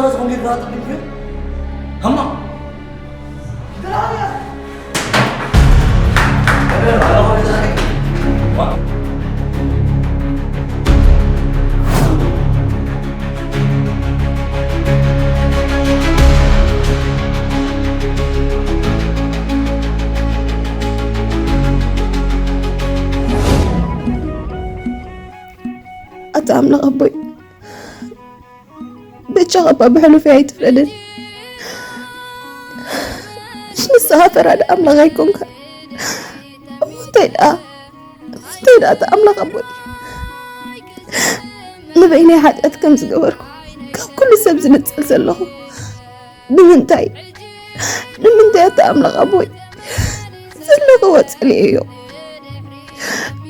ዝኾን ጌርካ ትብል ግን? ሃማ። ኣታ ኣምላኽ ኣቦይ፣ በጃኻ እባ ብሕሉፈይ ኣይትፍረደኒ። ምሽ ንስኻ ፈራዲ ኣምላኽ ኣይኮንካን። እሞ እንታይ ደኣ? እንታይ ደኣ እቲ ኣምላኽ ኣቦይ? ንበይነይ ሓጢኣት ከም ዝገበርኩ ካብ ኩሉ ሰብ ዝንጸል ዘለኹ ንምንታይ? ንምንታይ እቲ ኣምላኽ ኣቦይ ዘለኽዎ ጸሊኤዮ?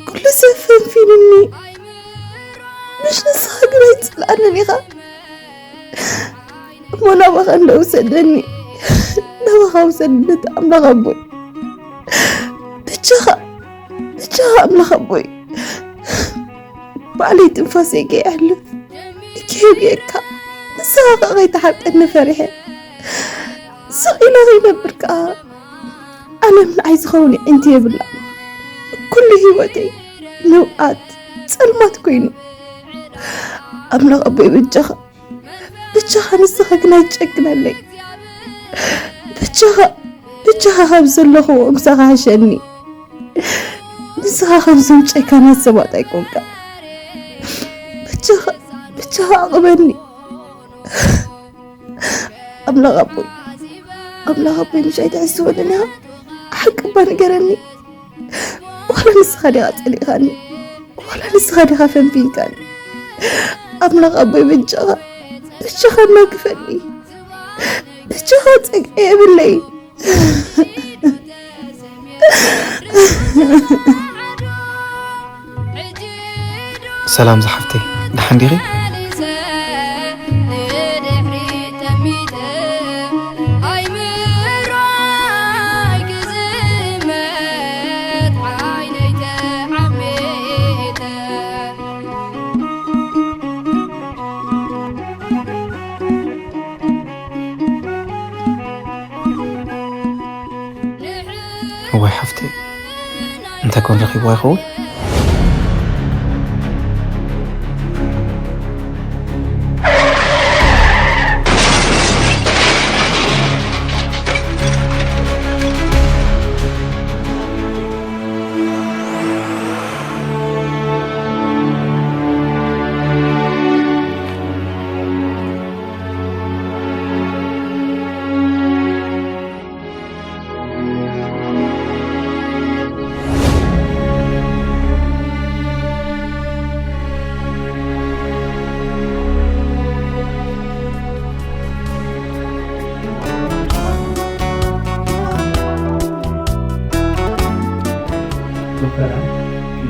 ኩሉ ሰብ ፈንፊኑኒ። ምሽ ንስኻ ግን ኣይትጽልኣንን ኢኻ። እሞ ናባኻ እንዶ ውሰደኒ። ናባኻ ውሰደኒ እቲ ኣምላኽ ኣቦይ። ብቻኻ፣ ብቻኻ ኣምላኽ ኣቦይ። ባዕለይ ትንፋሰይ ከየሕልፍ ከየብየካ። ንስኻ ኸኣ ከይትሓርቀኒ ፈሪሐ። ስቕ ኢለ ከይነብር ከኣ ዓለም ንዓይ ዝኸውን የዒንቲ የብላን። ኩሉ ህይወተይ ንውኣት፣ ጸልማት ኮይኑ። ኣምላኽ ኣቦይ በጃኻ፣ በጃኻ ንስኻ ግን ኣይትጨክነለይ። በጃኻ፣ በጃኻ ካብ ዘለኽዎ ምሳኻ ሕሸኒ። ንስኻ ከምዞም ጨካናት ሰባት ኣይኮንካ። በጃኻ፣ በጃኻ ኣቕበኒ። ኣምላኽ ኣቦይ፣ ኣምላኽ ኣቦይ ምሽ ኣይትሕስወንን ኢኻ። ሓቂ እባ ንገረኒ። ዋላ ንስኻ ዲኻ ጸሊእኻኒ? ዋላ ንስኻ ዲኻ ፈንፊንካኒ? ኣምላኽ ኣቦይ በጃኻ፣ በጃኻ እናግፈኒ። በጃኻ ጸግዒ የብለይ። ሰላም ዝሓፍተይ፣ ደሓን ዲኺ? እዋይ ሓፍተይ፣ እንታይ ኮን ረኺብዋ ይኸውን?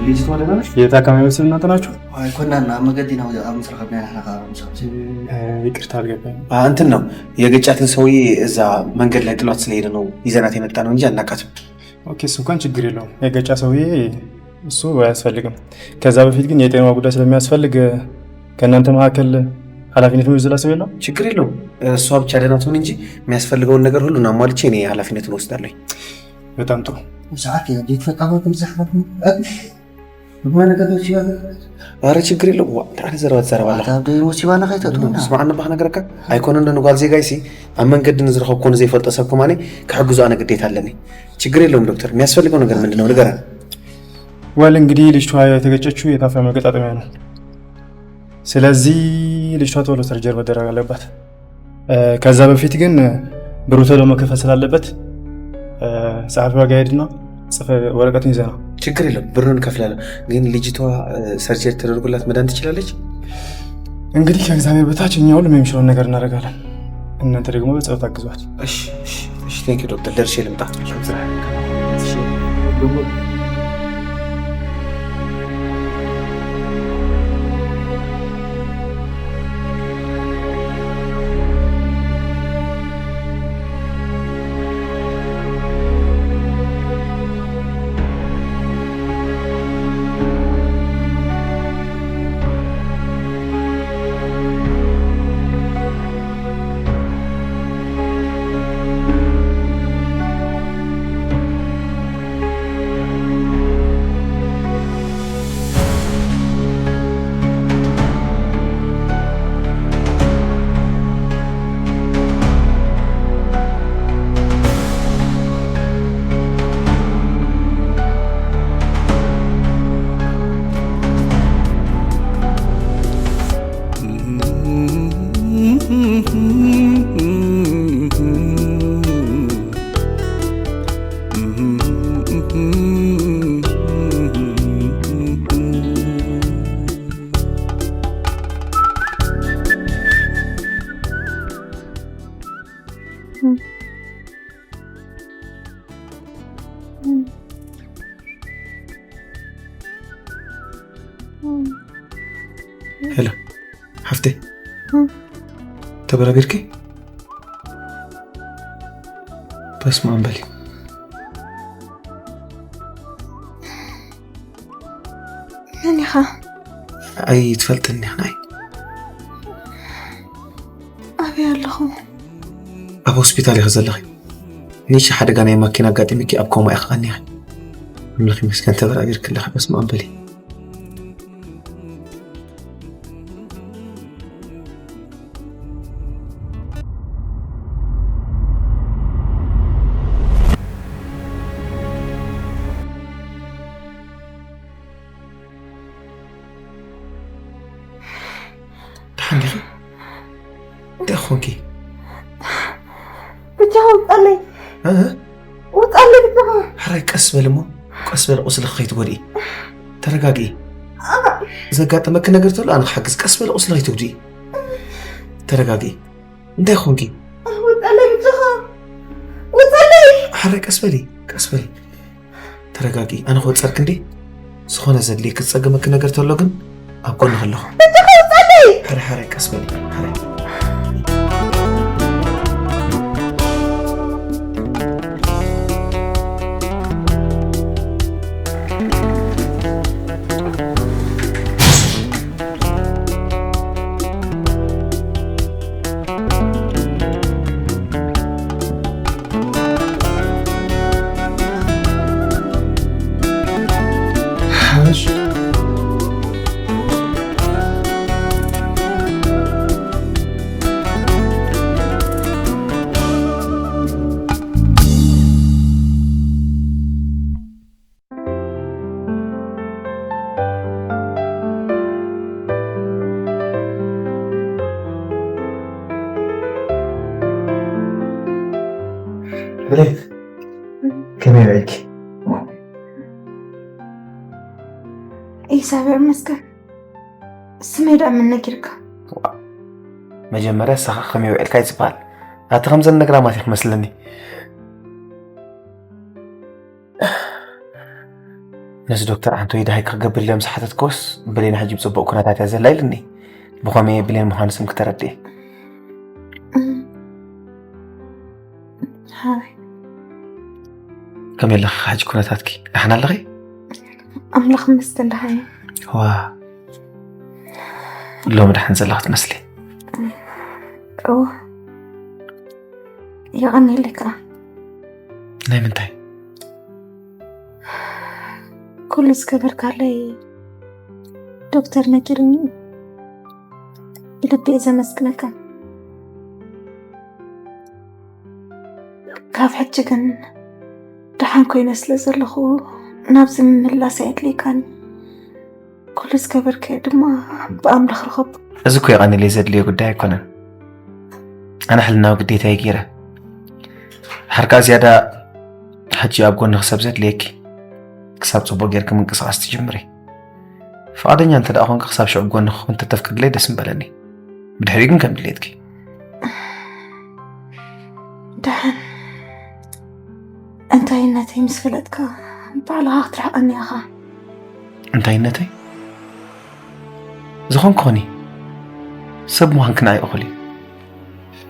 ልጅቷ ደህና ነች? የታካሚ ምስል እናንተ ናችሁ? ኣይኮናን፣ ኣብ መገዲ ኢና ኣብ ምስ ረኸብና ኢና ንሕና ከዓ ምስ ረኸብና። እ፣ ይቅርታ አልገባኝም። አ፣ እንትን ነው የገጫትን ሰውዬ እዛ መንገድ ላይ ጥሏት ስለሄደ ነው ይዘናት የመጣ ነው እንጂ አናቃትም። ኦኬ፣ እሱ እንኳን ችግር የለውም። የገጫ ሰውዬ እሱ አያስፈልግም። ከዛ በፊት ግን የጤናዋ ጉዳይ ስለሚያስፈልግ ከእናንተ መካከል ኃላፊነት የሚወስድላት ሰው የለም? ችግር የለውም። እሷ ብቻ ደህና ትሁን እንጂ የሚያስፈልገውን ነገር ሁሉን አሟልቼ እኔ ኃላፊነቱን እወስዳለሁ። በጣም ጥሩ። ሰዓት የእንዴት ፈቃመ ትምሳሐት? እግማ ነገር ነው ሲባል ኧረ ችግር የለውም። ዋ፣ እንታይ ዓይነት ዘረባ ትዛረብ ኣለኻ? ኣታ ኣብ ደይ ሙሲባና ከይተእትወና። ስማዕ፣ ኣነ ባኽ ነገረካ ኣይኮነን። ንጓል ዜጋይሲ ኣብ መንገዲ ንዝረኸብኮ ንዘይፈልጦ ሰብ ከማኒ ክሕግዞ ኣነ ግዴታ ኣለኒ። ችግር የለውም ዶክተር፣ የሚያስፈልገው ነገር ምንድን ነው? ንገረን። ወል እንግዲህ ልጅቷ የተገጨችው የታፋ መገጣጠሚያ ነው። ስለዚህ ልጅቷ ቶሎ ሰርጀሪ መደረግ አለባት። እ፣ ከዛ በፊት ግን ብሩ ቶሎ መከፈል ስላለበት፣ እ፣ ጸሐፊዋ ጋር ሄድና ጽፈ ወረቀቱን ይዘና። ችግር የለም፣ ብሩን እከፍላለሁ። ግን ልጅቷ፣ እ፣ ሰርጀሪ ተደርጎላት መዳን ትችላለች? እንግዲህ ከእግዚአብሔር በታች እኛ ሁሉም የሚችለውን ነገር እናደርጋለን። እናንተ ደግሞ በጸሎት አግዟት። እሺ፣ እሺ፣ እሺ። ቴንክ ዩ ዶክተር፣ ደርሼ ልምጣ። እሺ። ሄሎ ሓፍተይ፣ ተበራቢርኪ? በስመ ኣብ በሊ። መን ኢኻ? ኣይትፈልጥኒ ኢኻ ናይ ኣበይ ኣለኹ? ኣብ ሆስፒታል ኢኺ ዘለኺ። ንእሽቶ ሓደጋ ናይ ማኪና ኣጋጢሙኪ ኣብ ኮማ ኢኺ ቀኒኺ። ኣምላኽ ይመስገን ተበራቢርኪ ኣለኺ። በስመ ኣብ በሊ። ደሓን ዲኺ? እንታይ ኾንኪ? ብቻ ውጣለይ። እ? ውጣለይ ብቻ። ሕራይ ቀስ በሊ እሞ፣ ቀስ በሊ ቁስልኺ ከይትጎድኢ። ተረጋግኢ። ዘጋጠመኪ ነገር ተሎ ኣነ ክሓግዝ። ቀስ በሊ ቁስሊ ከይትጉድኢ። ተረጋግኢ። እንታይ ኾንኪ? ውጣለይ ብቻ። ውጣለይ። ሕራይ ቀስ በሊ፣ ቀስ በሊ። ተረጋግኢ። ኣነ ክወፀርኪ እንዴ? ዝኾነ ዘድልየኪ ዝፀገመኪ ነገር ተሎ ግን ኣብ ጎንኺ ኣለኹ። ብቻ ውጣለይ። ሕራይ ሕራይ ቀስ በሊ። ሕራይ። ብሌን፣ ከመይ ውዒልኪ? እግዚኣብሔር ይመስገን። ስመይ ደኣ መን ነጊርካ? መጀመርያ ንስኻ ከመይ ውዒልካ እዩ ዝበሃል። ኣቲ ከምዘን ነግራ ማት ክመስለኒ። ነዚ ዶክተር ዓንቶይ ደሃይ ክገብር ኢሎም ዝሓተትክዎስ ብሌን ሕጂ ብፅቡቕ ኩነታት እያ ዘላ ኢልኒ። ብኸመይ ብሌን ምዃኑ ስም ክተረድእ? ሃይ ከመይ ኣለኺ ሕጂ ኩነታትኪ? ደሓን ኣለኺ? ኣምላኽ ይመስገን ደሃይ። ዋ፣ ሎሚ ደሓን ዘለኺ ትመስሊ። እወ የቐንየለይ ከዓ። ናይ ምንታይ? ኩሉ ዝገበርካለይ ዶክተር ነጊርኒ ብልቢ እየ ዘመስግነካ። ካብ ሕጂ ግን ደሓን ኮይነ ስለ ዘለኹ ናብዚ ምምላስ ኣየድልየካን። ኩሉ ዝገበርካዮ ድማ ብኣምላኽ ርኸቦ። እዚ እኮ የቐንየለይ ዘድልዮ ጉዳይ ኣይኮነን። ኣነ ሕልናዊ ግዴታየ ገይረ። ድሓር ከኣ ዝያዳ ሕጂ ኣብ ጎንኺ ሰብ ዘድልየኪ ክሳብ ጽቡቕ ጌርኪ ምንቅስቓስ ትጅምሪ። ፍቓደኛ እንተ ደኣ ኾንኪ ክሳብ ሽዑ ጎንኺ ክኹን እንተተፍቅድለይ ደስ ምበለኒ። ብድሕሪኡ ግን ከም ድሌትኪ። ደሓን እንታይነተይ ምስ ፈለጥካ ባዕልኻ ክትርሕቐኒ ኢኻ። እንታይነተይ ዝኾንኩ ኹኒ፣ ሰብ ምዃንኪ ንዓይ እኹል እዩ።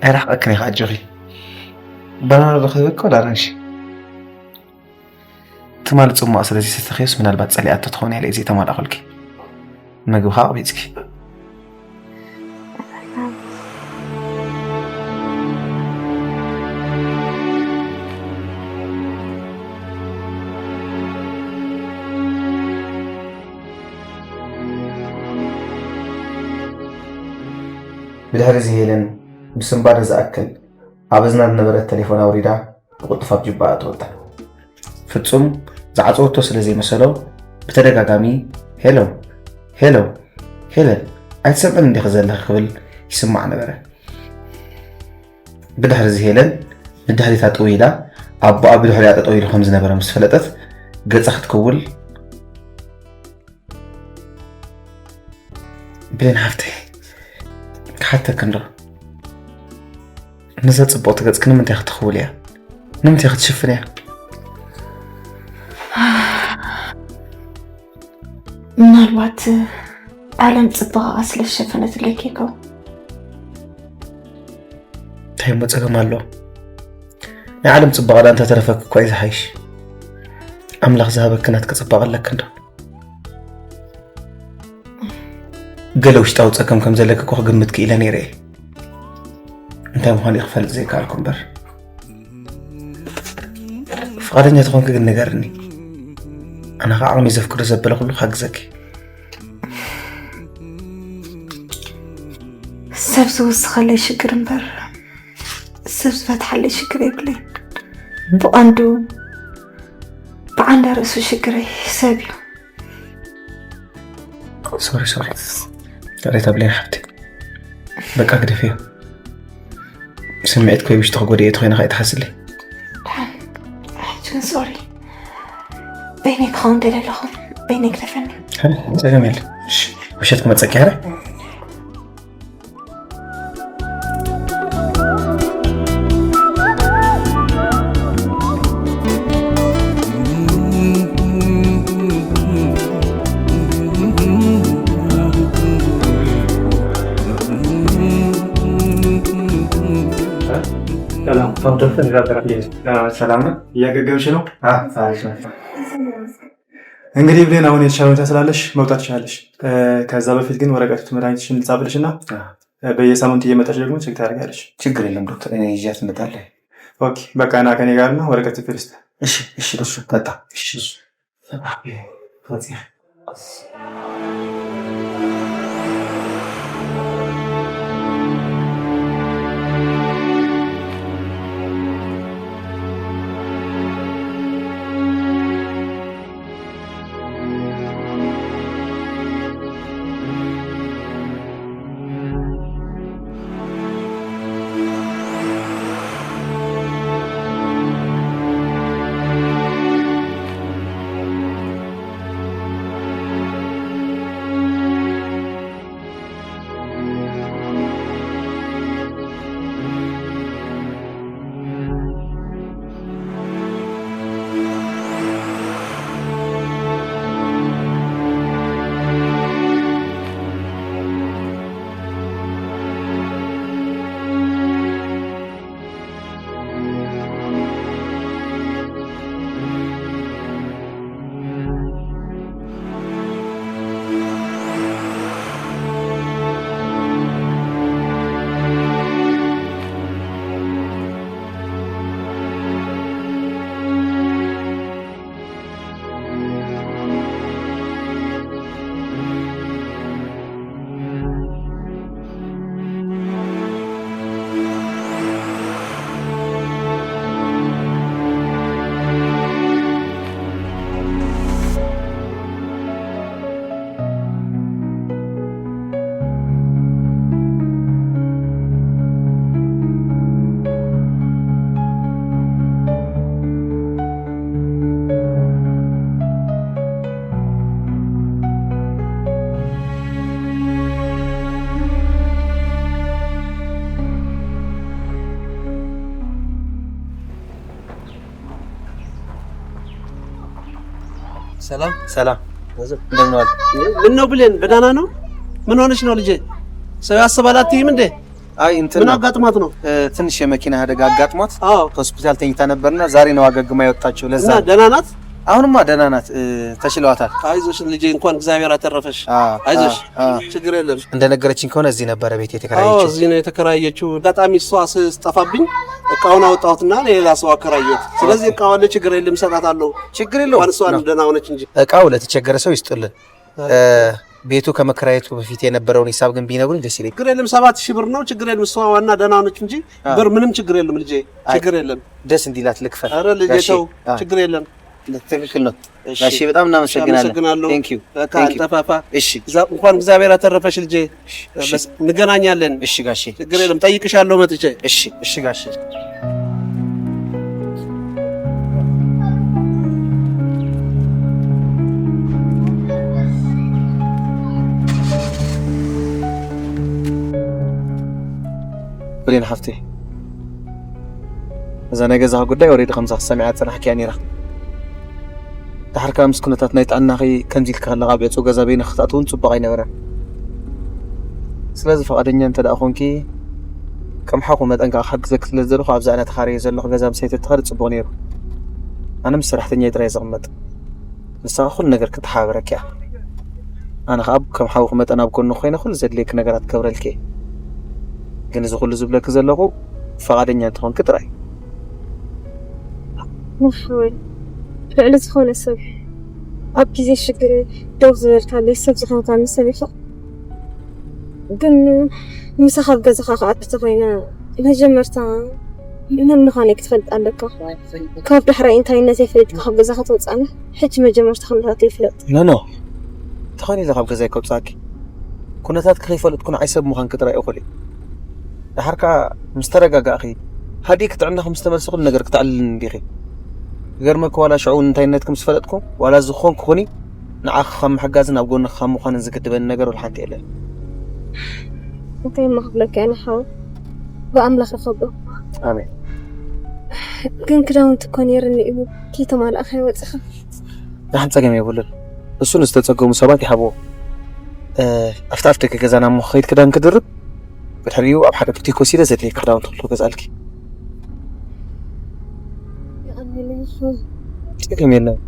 ኣይርሕቐክን እየ ኣጆኺ። ባናና ዶ ክህበኪ ወላ ኣራንሺ? ትማሊ ጽሟቕ ስለ ዘይሰተኽዮስ ምናልባት ጸሊኣቶ ትኸውን እያ ኢለ እየ ዘይተማላእኹልኪ። ምግቢ ኸኣ ኣቕቢጽኪ። ብድሕሪ እዚ ሄለን ብስንባደ ዝኣክል ኣብ እዝና ዝነበረት ተሌፎን ኣውሪዳ ብቕልጡፍ ኣብ ጅባኣ ኣእተወታ። ፍጹም ዝዓጸወቶ ስለ ዘይመሰሎ ብተደጋጋሚ ሄሎ፣ ሄሎ፣ ሄለን፣ ኣይትሰምዕን እንዲኺ ዘለኺ ክብል ይስማዕ ነበረ። ብድሕሪ እዚ ሄለን ንድሕሪታ ጥው ኢላ ኣቦኣ ብድሕሪኣ ጠጠው ኢሉ ከም ዝነበረ ምስ ፈለጠት ገጻ ክትክውል ብሌን ሓፍተይ ክሓተኪ እንዶ ነዛ ጽቡቕቲ ገጽኪ ንምንታይ ክትኽውል እያ? ንምንታይ ክትሽፍን እያ? ምናልባት ዓለም ጽባቐኣ ስለ ዝሸፈነትለይ ከይከውን። እንታይ እሞ ጸገም ኣለዎ? ናይ ዓለም ጽባቐ ደኣ እንተተረፈኪ እኳ እዩ ዝሓይሽ። ኣምላኽ ዝሃበኪ ናትኪ ጽባቐ ኣለኪ እንዶ። ገለ ውሽጣዊ ጸገም ከም ዘለኪ እኮ ክግምት ክኢለ ነይረ እየ። እንታይ ምዃኑ እዩ ክፈልጥ ዘይከኣልኩ እምበር። ፍቓደኛ ተኾንኪ ግን ንገርኒ። ኣነ ኸዓ ዓቕሚ ዘፍቅዶ ዘበለ ኩሉ ክሕግዘኪ። ሰብ ዝውስኸለይ ሽግር እምበር ሰብ ዝፈትሓለይ ሽግር የብለይ። ብቐንዱ ብዓንዳ ርእሱ ሽግረይ ሰብ እዩ። ሶሪ ሶሪ። ሶሪ ተብለይ ሓብቲ። በቃ ግደፍዮ። ስምዒት ኮይ ውሽጢ ክጎድእ እየ ተኾይና ከይትሓስለይ። ሕጂ ግን ሶሪ። በይነይ ክኸውን ደለ ኣለኹ። በይነይ ግደፈኒ። ጸገም የለ። እሺ፣ ውሸት ክመጸኪ ያረ። ሰላም፣ ዶክተር። ሰላም ነው? እያገገምሽ ነው? አሪፍ ነው። እንግዲህ ብሌን፣ አሁን የተሻለ ሁኔታ ስላለሽ መውጣት ትችላለሽ። ከዛ በፊት ግን ወረቀት መድኃኒትሽን ልጻፍልሽ እና በየሳምንቱ እየመጣሽ ደግሞ ቼክ ታደርጋለሽ። ችግር የለም ዶክተር፣ እኔ ይዣት እመጣለሁ። ኦኬ፣ በቃ ና ከኔ ጋር እና ወረቀት ፊርስ። እሺ፣ እሺ ዶክተር፣ መጣ። እሺ። ሰላም። ሰላም። እንደምን ዋል? ምን ነው ብሌን፣ በደህና ነው? ምን ሆነሽ ነው ልጄ? ሰው ያስባል አትይም እንዴ? አይ እንትን ምን ነው። አጋጥማት ነው? እ፣ ትንሽ የመኪና አደጋ አጋጥሟት አዎ። ሆስፒታል ተኝታ ነበርና ዛሬ ነው አገግማ የወጣችው። ለዛ እና ነው። ደህና ናት? አሁንማ ደህና ናት፣ እ፣ ተሽለዋታል። አይዞሽ ልጄ፣ እንኳን እግዚአብሔር አተረፈሽ። አዎ፣ አይዞሽ፣ አዎ፣ አዎ። ችግር የለም። እንደነገረችኝ ከሆነ እዚህ ነበረ ቤት አዎ፣ የተከራየችው። እዚህ ነው የተከራየችው። አጋጣሚ እሷ ስጠፋብኝ እቃውን አወጣሁትና ለሌላ ሰው አከራየሁት። ስለዚህ ኦኬ። እቃው አለ፣ ችግር የለም፣ እሰጣታለሁ። ችግር የለውም። እንኳን እሷ ነው። ደህና ሆነች እንጂ። እቃው ለተቸገረ ሰው ይስጥልን። አዎ። እ፣ ቤቱ ከመከራየቱ በፊት የነበረውን ሂሳብ ግን ቢነግሩኝ ደስ ይለኝ። ችግር የለም፣ ሰባት ሺህ ብር ነው። ችግር የለም፣ እሷ ዋና ደህና ሆነች እንጂ አዎ። ብር ምንም ችግር የለም ልጄ፣ አይ፣ ችግር የለም። ደስ እንዲላት ልክፈል። ኧረ ልጄ ጋሼ፣ ተው፣ አዎ። ችግር የለም። ትክክል ነው እሺ። ጋሼ፣ በጣም እሺ፣ እናመሰግናለን። አመሰግናለሁ። Thank you። በቃ Thank you። አልጠፋፋ። እሺ። እዛ እንኳን እግዚአብሔር አተረፈሽ ልጄ። እሺ፣ እሺ። በስ-፣ እንገናኛለን። እሺ ጋሼ። ችግር የለም፣ ጠይቅሻለሁ መጥቼ። እሺ፣ እሺ ጋሼ። ብሌን ሓፍተይ፣ እዛ ናይ ገዛኺ ጉዳይ already ከምዛ ክትሰምዕያ ዝጸናሕክያ ነይራ። ደሓር ከኣ ምስ ኩነታት ናይ ጥዕናኺ ከምዚ ኢልኪ ከለኻ ኣብ ዕጹው ገዛ በይንኺ ክትኣትዊ እውን ጽቡቕ ኣይነበረን። ስለዚ ፈቓደኛ እንተ ደኣ ኾንኪ፣ ከም ሓኹ መጠን ከኣ ክሓግዘኪ ስለ ዝደለኹ፣ ኣብዛ ኣነ ተኻርየ ዘለኹ ገዛ ምሳይ ተተኻሪ ጽቡቕ ነይሩ። ኣነ ምስ ሰራሕተኛይ ጥራይ ዝቕመጥ። ንሳ ኩሉ ነገር ክትሓባበረኪ እያ። ኣነ ከኣ ከም ሓውኺ መጠን ኣብ ጎንኺ ኮይነ ኩሉ ዘድልየኪ ነገራት ክገብረልኪ እየ። ግን እዚ ኩሉ ዝብለኪ ዘለኹ ፈቓደኛ እንተኾንኪ ጥራይ። ንሓወይ ልዕሊ ዝኾነ ሰብ ኣብ ግዜ ሽግር ደው ዝበልካለይ ሰብ ዝኾንካኒ ሰብ ኢኻ። ግን ምሳኻ ኣብ ገዛኻ ክኣቱ ተኾይነ መጀመርታ መን ምዃነይ ክትፈልጥ ኣለካ። ካብ ዳሕራይ እንታይነተይ ፈሊጥካ ካብ ገዛኻ ተውፅኣኒ። ሕጂ መጀመርታ ኩነታተይ ፍለጥ። ኖ ኖ፣ ተኾይኑ ኢለ ካብ ገዛይ ከውፅኣኪ። ኩነታትኪ ከይፈለጥኩ ንዓይ ሰብ ምዃንኪ ጥራይ እኹል እዩ። ደሓር ከኣ ምስ ተረጋጋእኺ ሃዲእኪ ጥዕናኺ ምስ ተመልሰ ኩሉ ነገር ክተዕልልኒ ዲኺ? ክገርመኪ ዋላ ሽዑ እውን እንታይነትኪ ምስ ፈለጥኩ ዋላ ዝኾንኩ ኩኒ ንዓኺ ካብ ምሕጋዝን ኣብ ጎንኺ ካብ ምዃንን ዝግድበኒ ነገር ወላ ሓንቲ የለን። እንታይ እሞ ክብለካ እየ ንሓወይ ብኣምላኽ ርኸቦ። ኣሜን። ግን ክዳውንቲ እኮ ነይርኒ እዩ ከይተማላእኻ ይወፅኻ። ደሓን ጸገም የብሉን። እሱ ንዝተጸገሙ ሰባት ይሃብዎ። ኣብቲ ኣፍ ደገ ገዛና እሞ ክኸይድ ክዳን ክድርብ ብድሕሪኡ ኣብ ሓደ ቡቲክ ወሲደ ዘድልየኪ ክዳውንቲ ኩሉ ክገዝኣልኪ። የቐንየለይ ይኹን። ጸገም የለን።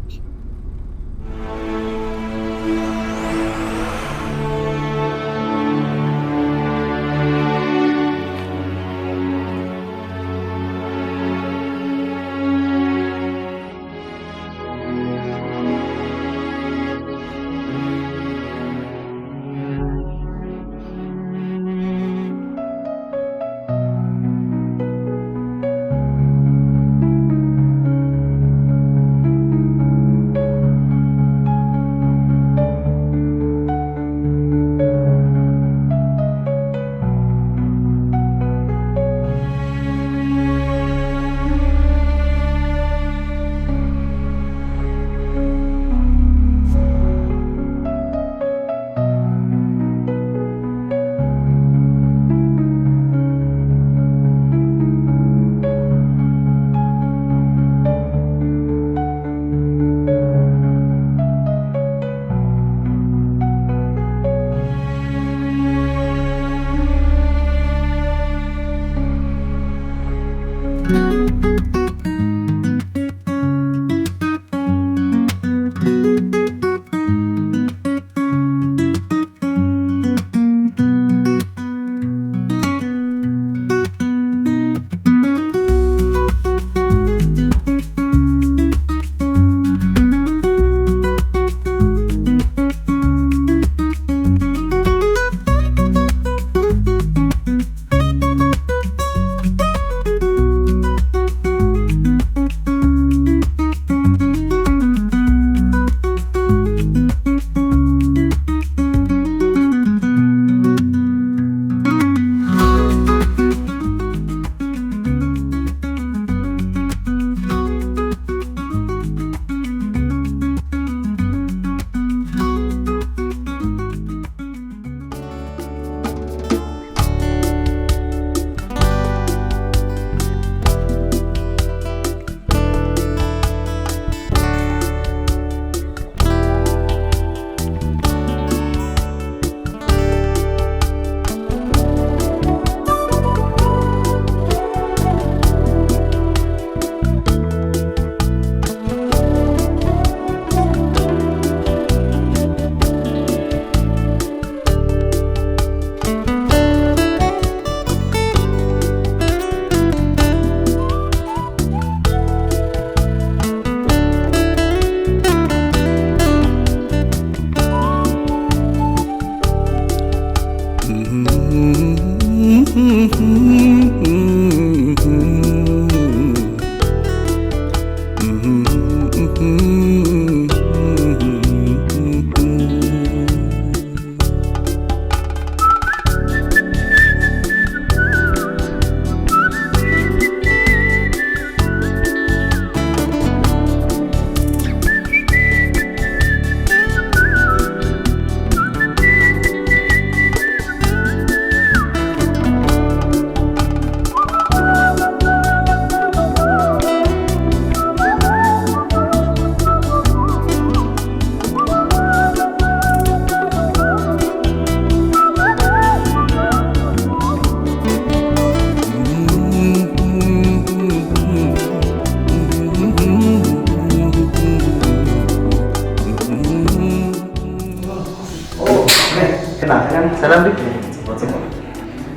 ሰላም ድዩ?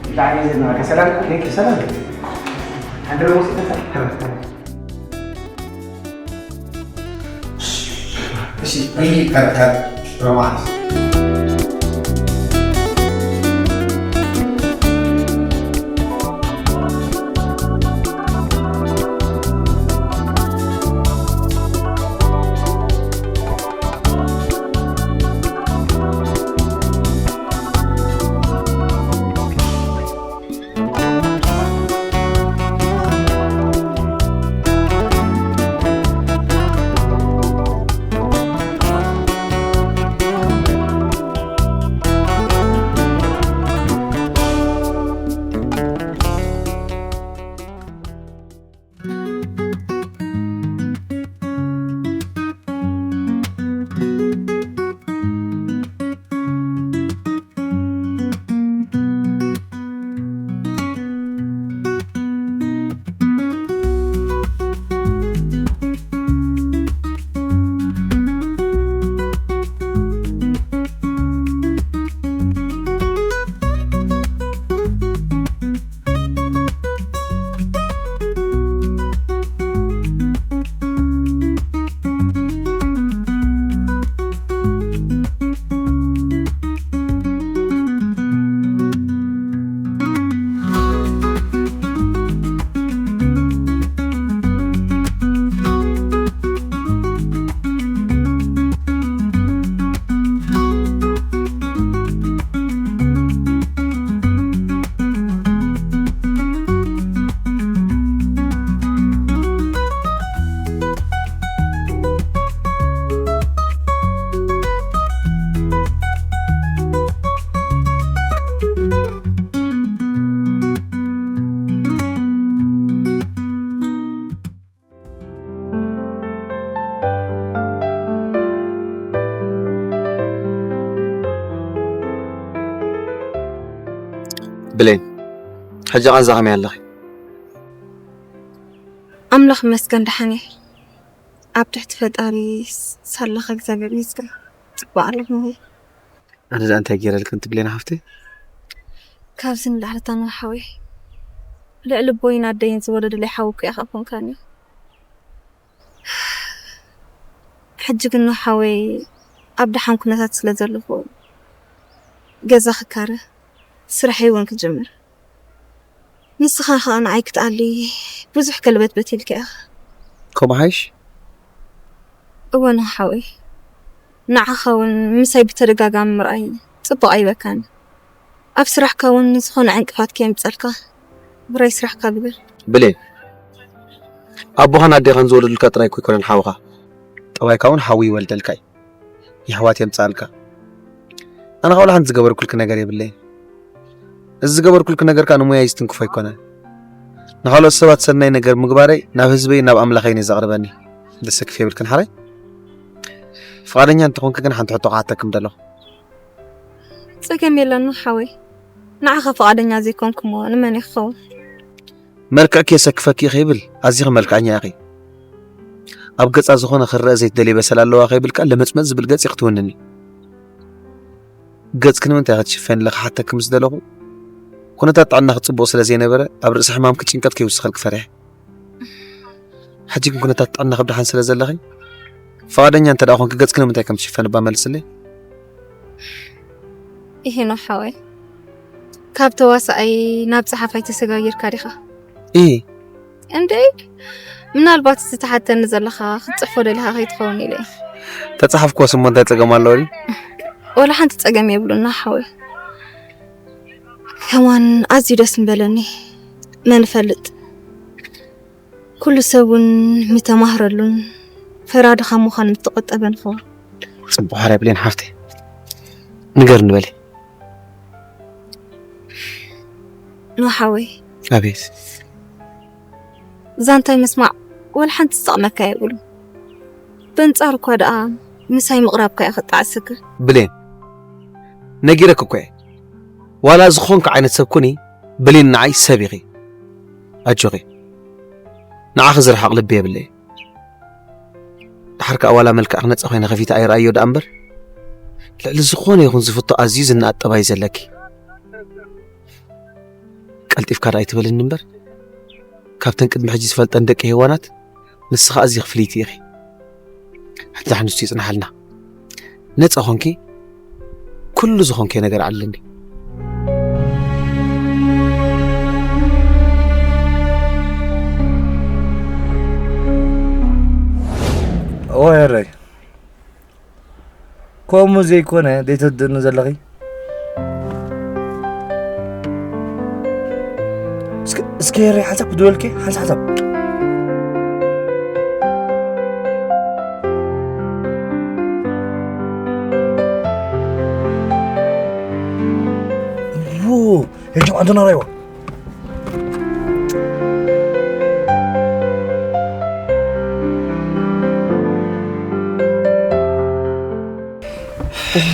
ብጣዕሚ ዘናካ ሰላም፣ ቴንክ ዩ፣ ሰላም። ሓንድረ ወሲድካ? እሺ፣ ይሄ ከ-፣ ከ-፣ ሮማንስ። ብሌን፣ ሕጂ ቃንዛ ከመይ ኣለኺ? ኣምላኽ ይመስገን ደሓን እየ። ኣብ ትሕቲ ፈጣሪ ሳለኻ እግዚኣብሔር ይመስገን ጽቡቕ ኣለኹ። ኣነ ደኣ እንታይ ገይረልክን ትብሌን ሓፍተይ? ካብዚ ንላዕሊ እታ ንሓወይ ልዕሊ ኣቦይን ኣደይን ዝወለዱለይ ሓዊ እኮ ኢኻ ኮንካኒ። ሕጂ ግን ንሓወይ ኣብ ደሓን ኩነታት ስለ ዘለኹ ገዛ ክካረ ስርሐይ እውን ክጅምር። ንስኻ ኸኣ ንዓይ ክትኣሊ ብዙሕ ከልበትበት ኢልካ ኢኻ። ከምኡ ሓይሽ? እወ ንሓወይ፣ ንዓኻ እውን ምሳይ ብተደጋጋሚ ምርኣይ ጽቡቕ ኣይበካን። ኣብ ስራሕካ እውን ዝኾነ ዕንቅፋት ከየምጸልካ ብራይ ስራሕካ ግበር። ብሌን፣ ኣቦኻን ኣዴኻን ዝወለዱልካ ጥራይ እኮ ኣይኮነን ሓውኻ፣ ጠባይካ እውን ሓዊ ይወልደልካ እዩ። የሕዋት የምጽኣልካ። ኣነ ካብ ሓንቲ ዝገበርኩልኪ ነገር የብለይን። እዚ ዝገበርኩልኪ ነገር ከኣ ንሙያይ ዝትንክፎ ኣይኮነን። ንኻልኦት ሰባት ሰናይ ነገር ምግባረይ ናብ ህዝበይን ናብ ኣምላኸይን እዩ ዘቕርበኒ። ደሰክፍ የብልክን ሓራይ? ፍቓደኛ እንተኾንኪ ግን ሓንቲ ሕቶ ክሓተኪ ምደለኹ። ጸገም የለን ሓወይ። ንዓኻ ፍቓደኛ ዘይኮንኩሞ ንመን እየ ክኸውን? መልክዕኪ የሰክፈኪ እዩ ከይብል ኣዚኺ መልክዐኛ ኢኺ። ኣብ ገጻ ዝኾነ ክረአ ዘይትደልዮ በሰል ኣለዋ ከይብል ከኣ ለመጽመጽ ዝብል ገጽ ኢኺ ትውንኒ። ገጽኪ ንምንታይ ኢኺ ትሽፈኒ ኢለ ክሓተኪ ምስ ደለኹ፣ ኩነታት ጥዕናኺ ጽቡቕ ስለ ዘይነበረ ኣብ ርእሲ ሕማምኪ ጭንቀት ከይውስኸልኪ ፈሪሐ። ሕጂ ግን ኩነታት ጥዕናኺ ብደሓን ስለ ዘለኺ፣ ፍቓደኛ እንተ ደኣ ኾንኪ ገጽኪ ንምንታይ ከም ትሽፈኒ እባ መልስለይ። ኢሄኖ ሓወይ፣ ካብ ተዋሳኣይ ናብ ጸሓፋይ ተሰጋጊርካ ዲኻ? እይ። እንዴ፣ ምናልባት ዝተሓተኒ ዘለኻ ክትጽሕፎ ደሊኻ ከይትኸውን ኢለ እየ። ተጻሓፍክዎስ እሞ እንታይ ጸገም ኣለዎ ድዩ? ወላ ሓንቲ ጸገም የብሉና ሓወይ። ከማን ኣዝዩ ደስ ምበለኒ። መን ይፈልጥ፣ ኩሉ ሰብ እውን ምተማህረሉን ፈራዲ ካብ ምዃን ምተቖጠበን ይኸውን። ጽቡቕ ሓራይ ብሌን ሓፍተይ። ንገርኒ በሊ። ኖ ሓወይ። ኣቤት። ዛንታይ ምስማዕ ወላ ሓንቲ ዝጠቕመካ የብሉን። በንጻሩ እኳ ደኣ ምሳይ ምቕራብካ እዩ ከጣዕሰካ። ብሌን፣ ነጊረኪ እኮ እየ። ዋላ ዝኾንኪ ዓይነት ሰብ ኩኒ፣ ብሌን ንዓይ ሰብ ኢኺ። ኣጆኺ። ንዓኺ ዝርሕቕ ልቢ የብለይ። ድሓር ከኣ ዋላ መልክዕኺ ነጻ ኮይነ ከፊተ ኣይረኣዮ ደኣ እምበር፣ ልዕሊ ዝኾነ ይኹን ዝፍቶ ኣዝዩ ዝነኣድ ጠባይ ዘለኪ። ቀልጢፍካ ደኣ ኣይትበልኒ እምበር፣ ካብተን ቅድሚ ሕጂ ዝፈልጠን ደቂ ሄዋናት ንስኻ ኣዝኺ ፍልይቲ ኢኺ። ሕጂ ንሱ ይጽንሓልና። ነጻ ኾንኪ ኩሉ ዝኾንኪ ነገር ኣለኒ። ኦይ፣ ኤረይ። ከምኡ ዘይኮነ፣ ዘይተድእኒ ዘለኺ? እስከ፣ እስከ የረይ ሓንሳብ ክድበልኪ፣ ሓንሳብ ሓንሳብ። ው፣ የጀም ኣንተና ራይዋ።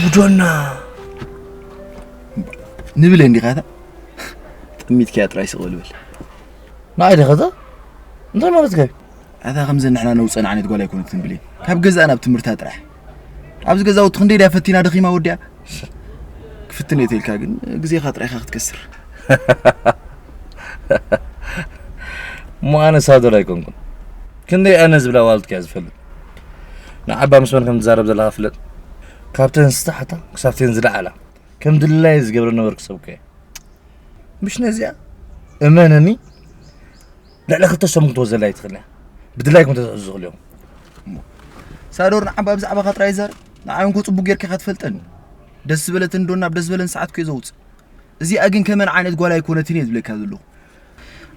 ኡዶና። ንብለ እንዲኻ እታ? ጠሚትኪያ ጥራይ ስቕ በል በል። ንዓይ ዲኻ እታ? እንታይ ማለትካ እዩ? ኣታ ከምዘን ንሕና ነውፀን ዓይነት ጓል ኣይኮነትን ብሌን። ካብ ገዛእ ናብ ትምህርታ ጥራሕ። ኣብዚ ገዛውቲ ክንደይ ድያ ፈቲና ደኺማ ወዲያ? ክፍትን እየ ተልካ ግን ግዜኻ ጥራይኻ ክትከስር። እሞ ኣነ ሳዶር ኣይኮንኩን። ክንደይ ኣነ ዝብላ ዋልትካ ዝፈልጥ። ንዓባ ምስ መን ከም ትዛረብ ዘለኻ ፍለጥ። ካብተን ዝተሓታ ክሳብተን ዝለዓላ። ከም ድላየ ዝገብረ ነበርኩ ሰብከ። ምሽ ነዚኣ እመነኒ፣ ልዕሊ ክልተ ሰሙን ክትወዘላ ኣይትኽእልን እያ። ብድላይኩም ተትሕዙ ዝኽእል እዮም። ሳዶር ንዓባ ብዛዕባኻ ጥራይ ይዛረብ። ንዓይ እንኮ ጽቡቕ ጌርካ ኢኻ ትፈልጠኒ። ደስ ዝበለትን ዶ ናብ ደስ ዝበለን ሰዓት እኮ እየ ዘውጽእ። እዚኣ ግን ከመን ዓይነት ጓል ኣይኮነትን እየ ዝብለካ ዘለኹ።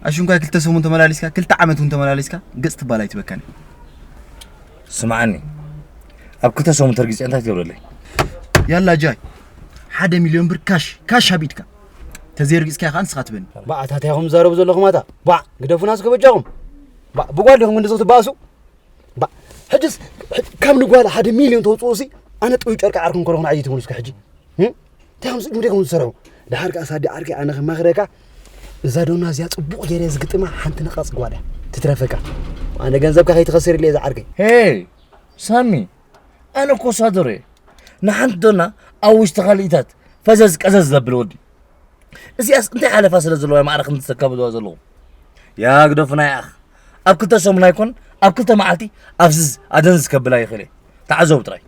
ኣሽንኳይ ክልተ ሰሙን ተመላሊስካ፣ ክልተ ዓመት እውን ተመላሊስካ፣ ገጽ ትባል ኣይትበካን። ስምዓኒ፣ ኣብ ክልተ ሰሙን ተርጊጸ እንታይ ትገብረለይ? ያላ ጃይ፣ ሓደ ሚልዮን ብር ካሽ፣ ካሽ ኣብ ኢድካ። ተዘይርጊጽካያ ከኣ ንስኻ ትበኒ። ባዕ፣ ኣታ እንታይ ኢኹም ትዛረቡ ዘለኹም ኣታ? ባዕ፣ ግደፉና እስከ በጃኹም። ባዕ፣ ብጓል ዲኹም ክንድዚ ክትበኣሱ? ባዕ፣ ሕጅስ፣ ሕጅ-፣ ካብ ንጓል ሓደ ሚልዮን ተውጽኡ ሲ፣ ኣነ ጥውይ ጨርቂ ዓርኩ እንከለኹ ንዓይ ትብሉ እስከ ሕጂ። ህም? እንታይ ከም ስጅሙ ዲኹም ትሰርሑ? ደሓር ከኣ ሳዲ ዓርከይ ኣነ ከማኽረካ፣ እዛ ዶና እዚኣ ጽቡቕ ገይረ ዝግጥማ ሓንቲ ነቓጽ ጓል እያ ትትረፈካ። ኣነ ገንዘብካ ከይትኸስር ኢለ እየ ዝዓርከይ። ሄይ፣ ሳሚ፣ ኣነ እኮ ሳዶር እየ። ንሓንቲ ዶና ኣብ ውሽጢ ካልኢታት ፈዘዝ ቀዘዝ ዘብል ወዲ። እዚኣስ እንታይ ሓለፋ ስለ ዘለዋ እያ ማዕረ ክንዲ ተካብድዋ ዘለኹም? ያ ግደፉና ይኣኽ። ኣብ ክልተ ሰሙን ኣይኮን፣ ኣብ ክልተ መዓልቲ ኣፍዝዝ ኣደንዝዝ ከብላ ይኽእል እየ። ተዓዘቡ ጥራይ።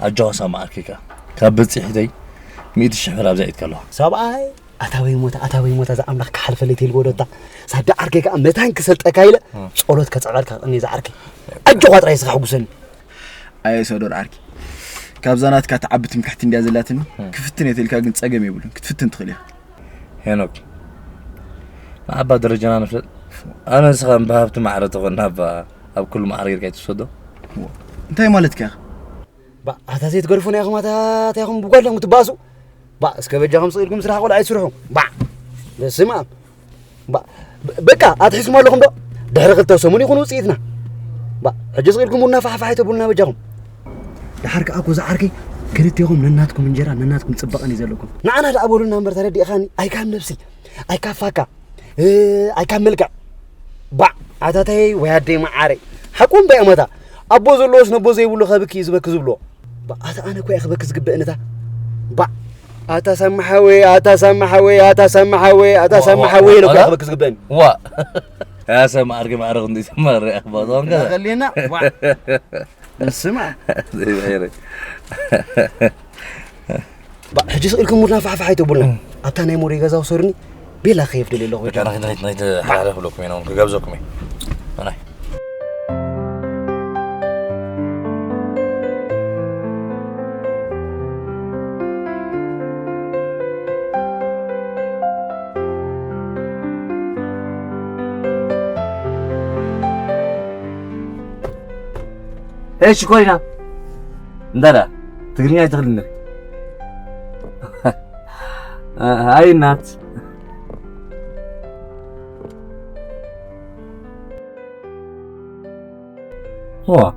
ኣጆኻ ሳሚ ዓርከይ ከኣ። ካብ በጺሒተይ ሚእቲ ሽሕ ብር ኣብዛ ኢድካ ኣለዋ። ሰብኣይ፣ ኣታ ወይ ሞታ፣ ኣታ ወይ ሞታ፣ እዛ ኣምላኽ ክሓልፈለይ ተይልዎ ዶ እታ ሳዲ ዓርከይ ከኣ መታን ክሰልጠካ ኢለ እ። ጸሎት ከጽዕበልካ ቀኒ እዛ ዓርከይ። ኣጆኻ ጥራይ እስኻ ሕጉሰኒ። ኣየ ሰዶር ዓርኪ፣ ካብዛ ናትካ ትዓቢ ትምክሕቲ እንድያ ዘላትኒ፣ እ። ክፍትን እየ ተልካ ግን ጸገም የብሉን፣ ክትፍትን ትኽእል ኢኻ። ሄኖክ፣ ንዓባ ደረጃና ንፍለጥ። ኣነ ንስኻ እምበሃብቲ ማዕረ ተኾንና እባ ኣብ ኩሉ ማዕረ ጌርካ ኣይትውሰዶ። እንታይ ማለትካ ኢኻ? ባ፣ ኣታ ዘይትገድፉና ኢኹም፣ ኣታ እንታይ ኢኹም ብጓል ዲኹም ክትባእሱ? ባ፣ እስከ በጃኹም ስቕ ኢልኩም ስራሕ ቆልዓ ኣይትስርሑ። ባ፣ በስመ ኣብ። ባ፣ በ-፣ በቃ ኣትሒዝኩም ኣለኹም ዶ? ድሕሪ ክልተ ሰሙን ይኹን ውጽኢትና። ባ፣ ሕጂ ስቕ ኢልኩም ቡና ፋሕፋሕ ኣይተብሉና በጃኹም። ደሓር ከኣ እኮ ዝዓርከይ ክልቴኹም ነናትኩም እንጀራ ነናትኩም ጽባቐን እዩ ዘለኩም። ንዓና ደኣ በሉና እምበር ተረዲእኻኒ። ኣይካብ ነብሲ፣ ኣይካብ ፋካ፣ እ፣ ኣይካብ መልክዕ። ባዕ፣ ኣታተይ ወይ ኣደይ መዓረይ። ሓቁ እምበይ ኣመታ። ኣቦ ዘለዎስ ነቦ ዘይብሉ ከብኪ እዩ ዝበኪ ዝብልዎ። ባዕ፣ ኣታ ኣነ እኮ እየ ክበኪ ዝግበእኒ እታ። ባዕ፣ ኣታ ሳሚ ሓወይ፣ ኣታ ሳሚ ሓወይ፣ ኣታ ሳሚ ሓወይ፣ ኣታ ዋ፣ ሳሚ ዋ፣ ሓወይ ዋ፣ ኢለ እኮ እየ ዋ። ክበኪ ዝግበእኒ። ዋ። ያ ሳሚ ዓርከይ ማዕረ ክንደይ ተማሪ ኣኽባር ዞንከ? ተኸሊና፣ ዋ። ስማ። ዘይባይረ። ባ፣ ሕጂ ስቕ ኢልኩም ሙድና ፋሕፋሕ ኣይተብሉና። እም። ኣብታ ናይ ሞደይ ገዛ ውሰዱኒ፣ ቤላ ክኸይድ ደልየ ኣለኹ። በቃ፣ ንኸይድ፣ ንኸይድ፣ ንኸይድ፣ ሓላለ ክብለኩም እየ፣ ንኹን ክጋብዘኩም እየ። ኣናይ። እሺ፣ ኮይና። እንዳዳ፣ ትግርኛ ኣይትኽእልን። ኣይ፣ እናት። ዋ።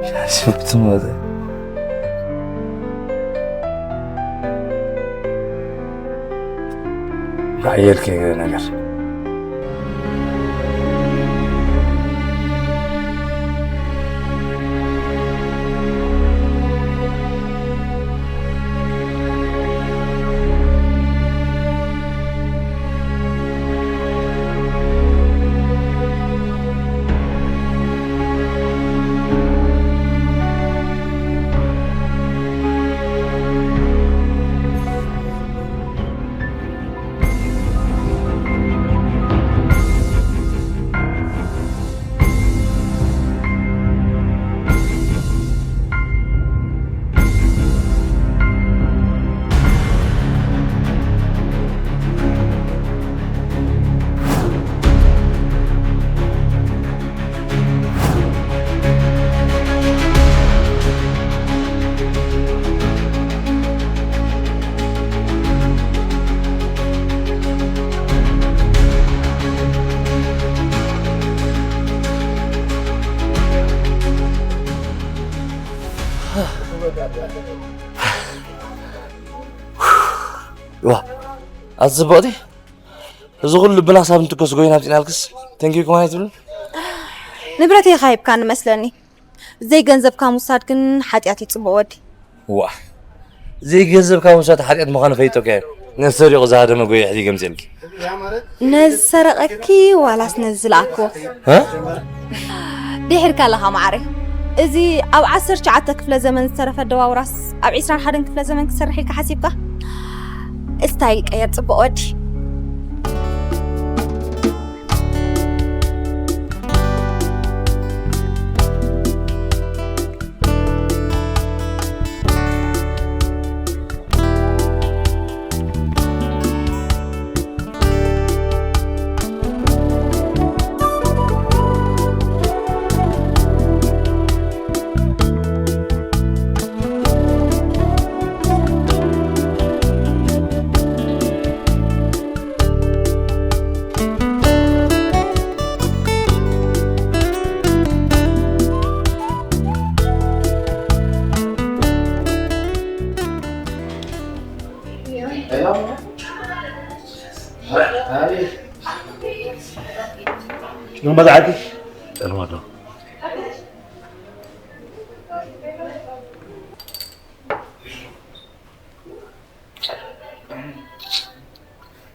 ሻሽብቲ ሞተ። ባዕየልከ ነገር። ኣቲ ጽብቕቲ፣ እዚ ኩሉ ልብና ክሳብ እንትከስ ጎይና ኣብፂናልክስ፣ ተንኪዩ ከማን ኣይትብልን? ንብረት ኢኻ ሂብካኒ መስለኒ። ዘይገንዘብካ ምውሳድ ግን ሓጢኣት እዩ ጽቡቕ ወዲ። ዋ፣ ዘይገንዘብካ ምውሳድ ሓጢኣት ምዃኑ ፈይጦካ እየ። ነሰሪቑ ዝሃደመ ጎየ ሕዚ ገምፅልኪ። ነዚ ሰረቐኪ ዋላስ ነዚ ዝለኣክዎ? እ? ድሒርካ ኣለኻ መዓረይ። እዚ ኣብ ዓሰርተ ትሽዓተ ክፍለ ዘመን ዝተረፈ ኣደዋውራስ ኣብ ዒስራን ሓደን ክፍለ ዘመን ክሰርሕ ኢልካ ሓሲብካ? ስታይል ቀየር ጽቡቕ ወዲ።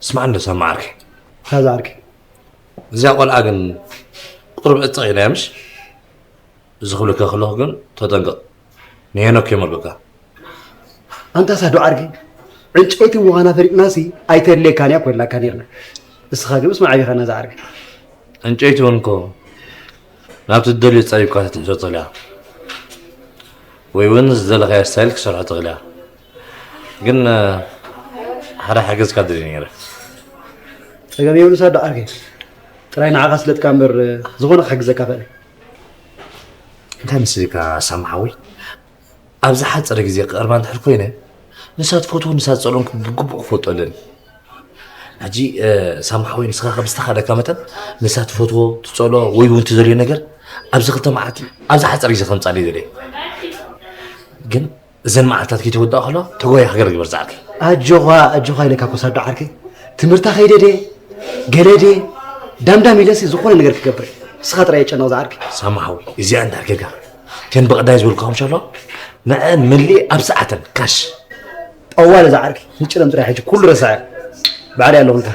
ስማዕ እንዶ ሳማ ዓርከይ። ታዛ ዓርከይ። እዚኣ ቆልዓ ግን ቁሩብ ዕጥቕ ኢላ እያ ምሽ? እዚ ክብለካ ከለኹ ግን ተጠንቀቕ። ንሄኖክ የመልክካ። ኣንታ ሳዶ ዓርከይ፣ ዕንጨይቲ ምዃና ፈሊጥናሲ ኣይተድልየካን እያ ኮይንላካ ነይርና። እስኻ ግን ምስ መዓቢኻ ነዛ ዓርከይ። ዕንጨይቲ እውን እኮ ናብቲ ትደልዮ ጸቢብካ ክትሕዞ ትኽእል እያ። ወይ እውን ዝደለኻዮ ስታይል ክሰርሖ ትኽእል እያ። ግን፣ እ፣ ሓደ ሓገዝ ካድሪ ነይረ። ጸገም የብሉስ ኣዶ ዓርከይ። ጥራይ ንዓኻ ስለጥካ እምበር፣ እ፣ ዝኾነ ክሕግዘካ ፈለ። እንታይ መሲልካ ሳማ ሓወይ? ኣብ ዝሓጸረ ግዜ ክቐርባ እንድሕር ኮይነ፣ ንሳ ትፈትዎ፣ ንሳ ትጸልኦን ብግቡእ ክፈልጦ ኣለኒ። ሕጂ፣ እ፣ ሳማ ሓወይ፣ ንስኻ ከም ዝተኻእለካ መጠን ንሳ ትፈትዎ፣ ትጸልኦ ወይ እውን ትደልዮ ነገር ኣብዚ ክልተ መዓልቲ፣ ኣብ ዝሓጸረ ግዜ ከምጻለይ ይደልየ። ግን እዘን መዓልታት ከይተወድኣ ከሎ ተጎያ ክገር ግበር ዝዓርከይ። ኣጆኻ፣ ኣጆኻ ኢለካ እኮ ሳዶ ዓርከይ። ትምህርታ ከይደደ፣ ገለደ፣ ዳምዳም ኢለሲ ዝኾነ ነገር ክገብር። ንስኻ ጥራይ የጨነቕ ዝዓርከይ። ሳማ ሓወይ፣ እዚኣ እንድሕር ጌርካ፣ ተን ብቐዳይ ዝበልኩኻ ምሻሎ፣ ንዐን ምልእ ኣብ ሰዓተን፣ ካሽ። ጠዋለ ዝዓርከይ፣ ንጭለም ጥራይ ሕጂ ኩሉ ረሳዐ። ባዕሪ ኣለኹ እንታ።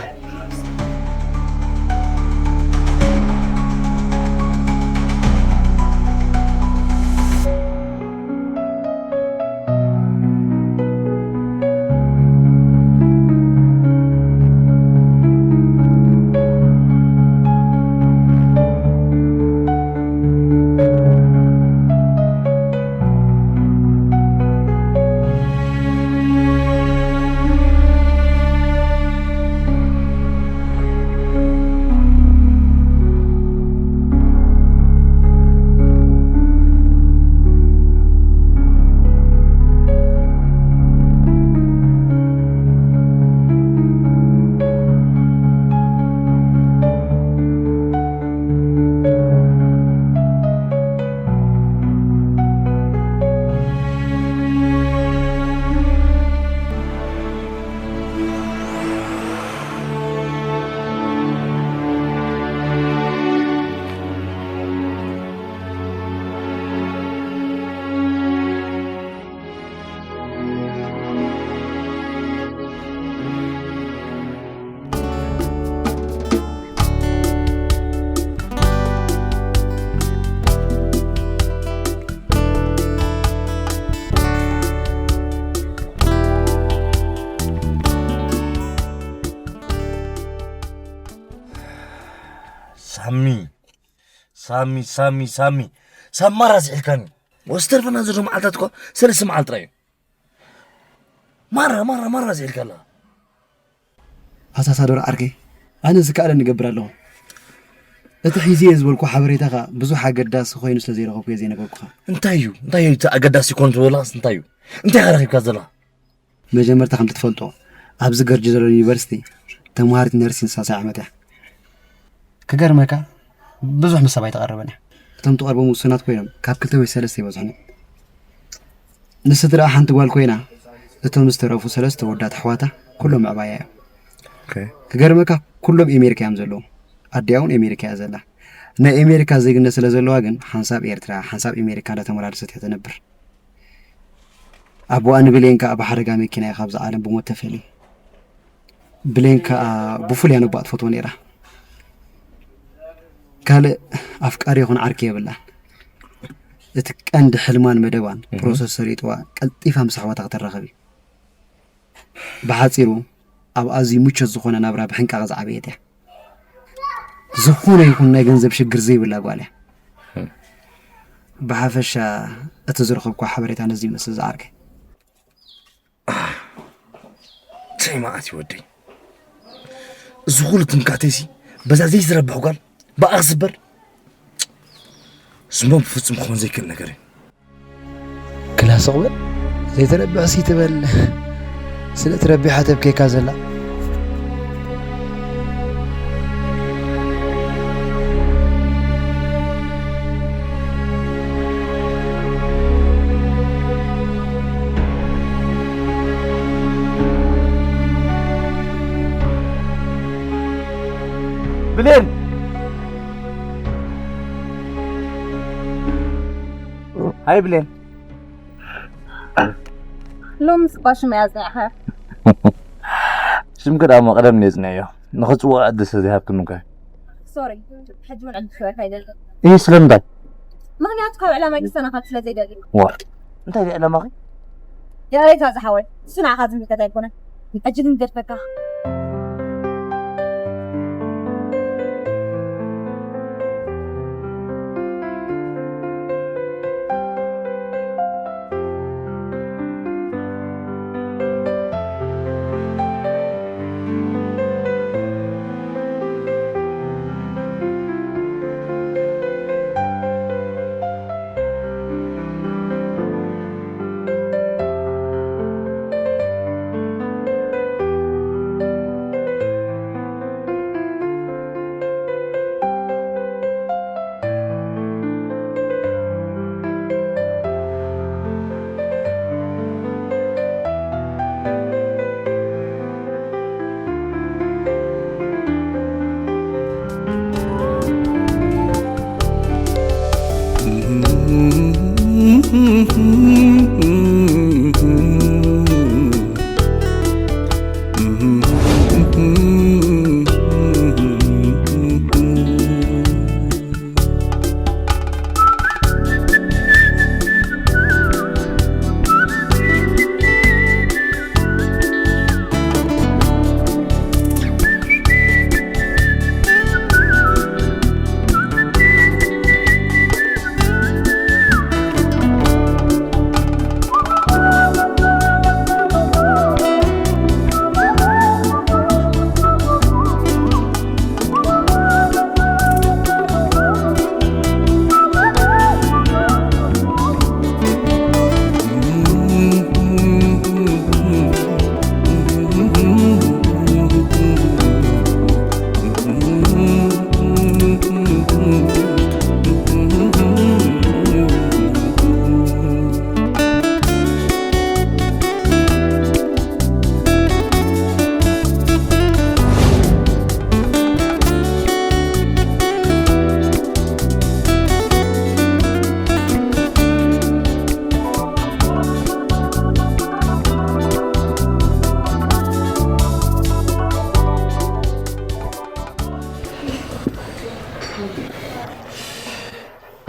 ሳሚ፣ ሳሚ፣ ሳሚ፣ ሳሚ፣ ሳብ ማራ ዝሒልካኒ። ወስተርፈና ዘሎ መዓልታት እኮ ሰለስተ መዓልቲ ጥራይ እዩ። ማራ፣ ማራ፣ ማራ ዝሒልካ ኣለኻ። ኣሳሳዶር ዓርከይ፣ ኣነ ዝከኣለኒ እገብር ኣለኹ። እቲ ሒዝየ ዝበልኩ ሓበሬታ ኸኣ ብዙሕ ኣገዳሲ ኮይኑ ስለ ዘይረኸብኩ እየ ዘይነገርኩኻ። እንታይ እዩ? እንታይ እዩ እቲ ኣገዳሲ ይኮን ዝበለኻስ እንታይ እዩ? እንታይ ኢኻ ረኺብካ ዘለኻ? መጀመርታ ከምቲ ትፈልጦ፣ ኣብዚ ገርጂ ዘሎ ዩኒቨርሲቲ ተምሃሪት ነርሲን ሳልሳይ ዓመት እያ። ክገርመካ፣ ብዙሕ ምስ ሰብ ኣይተቐርብን እያ። እቶም ትቐርቦም ውሱናት ኮይኖም፣ ካብ ክልተ ወይ ሰለስተ ይበዝሑን እዮም። ንስድራኣ ሓንቲ ጓል ኮይና፣ እቶም ዝተረፉ ሰለስተ ወዳት ኣሕዋታ ኩሎም ኣዕባያ እዮም። ክገርመካ ኩሎም ኤሜሪካ እዮም ዘለዉ። ኣዲኣ እውን ኤሜሪካ እያ ዘላ። ናይ ኤሜሪካ ዜግነት ስለ ዘለዋ ግን ሓንሳብ ኤርትራ ሓንሳብ ኤሜሪካ እንዳተመላለሰት እያ ትነብር። ኣቦኣ ንብሌን ከዓ ብሓደጋ መኪና እዩ ካብዚ ዓለም ብሞት ተፈልዩ። ብሌን ከዓ ብፍሉይ ኣነ ኣቦኣ ትፈትዎ ነይራ። ካልእ ኣፍቃሪ ይኹን ዓርኪ የብላን። እቲ ቀንዲ ሕልማን መደባን ፕሮሰስ ሰሪጥዋ ቀልጢፋ ምስ ኣሕዋታ ክትራኸብ እዩ። ብሓፂሩ ኣብ ኣዝዩ ምቾት ዝኾነ ናብራ ብሕንቃቐ ዝዓበየት እያ። ዝኾነ ይኹን ናይ ገንዘብ ሽግር ዘይብላ ጓል እያ። ብሓፈሻ እቲ ዝረኸብኳ ሓበሬታ ነዚ ይመስል ዝዓርከይ። እንታይ መዓት እዩ ወደይ? እዚ ኩሉ ትምካተይሲ በዛ ዘይዝረብሕ ጓል ብኣ ክስበር? ዝሞ ብፍጹም ክኾን ዘይክእል ነገር እዩ። ክላስቕ በል ዘይትረብሕ ሲ ትበል። ስለ ትረቢሓ ተብኬካ ዘላ ብሌን ሃይ ብሌን ሎምስ እኳ ሽመይ ኣጽኒዕኻ። ሽምኪ ደኣ እሞ ቀደም እየ ጽኒዐዮ። ንኽጽውዖ ዕድል ስለ ዘይሃብክኒ እኮ እዩ። ሶሪ፣ ሕጂ እውን ዕድል ክህበካ ኣይደልን። እሂ ስለምንታይ? ምኽንያቱ ካብ ዕላማይ ክሰናኸል ስለ ዘይደሊ። ዋ እንታይ ድዩ ዕላማኺ? ይቕሬታ ዝሓወይ፣ እሱ ንዓኻ ዝምልከት ኣይኮነን። ሕጂ ግን ገድፈካ።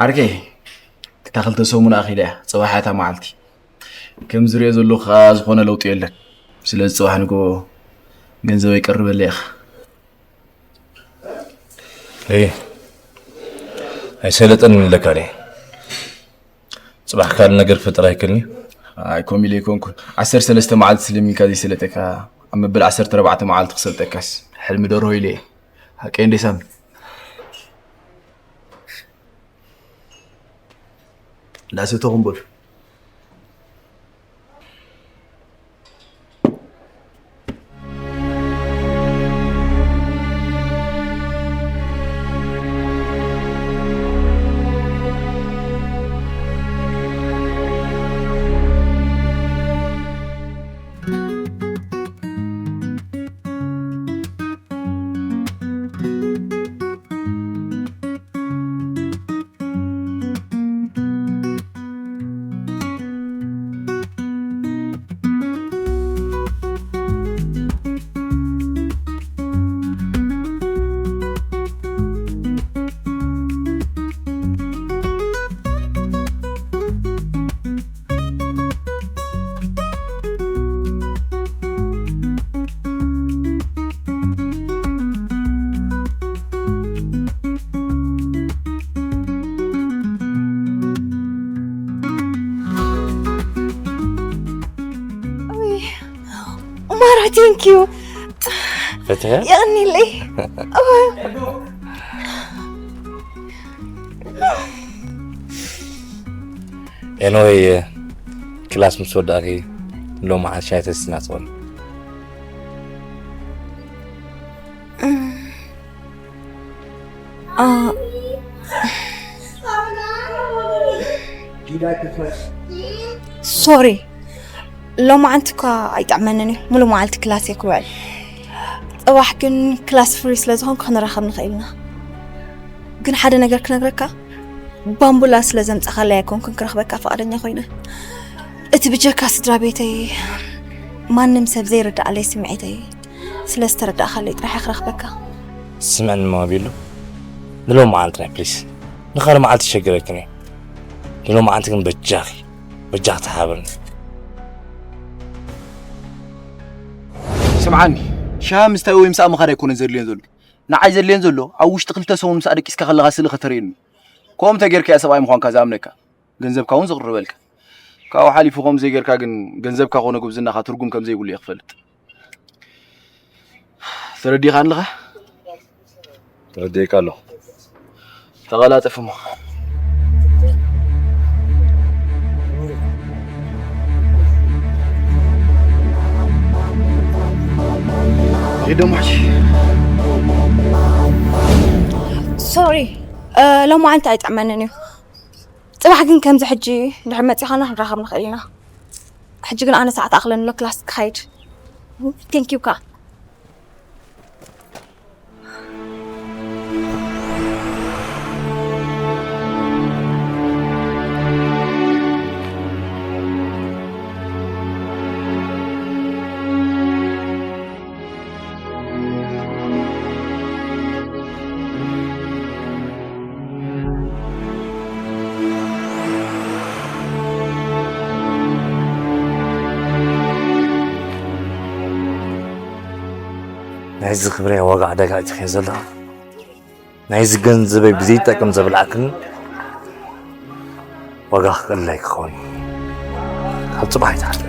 ዓርከይ እታ ክልተ ሰሙን ኣኺላ እያ። ጽባሕ እታ መዓልቲ ከም ዝሪኦ ዘለኹ ከኣ ዝኾነ ለውጢ የለን። ስለዚ ጽባሕ ንግሆ ገንዘበይ ቀርበለይ ኢኻ። እይ ኣይሰለጠን ምለካ እኔ ጽባሕ ካልእ ነገር ክፈጥር ኣይክእልን እዩ። ኣይ ኮሚለ ኣይኮንኩን ዓሰርተ ሰለስተ መዓልቲ ስለም ኢልካ ዘይሰለጠካ ኣብ መበል ዓሰርተ ኣርባዕተ መዓልቲ ክሰልጠካስ ሕልሚ ደርሆ ኢለ እየ። ሓቀይ እንዴ ሳሚ? እንዳሰተኹም በሉ። I thank you. ፈትሐ የቐኒለይ። ኤንወይ ክላስ ምስ ወዳእኪ ሎማዓንቲ ሻይ ተስቲና ትኾን ሶሪ፣ ሎማዓንቲ እኳ ኣይጥዕመንን እዩ። ሙሉእ መዓልቲ ክላስ እየ ክውዕል። ፅባሕ ግን ክላስ ፍሪ ስለ ዝኾንኩ ክንራኸብ ንኽእል ኢና። ግን ሓደ ነገር ክነግረካ፣ ባምቡላ ስለ ዘምፃኻለይ ኣይኮንኩን ክረኽበካ ፍቓደኛ ኮይነ። እቲ ብጀካ ስድራ ቤተይ ማንም ሰብ ዘይርድኣለይ ስምዒተይ ስለ ዝተረዳእኻለይ ጥራሕ እየ ክረኽበካ። ስምዕኒ ማቢሉ ንሎማዓንቲ ጥራይ ፕሊስ። ንኻልእ መዓልቲ ይሸግረክን እዩ። ንሎማዓንቲ ግን በጃኺ በጃኺ ተሓባበርኒ። ስምዓኒ፣ ሻሂ ምስታይ ወይ ምሳእ ምኻድ ኣይኮነን ዘድልየን ዘሎ። ንዓይ ዘድልየን ዘሎ ኣብ ውሽጢ ክልተ ሰሙን ምሳእ ደቂስካ ከለኻ ስእሊ ከተርእየኒ። ከምኡ ተጌርካ እያ ሰብኣይ ምዃንካ ዝኣምነካ፣ ገንዘብካ እውን ዝቕርበልካ። ካብኡ ሓሊፉ ከምኡ ዘይጌርካ ግን ገንዘብካ ኮነ ጉብዝናኻ ትርጉም ከም ዘይብሉ እየ ክፈልጥ። ተረዲኻ ኣለኻ? ተረዲእካ ኣለኹ። ተቐላጠፍ እሞ። ሄዶ ማሽ ሶሪ፣ ሎማዓንቲ ኣይጥዕመንን እዩ። ፅባሕ ግን ከምዚ ሕጂ እንድሕር መፂኻና ክንራኸብ ንኽእል ኢና። ሕጂ ግን ኣነ ሰዓት ኣኽለኒ ኣሎ ክላስ ክኸይድ። ቴንኪዩ ካ። ናይዚ ክብረይ ዋጋ ዕዳጋ እትኸ ዘለኻ ናይዚ ገንዘበይ ብዘይጠቅም ዘብልዓክን ዋጋ ክቕለይ ክኸውን ካብ ፅባሕ ይትሓል።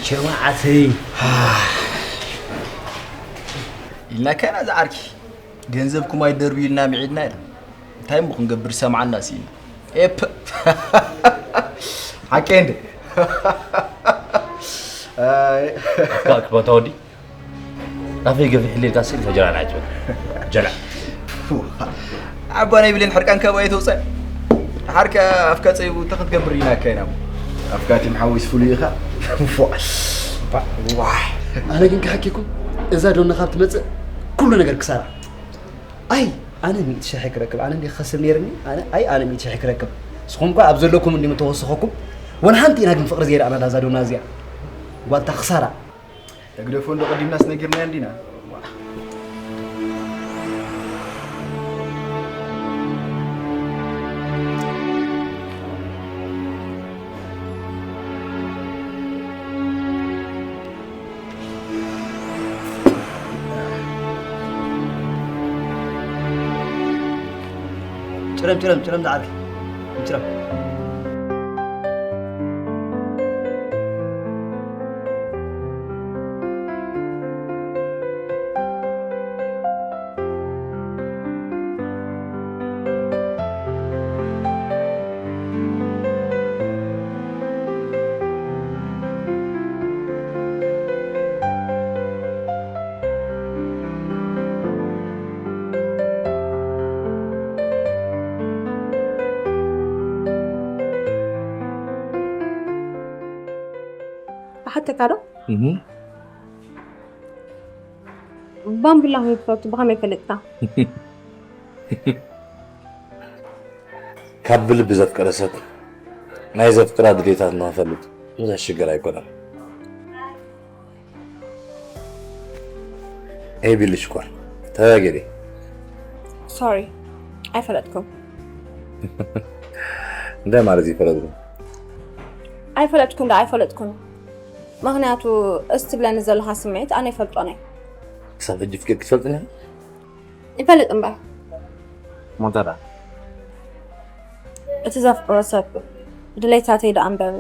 ሸማዓተይ ኢልናካ ኢና ዝዓርኪ። ገንዘብኩም ኣይደርብዩ ኢልና ምዒድና ኢና። እንታይ እሞ ክንገብር ሰምዓና ስኢና። ኤፕ ሓቀይ እንደ ኣካ ክበታ ወዲ ናፈይ ገፊሕ ኢልካ ስል ፈጀራ ናይትበል ጀላ ዓባ ናይ ብሌን ሕርቃን ካብ ኣይተውፀ ሓርከ ኣፍካ ፀይቡ እንታይ ክትገብር ኢናካ ኢና ኣፍካቲም ሓዊስ ፍሉይ ኢኻ ኣነ ግን ክሓኪኩም እዛ ዶና ካብ ትመፅእ ኩሉ ነገር ክሳራ ኣይ ኣነ ሚእቲ ሽሕ ክረክብ ኣነ እንዲ ክኸስብ ነይርኒ ኣይ ኣነ ሚእቲ ሽሕ ክረክብ ንስኹም ኳ ኣብ ዘለኩም እንዲ ምተወሰኸኩም ወላ ሓንቲ ኢና ግን ፍቕሪ ዘይረኣና ዳዛ ዶና እዚኣ ጓልታ ክሳራ ተግደፎ እንዶ ቀዲምናስ ነጊርናዮ እንዲና ጭረም ጭረም ጭረም ዝዓርኪ ጭረም ብሓተካ ዶ ባምቡላ ከም ትፈቱ ብኸመይ ፈለጥካ ካብ ብልቢ ዘፍቀረ ሰብ ናይ ዘፍቅራ ድሌታት ንኸፈልጥ ብዙሕ ሽግር ኣይኮነን። ኤቢል ሽኮር ተባገሪ እሳ ሶሪ፣ ኣይፈለጥኩም። እንታይ ማለት ይፈለጥኩም? ኣይፈለጥኩም ዶ ኣይፈለጥኩም? ምኽንያቱ፣ እዚ ትብለኒ ዘለኻ ስምዒት ኣነ ይፈልጦ ነይ። ክሳብ ሕጂ ፍቅር ክትፈልጥኒ? ይፈልጥ እምበር። ሞንታዳ። እቲ ዘፍቅሮ ሰብ ድሌታተይ ደኣ እምበር፣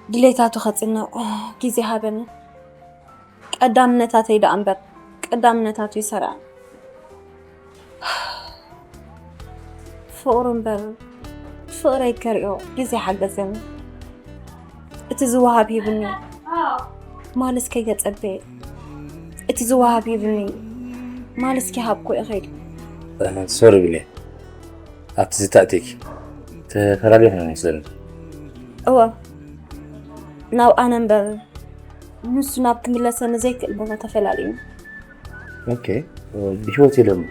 ድሌታቱ ከጽንዕ ግዜ ሃበኒ። ቀዳምነታተይ ደኣ እምበር፣ ቀዳምነታቱ ይሰርዐ። ፍቕሩ እምበር፣ ፍቕረይ ከርእዮ ግዜ ሓገዘኒ። እቲ ዝወሃብ ሂብኒ፣ ማለስ ከይተጸበየ። እቲ ዝወሃብ ሂብኒ፣ ማለስ ከይሃብኩ እኸይድ። ሶሪ ብሌ፣ ኣብቲ ዝተእትየኪ ተፈላልዮ ይመስለኒ። እወ፣ ናብ ኣነ እምበር፣ ንሱ ናብ ክምለሰኒ ዘይክእል ቦታ ተፈላሊና። ኦኬ፣ ብህይወት የለን።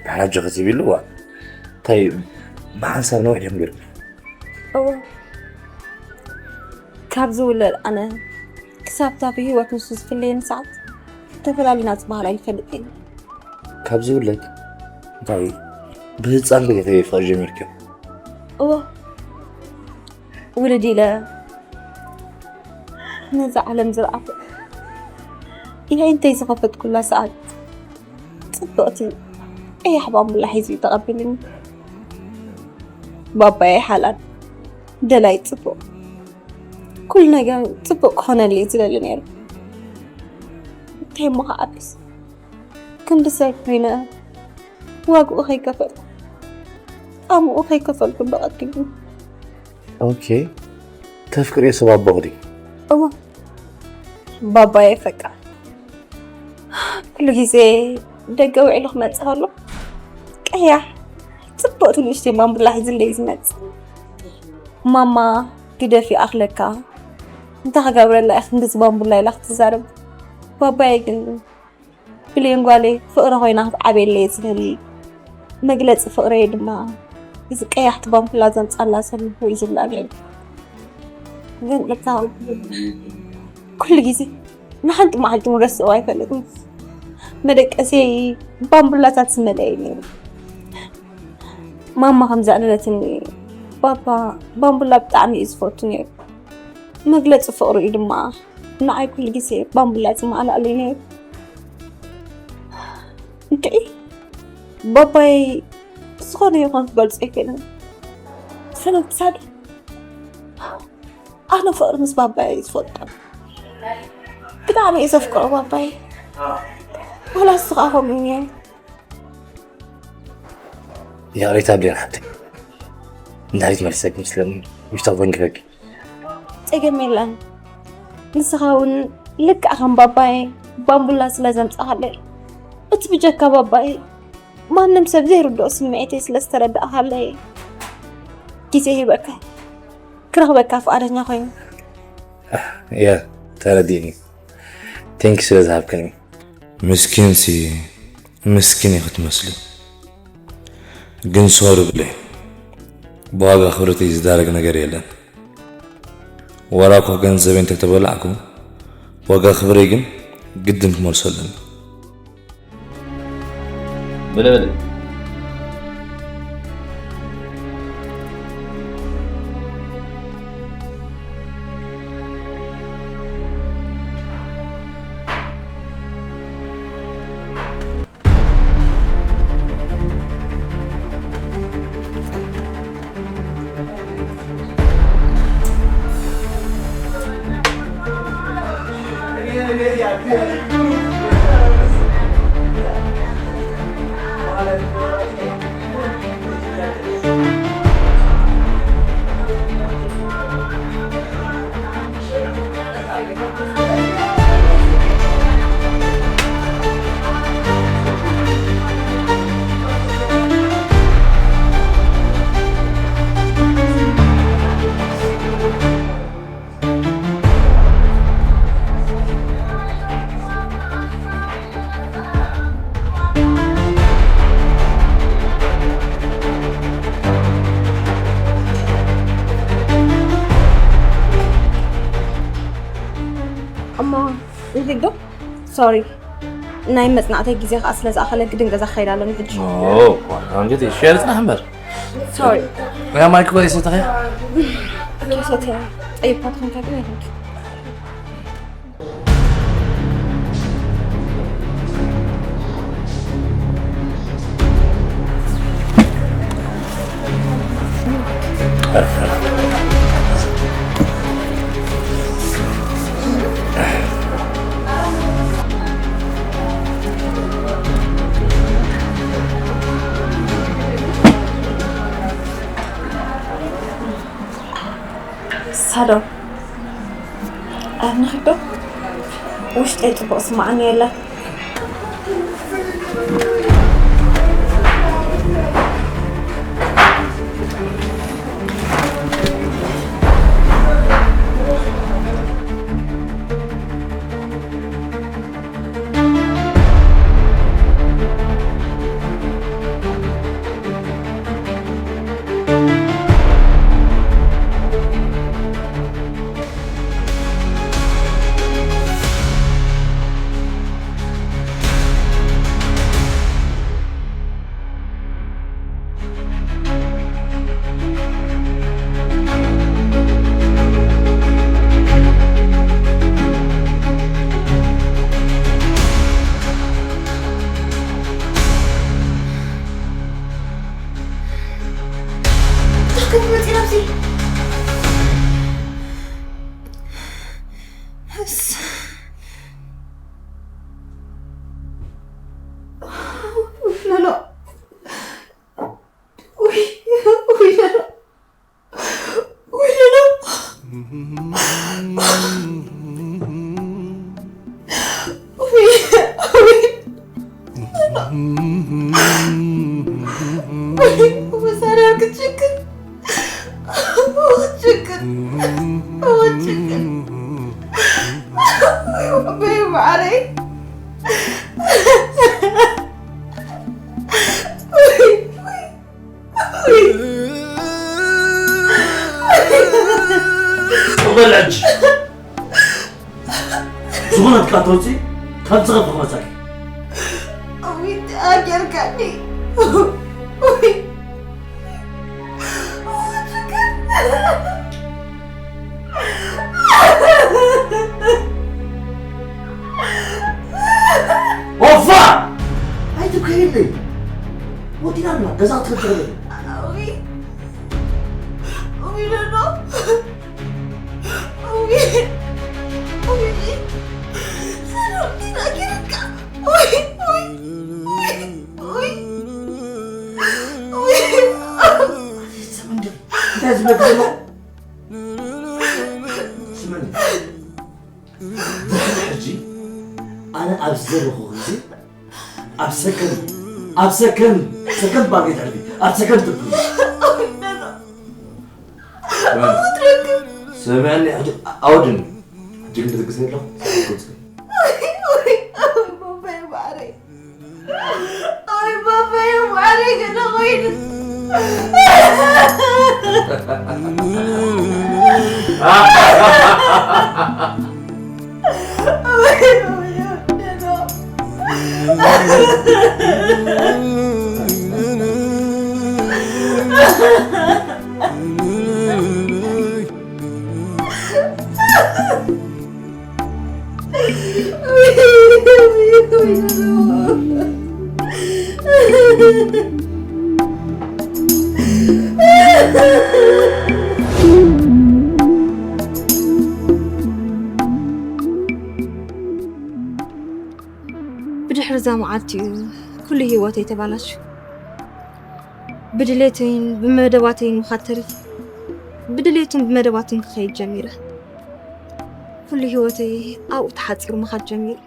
ንሕና ጀኸት ይብሉ፣ ዋ። እንታይ ብሓንሳብ ነዊሕ ድዮም ገይሩ? እወ። ካብ ዝውለድ ኣነ ክሳብ እታ ብህይወት ንሱ ዝፍለየኒ ሰዓት ተፈላሊና ዝበሃል ኣይፈልጥን። ካብ ዝውለድ? እንታይ ብህፃን ድገተ ፍቕሪ ጀሚርክዮ? እወ። ውልድ ኢለ ነዛ ዓለም ዝረኣኹ ኢደይ እንተይ ዝኸፈትኩላ ሰዓት፣ ጽብቕቲ ቀያሕ ባምቡላ ሒዙ እዩ ተቐቢሉኒ። ባባየ ሓላል፣ ደላይ ጽቡቕ፣ ኩሉ ነገር ጽቡቕ ክኾነለይ ዝደሊ ነይሩ። እንታይ እሞ ክዓብስ፣ ክንዲ ሰብ ኮይነ ዋግኡ ከይከፈልኩ፣ ጣምኡ ከይከፈልኩ በቐድኩ። ኦኬ፣ ተፍቅርዮ ሰብ ኣቦኺ ድዩ? እወ፣ ባባየ ፈቃ። ኩሉ ግዜ ደገ ውዒሉ ክመጽእ ከሎ፣ ቀያሕ ጽብቕቲ ንእሽተይ ባምቡላ ሒዙለይ ዝመጽእ። ማማ፣ ግደፊ ይኣኽለካ። እንታይ ክገብረላ እየ ክንድዚ ባምቡላ ኢላ ክትዛረብ። ባባየ ግን ብሌን ጓለይ ፍቕሪ ኮይና ክትዓብየለይ እየ ዝደሊ። መግለጺ ፍቕረይ ድማ እዚ ቀያሕቲ ባምቡላ ዘምጻላ ሰብ ልቡ እዩ ዝብላ ነይሩ። ግን እታ ኩሉ ግዜ ንሓንቲ መዓልቲ እውን ረስኦ ኣይፈልጥን። መደቀሰይ ባምቡላታት ዝመልአ እዩ ነይሩ። ማማ ከም ዘዕለለትኒ ባባ ባምቡላ ብጣዕሚ እዩ ዝፈቱ ነይሩ። መግለጺ ፍቕሩ እዩ ድማ ንዓይ ኩሉ ግዜ ባምቡላ ዝመኣላእለይ ነይሩ። እንድዒ ባባይ ዝኾነ ይኹን ክገልጾ ኣይክእልን። ፈገግታ ድዩ? ኣነ ፍቕሪ ምስ ባባይ ዝፈልጦ። ብጣዕሚ እየ ዘፍቅሮ ባባይ። ዋላ ንሱ ኸኣ ከምኡ እዩ። ይቕሬታ ብሌን ሓብተይ። እንድሕር ትመልሰኪ ምስለኒ ይፍታው በንግረኪ። ጸገም የለን። ንስኻ እውን ልክዕ ከም ባባይ ባምቡላ ስለ ዘምጻኻለይ፣ እቲ ብጀካ ባባይ ማንም ሰብ ዘይርድኦ ስምዒተይ ስለ ዝተረዳእኻለይ፣ ግዜ ሂበካ ክረኽበካ ፍቓደኛ ኮይኑ። እየ፣ ተረዲእኒ። ቴንኪ ስለ ዝሃብክኒ። ምስኪንሲ ምስኪን ኢኺ ትመስሊ። ግን ሶሪ ብሌን፣ ብዋጋ ክብረተይ ዝዳረግ ነገር የለን። ዋላ እኳ ገንዘበይ እንተተበላዕኩ፣ ዋጋ ክብረይ ግን ግድን ክመልሶ ኣለኒ። በለ በለ። እሞ ንሂድ ዶ? ሶሪ፣ ናይ መጽናዕተይ ግዜ ከኣ ስለ ዝኣኸለ ግድን ገዛ ክኸይድ ኣለኒ ሕጂ። ኦ፣ እንግዲህ ሸር ጽናሕ እምበር። ሶሪ። ያ ማይክ ወይ ሰተኸ? ኦኬ፣ ሰተ ጠይባ ትኾን ካብ ኢለ። ሳዶም፣ ኣብ ንኽዶ ውሽጠይ ጽቡቕ ስማዓኒ የለን። እንታይ ክትመጺ ናብዚ? እስ-፣ ኖ፣ ኖ። ውይ፣ ውይ፣ ኖ፣ ኖ። ውይ፣ ኖ፣ ኖ። ውይ፣ ውይ። ውይ፣ መሳርያ ክትሽክር። ክትሽክር። ክትሽክር። ውይ፣ ውይ፣ ማዕረይ። ውይ፣ ውይ። በል ሕጂ። ዝኾነት ቃል ተውፅኢ፣ ካብ ዝኸፍ ክመፀኪ። ውይ፣ ኣገርካኒ። ውይ። ኦፋ! ኣይትብከይለይ። ወዲና ብላ፣ ገዛ ክትከፍት ትኽእል። ውይ። ውይ፣ ኖ፣ ኖ። ውይ። ውይ። ሰላም ዲና ጌርካ። ውይ፣ ውይ። ውይ። ውይ። ውይ። ስም እንደ-፣ እንታይ ዝብለክ ዘሎ? ስመኒ፣ ድሕሪ ሕጂ ኣነ ኣብ ዝደለኹ ግዜ ኣብ ሰከንድ፣ ኣብ ሰከንድ፣ ሰከንድ ባር ከይተሕልፊ፣ ኣብ ሰከንድ ትብሊ። ስምዕኒ፣ ሕጂ ኣወድኒ። ሕጂ ግን ትድግስኒ ኣለኹ። ኣይ ባባየ፣ ማዕረይ ገለ ኾይኑ። ብድሕሪ እዛ መዓልቲ እዩ ኩሉ ህይወተይ ተባላሹ። ብድሌተይን ብመደባተይን ምኻድ ተሪፉ፣ ብድሌቱን ብመደባቱን ክኸይድ ጀሚረ። ኩሉ ህይወተይ ኣብኡ ተሓጺሩ ምኻድ ጀሚሩ።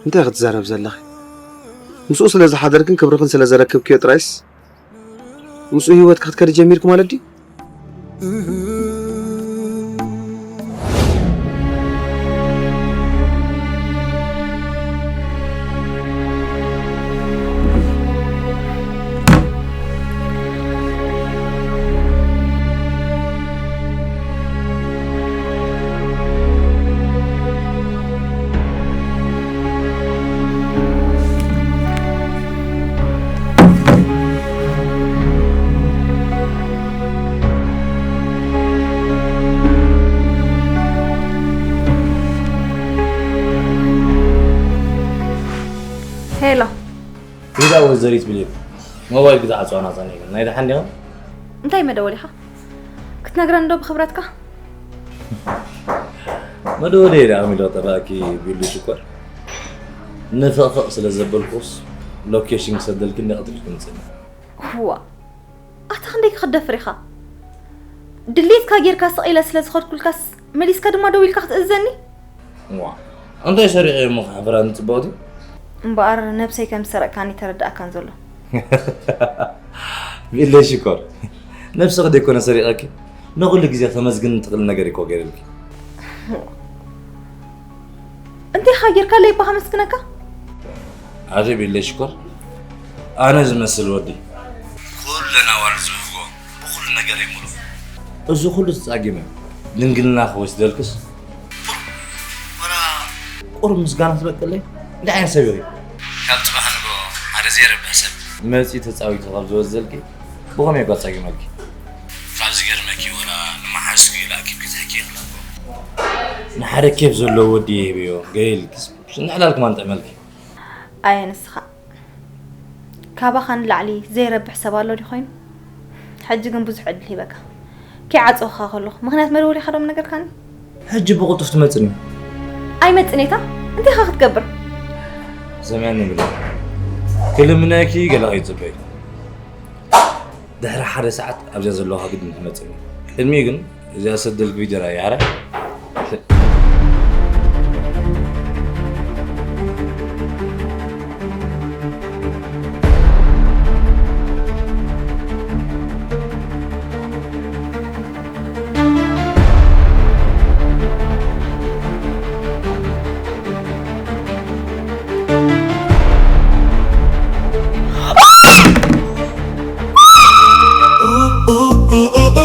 እንታይ ክትዛረብ ዘለኺ? ምስኡ ስለ ዝሓደርክን ክብርኽን ስለ ዘረክብክዮ ጥራይስ ምስኡ ህይወት ክትከዲ ጀሚርኪ ማለት ድዩ? ወይዘሪት ብሌን፣ ሞባይል ክትዓጽዋ ናጻ ነይሩ። ናይ ደሓን ዲኻ? እንታይ መደወሊኻ? ክትነግረኒ ዶ ብኽብረትካ? መደወሊ ደኣ ሚዶ ጠፋእኪ ቢሉ ሽኮር። ንፍቕፍቕ ስለ ዘበልኩስ ሎኬሽን ክሰደልክን ቀትሪ ትምጽእኒ። ዋ፣ ኣታ ክንደይ ክትደፍር ኢኻ? ድሌትካ ጌርካ ስቕ ኢለ ስለ ዝኸድኩልካስ መሊስካ ድማ ደው ኢልካ ክትእዝዘኒ? ዋ፣ እንታይ ሰሪቐ እሞ ክሕፍራ ንጽበቕቲ? እምበኣር ነብሰይ ከም ዝሰረቕካኒ ተረዳእካን ዘሎ። ቢለይ ሽኮር፣ ነብስኺ ደይኮነ ሰሪቐኪ፣ ንኹሉ ግዜ ከተመስግኒ ትኽእሊ ነገር እኮ ገይረልኪ። እንታይ ኢኻ ጌርካለይ እባ ከመስግነካ? ኣቲ ቢለይ ሽኮር፣ ኣነ ዝመስል ወዲ ኩለን ኣዋልድ ዝብህጎ ብኹሉ ነገር ይምሉ። እዚ ኩሉ ተጻጊመ ድንግልና ክወስደልክስ? ወላ ቁሩብ ምስጋና ትበቅለይ? እንታይ ዓይነት ሰብ ኢኺ? ካብ ጽባሕ ንግሆ ሓደ ዘይረብሕ ሰብ መጺኡ ተጻዊቱ ካብ ዝወስደልኪ ብኸመይ እኳ ጸጊመልኪ? ካብ ዝገርመኪ ወላ ንመሓዝኩ ኢለ ኣኪብኪ ትሕኪ ይኽእላ እኮ። ንሓደ ኬፍ ዘለዎ ወዲ ይህብዮ ገለ ኢልክስ ንዕላል ከማን ጥዕመልኪ። ኣየ ንስኻ ካባኻ ንላዕሊ ዘይረብሕ ሰብ ኣሎ ድዩ ኮይኑ? ሕጂ ግን ብዙሕ ዕድል ሂበካ። ከይዓጸኹኻ ከለኹ ምኽንያት መደወሊኻ ዶ ምነገርካኒ? ሕጂ ብቕልጡፍ ትመጽኒ። ኣይመጽኔታ እንታይ ኢኻ ክትገብር? ሰምዕኒ ብለ ክልምነኪ ገለ ከይጽበይ። ድሕሪ ሓደ ሰዓት ኣብዚኣ ዘለኹ ግድን ትመጽኒ። ቅድሚኡ ግን እዚኣ ሰደልክ ቪድዮ ርኣያ፣ ኣረ።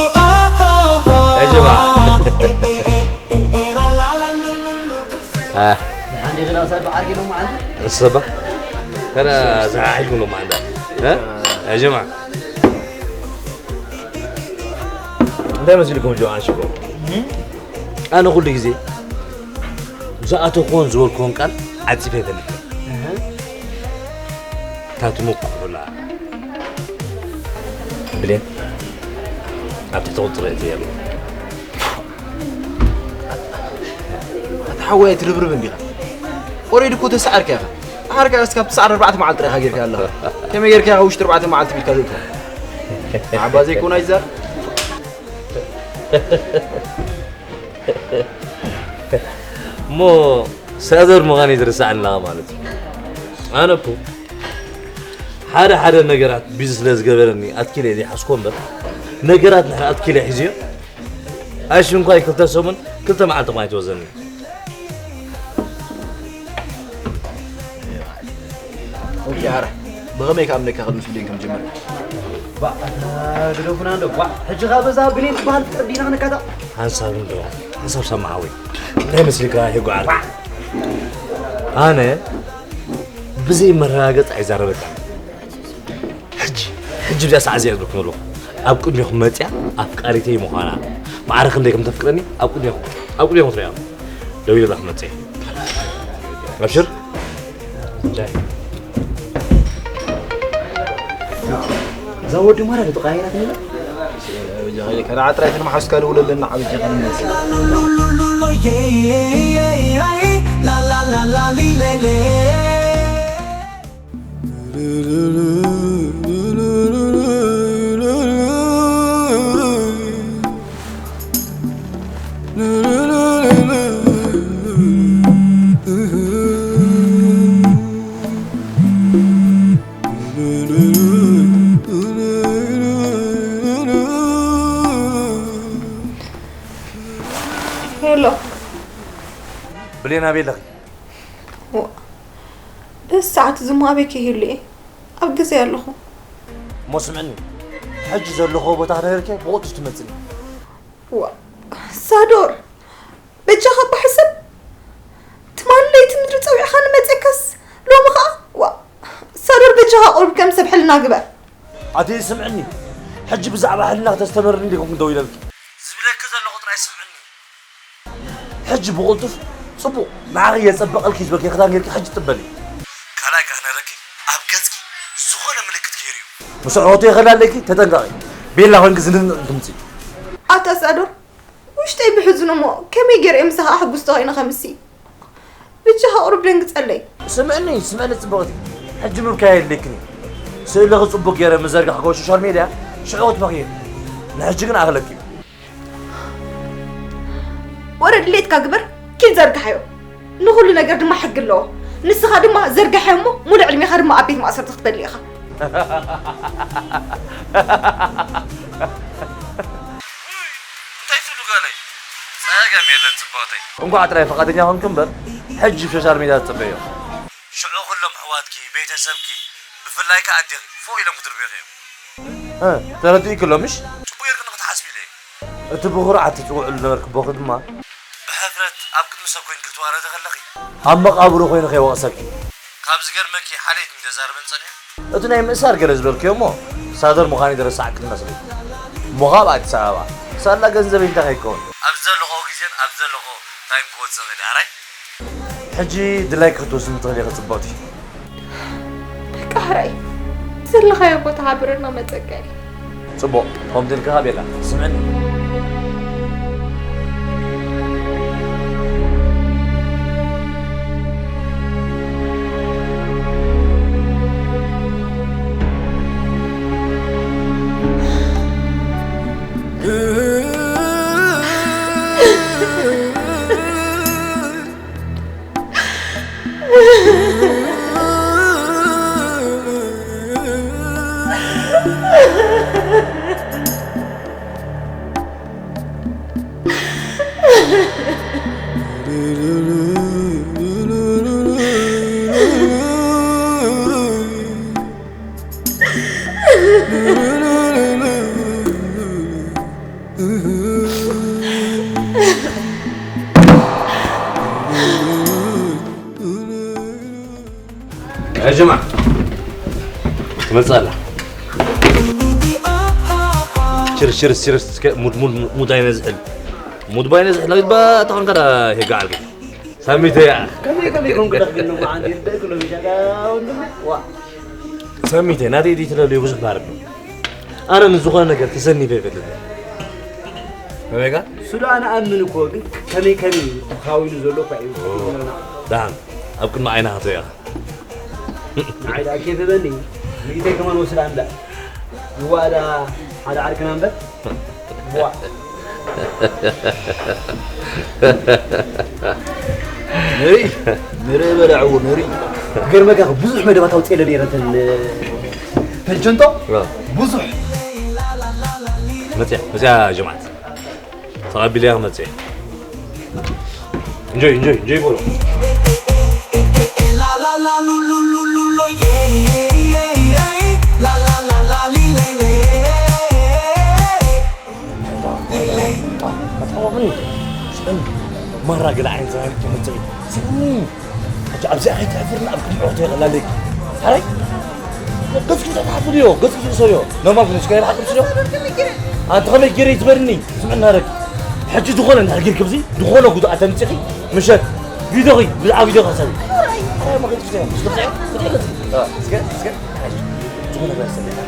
يا جماعة. ها. الصبا. أنا زعلكم لو ما عندها. ها؟ يا جماعة. እንታይ መሲልኩም ጆ ኣንሽኮ? ኣነ ኩሉ ግዜ ዝኣተኹዎን ዝበልኩዎን ቃል ዓጺፈ ኣይፈልጥን። እታ ትምክሑላ ብሌን ኣብ ትሕቲ ቁጽሪ እትእያ። ኣታ ሓወይ ኣይትርብርብ እንዲኻ። ኦሬዲ እኮ ተሰዓርካ ኢኻ። ኣሓርካ እስካብ ትስዓር ኣርባዕተ መዓልቲ ጥራይ ኢኻ ጌርካ ኣለኻ። ከመይ ጌርካ ኢኻ ውሽጢ ኣርባዕተ መዓልቲ ቢልካ ዘእትዋ? ዓባ ዘይኮነ ኣይዛር። እሞ ሳዘር ምዃነይ ትርስዓኒ ኣለኻ ማለት እዩ። ኣነ እኮ ሓደ ሓደ ነገራት ቢዚ ስለ ዝገበረኒ ኣትኪለ ዘይሓዝኮ እምበር፣ ነገራት ንሕና ኣትኪለ ሒዝዮ። ኣሽ እንኳይ ክልተ ሰሙን ክልተ መዓልቲ ማይ ትወዘኒ። ኦኬ፣ ኣረ፣ ብኸመይ ክኣምነካ ቅድሚ ስደን ከም ጀመርካ? ባ፣ ግደፉና እንዶ። ባ፣ ሕጂ ኸኣ በዛ ብሌን ትበሃል ፍጥረት ዲና ክነካታ? ሓንሳብ እንዶ፣ ሓንሳብ ሰማዓዊ። እንታይ መስልካ ይጓዓር? ኣነ ብዘይ መረጋገጽ ኣይዛረበካን። ሕጂ፣ ሕጂ ብዛ ሰዓት እዚኣ ዝብለኩም ዘለኹ። ኣብ ቅድሜኹም መጽያ ኣፍቃሪተይ ምዃና፣ ማዕረ ክንደይ ከም ተፍቅረኒ ኣብ ቅድሜኹም፣ ኣብ ቅድሜኹም ትሪኣ። ደው ኢለ ክመጽእ እየ። ኣብሽር። እዛ ወዲ ማራ ዶ ተቐያይራት ነላ? በጃኻ ከደዓ ጥራይ ተን መሓዝካ ደውለለና፣ በጃኻ ንመለስ። ሄሎ። ብሌን፣ ኣበይ ኣለኺ? ዋ፣ በዚ ሰዓት እዚ እሞ ኣበይ ከይህሉ እየ? ኣብ ገዛይ ኣለኹ። እሞ ስምዕኒ፣ ሕጂ ዘለኹዎ ቦታ ክነግርኪ እየ፣ ብቕልጡፍ ትመጽኒ። ዋ፣ ሳዶር፣ በጃኻ እባ ሕሰብ። ትማሊ ለይቲ ምድሪ ጸዊዕኻኒ መጺእካስ ሎሚ ኸኣ? ዋ፣ ሳዶር፣ በጃኻ ቁሩብ ከም ሰብ ሕልና ግበር። ኣቲ ስምዕኒ፣ ሕጂ ብዛዕባ ሕልና ክተስተምርኒ ዲኹም ክደው ኢለልኪ? ዝብለኪ ዘለኹ ጥራይ ስምዕኒ። ሕጂ ብቕልጡፍ ጽቡቕ ንዓኺ የጸብቐልኪ ዝበልኪ ክዳን ጌርኪ ሕጂ ጥበሊ። ካልኣይ ከኣ ክነግረኪ፣ ኣብ ገጽኪ ምስ ኣዕወቱ የኸላለኪ ተጠንቀቂ። ቤላ ኮንኪ ዝንንቕ ድምፂ። ኣታ ሳዶር፣ ውሽጠይ ብሕዝኑ እሞ ከመይ ገይረ ምሳኻ ሕጉስቲ ኮይነ ከምሲ? ብቻ ኣቕሩብ ደንግጸለይ። ስምዕኒ፣ ስምዕኒ ጽብቕቲ። ሕጂ ምብካይ የድልየክን እዩ። ስእልኺ ጽቡቕ ገይረ ምዘርጋሕክዎ ሶሻል ሜድያ ሽዑ ክትበኽዪ። ንሕጂ ግን ኣኽለኪ። ወረ ድሌትካ ግበር፣ ኪድ ዘርግሓዮ። ንኹሉ ነገር ድማ ሕጊ ኣለዎ። ንስኻ ድማ ዘርግሓዮ እሞ ሙሉእ ዕድሜኻ ድማ ኣብ ቤት ማእሰርቲ ክትበሊ ኢኻ። እንታይ ትብሉ ጋለይ? ጸገም የለን ጽብቕተይ። እንኳዕ ጥራይ ፈቓደኛ ኮንኪ እምበር፣ ሕጂ ብሶሻል ሜድያ ትጽበዮ። ሽዑ ኩሎም ኣሕዋትኪ፣ ቤተሰብኪ፣ ብፍላይ ከኣ ኣዴኺ ፎእ ኢሎም ክትርብኺ እዮም። እ፣ ተረዲእኪ ኣሎ ምሽ? ጽቡቕ ጌርኪ ንክትሓስቢ ኢለ እየ። እቲ ብኹርዓት ትጽውዕሉ ነበርኪ ቦኺ ድማ። ብሕፍረት ኣብ ቅድሚ ሰብ ኮይንኪ ክትዋረዲ ከለኺ። ኣብ መቓብሩ ኮይኑ ከይወቕሰኪ። ካብ ዝገርመኪ ሓለይት እንተዛርበን ጸኒሐ። እቲ ናይ ምእሳር ገለ ዝበልክዮ እሞ ሳደር ምዃነይ ዝረሳዕኪ ትመስሊ። እሞ ካብ ኣዲስ ኣበባ ሳላ ገንዘበይ እንታይ ከይከውን? ኣብ ዘለኹ ግዜን ኣብ ዘለኹ ታይም ክወጽእ ኽእል እየ። ኣራይ? ሕጂ ድላይኪ ክትወስኒ ትኽእሊ ኢኺ ጽብቕቲ። በቃ ሕራይ ዘለኻዮ ቦታ ሓብረና መጸቀኒ። ጽቡቕ፣ ከምኡ ኢልካ ቤላ፣ ስምዕኒ። ያ ጀማ ትመጽእ ኣላ። ችርስ ችርስ ችርስ። እስከ ሙድ ሙድ ሙድ ኣይነዝሕል። ሙድ ባይነዝሕል። ግባ ተኾንካ ዳ ሄጋ ዓርገ። ሳሚተ ያ። ከመይ ከመይ ኮንኩ ደኽ ግን ነው መዓንዲ ይርዳይ ኩሎ ምሻ ዳ ወንድም። ዋ። ሳሚተ ናተይ ዲ ትለሉ ብዙሕ ባርድ ነው። ኣነ ንዝኾነ ነገር ተሰኒፈ ይፈልጥ። ከመይ ጋ? እሱ ዶ ኣነ ኣምን እኮ ግን ከመይ ከመይ ተኻዊሉ ዘሎ እኮ እዩ። ዳን ኣብ ቅድሚ ዓይና ክትሪኦ። ንዓይ ደኣ ኬፍ በኒ። ንኢተይ ከማን ወስዳ እንዳ። ይዋዳ ሓደ ዓርክና እምበር። ዋ። ንርኢ፣ ንርኢ በላዕዎ፣ ንርኢ። ክገርመካ ብዙሕ መደባት ኣውፅኤለ ነይረ እተን፣ ተንቸንቶ። ዋ። ብዙሕ። መፅያ፣ መፅያ ጀማዓት። ተቐቢለያ ክመፅእ እየ። እንጆይ፣ እንጆይ፣ እንጆይ በሎ። ማራ ገለ ዓይነት ዘራሪት ተመፅእ። ስኒ። ሕጂ ኣብዚኣ ከይትሕፍርና ኣብ ቅድሚ ሆቴል ኣላለይ። ሓራይ? ገጽኪ ተትሓፍርዮ፣ ገጽኪ ትእሰርዮ። ኖርማል ኩነሽ ከይብሓቅ ትስዮ። ኣንቲ ከመይ ገይረ ትበርኒ? ስምዕና ረግ። ሕጂ ዝኾነ እንድሕር ጌርኪ ብዚ፣ ዝኾነ ጉድኣት ኣምጺኺ፣ ምሸት ቪድዮኺ፣ ብዛዕባ ቪድዮ ሓሳቢ። ኣረ፣ መገድ ክትያ፣ እስከ፣ እስከ፣ እስከ፣ ዝኾነ ነገር ሰሚዕና።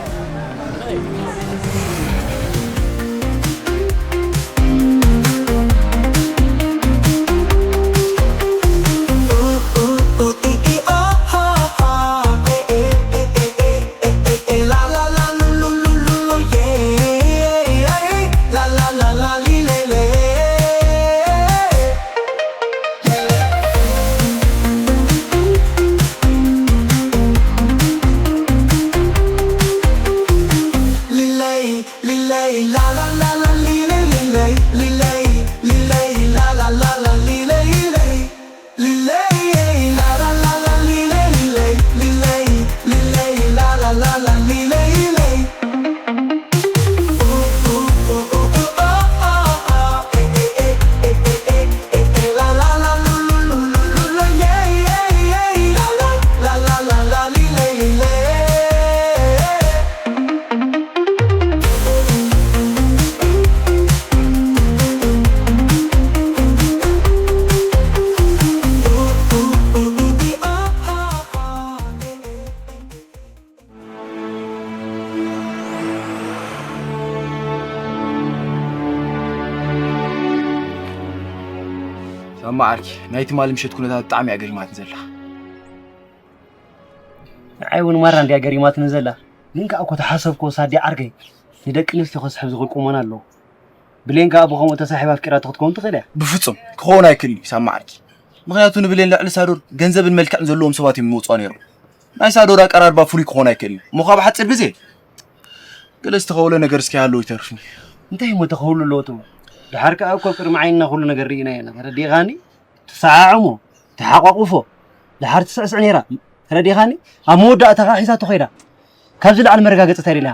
ማዓርኪ፣ ናይ ትማሊ ምሸት ኩነታት ብጣዕሚ እያ ገሪማትኒ ዘላ። ንዓይ እውን ማራ እንድያ ገሪማትኒ ዘላ። ግን ከኣ እኮ ተሓሰብክዎ ሳዲ ዓርከይ፣ ንደቂ ኣንስትዮ ከስሕብ ዝኽእል ቁመና ኣለዎ። ብሌን ከኣ ብኸምኡ ተሳሒባ ኣፍቂራቶ ክትከውን ትኽእል እያ። ብፍጹም ክኸውን ኣይክእልን እዩ ሳማ ዓርኪ። ምኽንያቱ ንብሌን ልዕሊ ሳዶር ገንዘብን መልክዕን ዘለዎም ሰባት እዮም ዝመርጽዋ ነይሮም። ናይ ሳዶር ኣቀራርባ ፍሉይ ክኾን ኣይክእልን እዩ። እሞ ካብ ሓጺር ግዜ ገለ ዝተኸውለ ነገር እስኪ ሃለዎ ይተርፍኒ። እንታይ እሞ ተኸውሉ ኣለዎ ትብሎ? ድሓር ከኣ እኮ ኣብ ቅድሚ ዓይንና ኩሉ ነገር ርኢናዮ ኢና። ተረዲእኻኒ? ትሰዓዓሞ፣ ትሓቋቁፎ፣ ድሓር ትስዕስዕ ነይራ። ተረዲእኻኒ? ኣብ መወዳእታ ከኣ ሒዛቶ ከይዳ። ካብዚ ላዕሊ መረጋገጺ እንታይ ደሊኻ?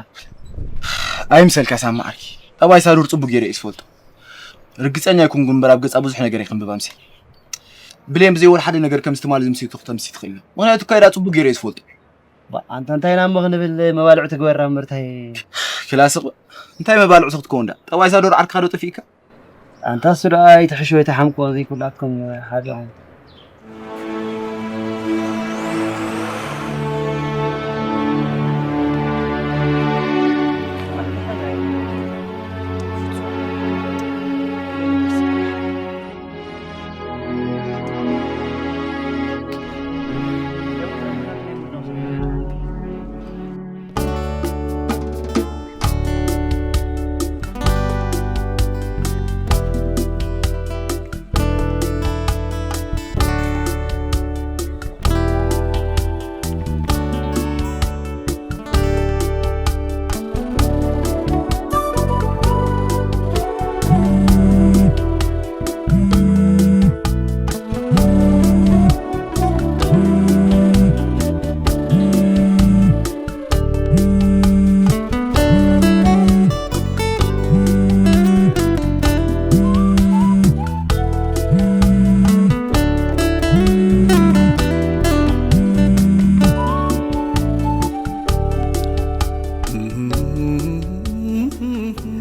ኣይምሰልካ ሳማ ዓርኪ። ጠባይ ሳዶር ጽቡቅ ገይረ እየ ዝፈልጦ። ርግጸኛ ኣይኮንኩን እምበር ኣብ ገጻ ብዙሕ ነገር እየ ከንብብ ኣምስየ። ብሌን ብዘይ ወላ ሓደ ነገር ከምዚ ትማሊ ዝምስየቶ ክተምሲ ትኽእል እያ። ምኽንያቱ ኣካይዳ ጽቡቅ ገይረ እየ ዝፈልጦ። ባ-፣ ኣንታ እንታይ ኢና እሞ ክንብል መባልዑ ትግበራ እምበር እንታይ? ክላስቕ እንታይ መባልዑ ክትከውን ዳ? ጠባይ ሳዶር ዓርክኻ ዶ ጠፊእካ? ኣንታ እሱ ደኣ ኣይትሕሽዎ ኣይትሓምቅዎ ዘይኩላትኩም ሓደ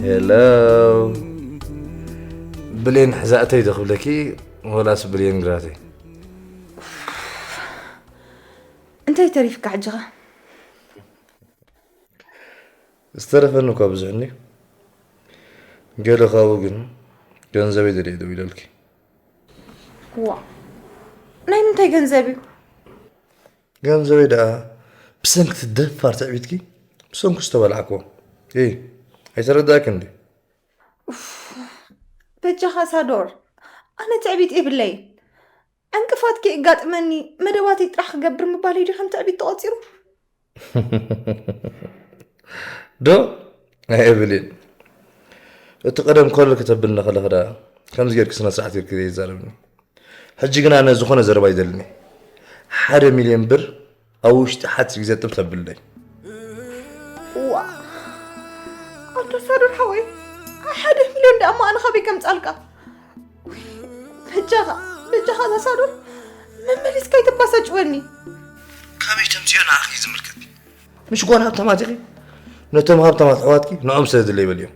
ሄሎ። ብሌን ሕዛእተይ ዶ ክብለኪ፣ ወላስ ብሌን ግራተይ? እንታይ ተሪፍካ ሕጂ ኸ? ዝተረፈኒ እኳ ብዙሕ እንድዩ። ገለ ካብኡ ግን ገንዘበይ ደልየ ደው ኢለልኪ። ዋ፣ ናይ ምንታይ ገንዘብ እዩ? ገንዘበይ ደኣ ብሰንኪ እቲ ደፋር ትዕቢትኪ ብሰንኩ ዝተበላዕክዎ። እይ፣ ኣይተረዳእክን ድዩ? ኡፍ፣ በጃኻ ሳዶር፣ ኣነ ትዕቢት የብለይን። ዕንቅፋት ከየጋጥመኒ መደባተይ ጥራሕ ክገብር ምባለይ ድዩ ከም ትዕቢት ተቖጺሩ? ዶ? ኣይብልን። እቲ ቀደም ኮለል ከተብልና ከለኺ ደኣ ከምዚ ጌርኪ ስነ ስርዓት ጌርኪ ዘይዛረብኒ። ሕጂ ግና ኣነ ዝኾነ ዘረባ ኣይደልን እየ። ሓደ ሚልዮን ብር ኣብ ውሽጢ ሓፂር ግዜ ጥብ ተብለይ። ዋ፣ ኣንታ ሳዶር ሓወይ፣ ሓደ ሚልዮን ደኣ እሞ ኣነ ካበይ ከምጻልካ? ውይ፣ በጃኻ፣ በጃኻ እዛ ሳዶር መመሊስካ ኣይተባሳጭወኒ። ካበይ ተምፅዮ ንዓኺ እዩ ዝምልከት። ምሽ ጓል ሃብታማት ኢኺ። ነቶም ሃብታማት ኣሕዋትኪ ንዖም ስለ ድለይ በልዮም።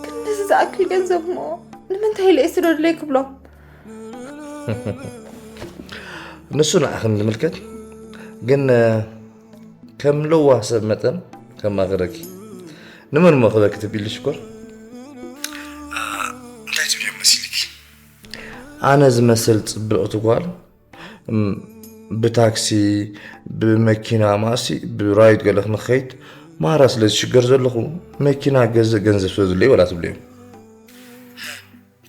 ክንድዚ ዝኣክል ገንዘብ እሞ ንምንታይ ኢለ እየ ስደዱለይ ክብሎም? ንሱ ንዓኽን ዝምልከት ግን፣ ከም ለዋህ ሰብ መጠን ከማኽረኪ። ንመን እሞ ክበኪ ትብሊ ሽኮር? እ፣ እንታይ ትብልዮም መሲልኪ? ኣነ ዝመስል ጽብቕቲ ጓል፣ እም፣ ብታክሲ፣ ብመኪና፣ ማሲ ብራይድ ገለ ክንኸይድ ማራ ስለ ዝሽገር ዘለኹ፣ መኪና ገዝእ ገንዘብ ስለ ዘለይ ወላ ትብልዮም።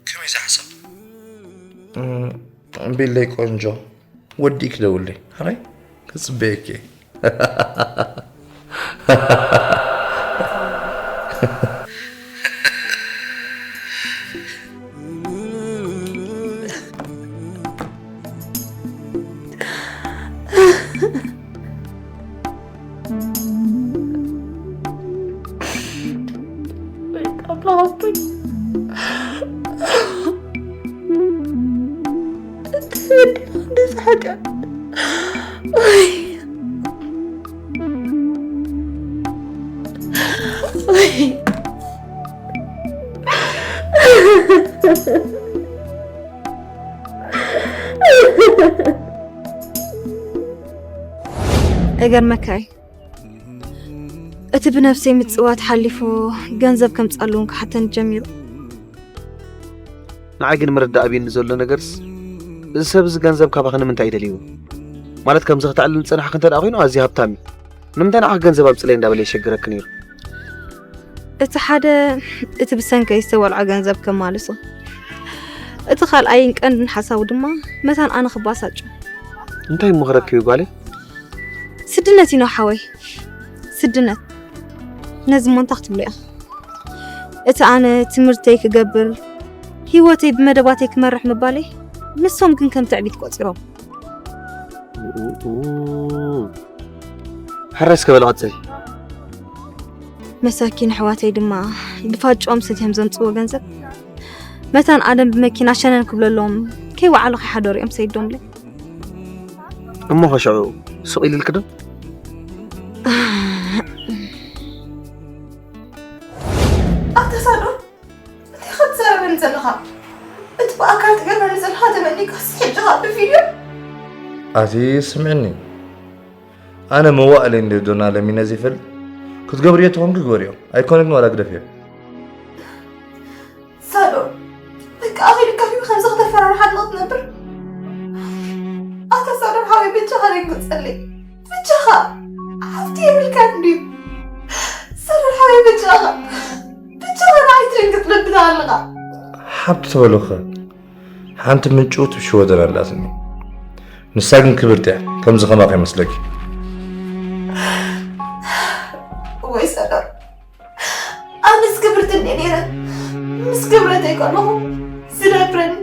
ከመይ ዝሓሰብ? እም፣ ቢለይ ቆንጆ፣ ወዲእኪ ደውለይ። ኣራይ፣ ክጽበየኪ እየ። ወይ ኣምላኽ ኣቦይ። እንታይ በዲለ ክንደዚ ሓጢኣት? ወይ። ወይ። እገርመካ እዩ። እቲ ብነፍሰይ ምጽዋት ሓሊፉ ገንዘብ ከምጻሉ እውን ክሓተኒ ጀሚሩ። ንዓይ ግን ምርዳእ ኣብዩኒ ዘሎ ነገርስ፣ እዚ ሰብ እዚ ገንዘብ ካባኺ ንምንታይ እዩ ደልይዎ? ማለት ከምዚ ክተዕልል ዝጸናሕኪ እንተ ደኣ ኮይኑ ኣዝዩ ሃብታም እዩ። ንምንታይ ንዓኺ ገንዘብ ኣምጽለይ እንዳበለ የሸግረኪ ነይሩ? እቲ ሓደ፣ እቲ ብሰንከይ ዝተወልዖ ገንዘብ ከማልሶ፣ እቲ ካልኣይን ቀንድን ሓሳቡ ድማ መታን ኣነ ክባሳጩ። እንታይ እሞ ክረክብ እዩ ጓለይ? ስድነት እዩ ሓወይ፣ ስድነት። ነዚ እሞ እንታይ ክትብሎ ኢኻ? እቲ ኣነ ትምህርተይ ክገብር፣ ህይወተይ ብመደባተይ ክመርሕ ምባለይ፣ ንሶም ግን ከም ትዕቢት ቆጺሮም። ሕራይ እስከ በል ቀጽሊ። መሳኪን ኣሕዋተይ ድማ ብፋጭኦም ሰትዮም ዘምፅዎ ገንዘብ መታን ኣደም ብመኪና ሸነን ክብለሎም ከይወዓሉ ከይሓደሩ እዮም ሰይዶምለይ። እሞ ኸሽዑ ሱቕ ኢልልክ ዶ? ኣታ ሳዶር እንታይ ኢኻ ትዛረበኒ ዘለኻ? እቲ ብኣካል ትገብረኒ ዘለኻ ተመኒካስ ሕጂ ኸኣ ብቪድዮ? ኣቲ ስምዕኒ፣ ኣነ መዋእለይ እንድየ ዶና ለሚነ ዘይፈልጥ። ክትገብርዮ ተኾንኪ ግበርዮ፣ ኣይኮነ ግን ዋላ ግደፍዮ። ሳዶር በቃ ኣኺሉካ ድዩ ከምዚ ከተፈራርሓኒ ክትነብር? ኣታ ሳዶር ሓወይ በጃኻ ደንግጸለይ። በጃኻ ሓፍቲ የብልካን ድዩ? ሳዶር ሓወይ በጃኻ በጃኻ ንዓይ ትደንግጽ ለብዳ ኣለኻ። ሓብቲ ትበልኸ ሓንቲ ምንጭውቲ ብሽወደን ኣላትኒ። ንሳ ግን ክብርቲ እያ፣ ከምዚ ከማኺ ይመስለኪ። ወይ ሳዶር ኣነስ ክብርቲ እንድየ ነይረ። ምስ ክብረተይ ከለኹ ዝደፍረኒ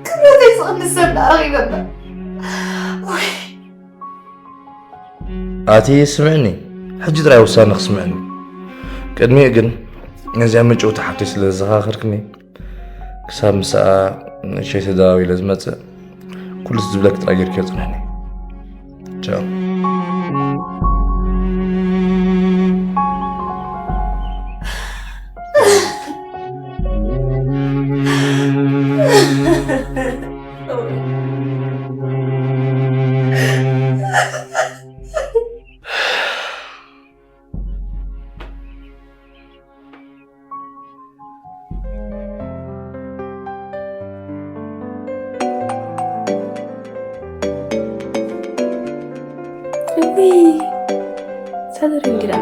ክብረተይ ዝቕንስ ሰብ ደኣ ረኺበ እምበር። ወይ ኣቲ ስምዕኒ፣ ሕጂ ጥራይ ውሳነ ክስምዕኒ። ቅድሚኡ ግን ነዚኣ ምጭውቲ ሓፍተይ ስለ ዘዘኻኸርክኒ፣ ክሳብ ምስኣ ንእሸይ ተደዋዊለ ዝመጽእ፣ ኩሉ ዝብለኪ ጥራይ ጌርክዮ ጽንሕኒ። ቻው። እውይ ሳደር እንግዳ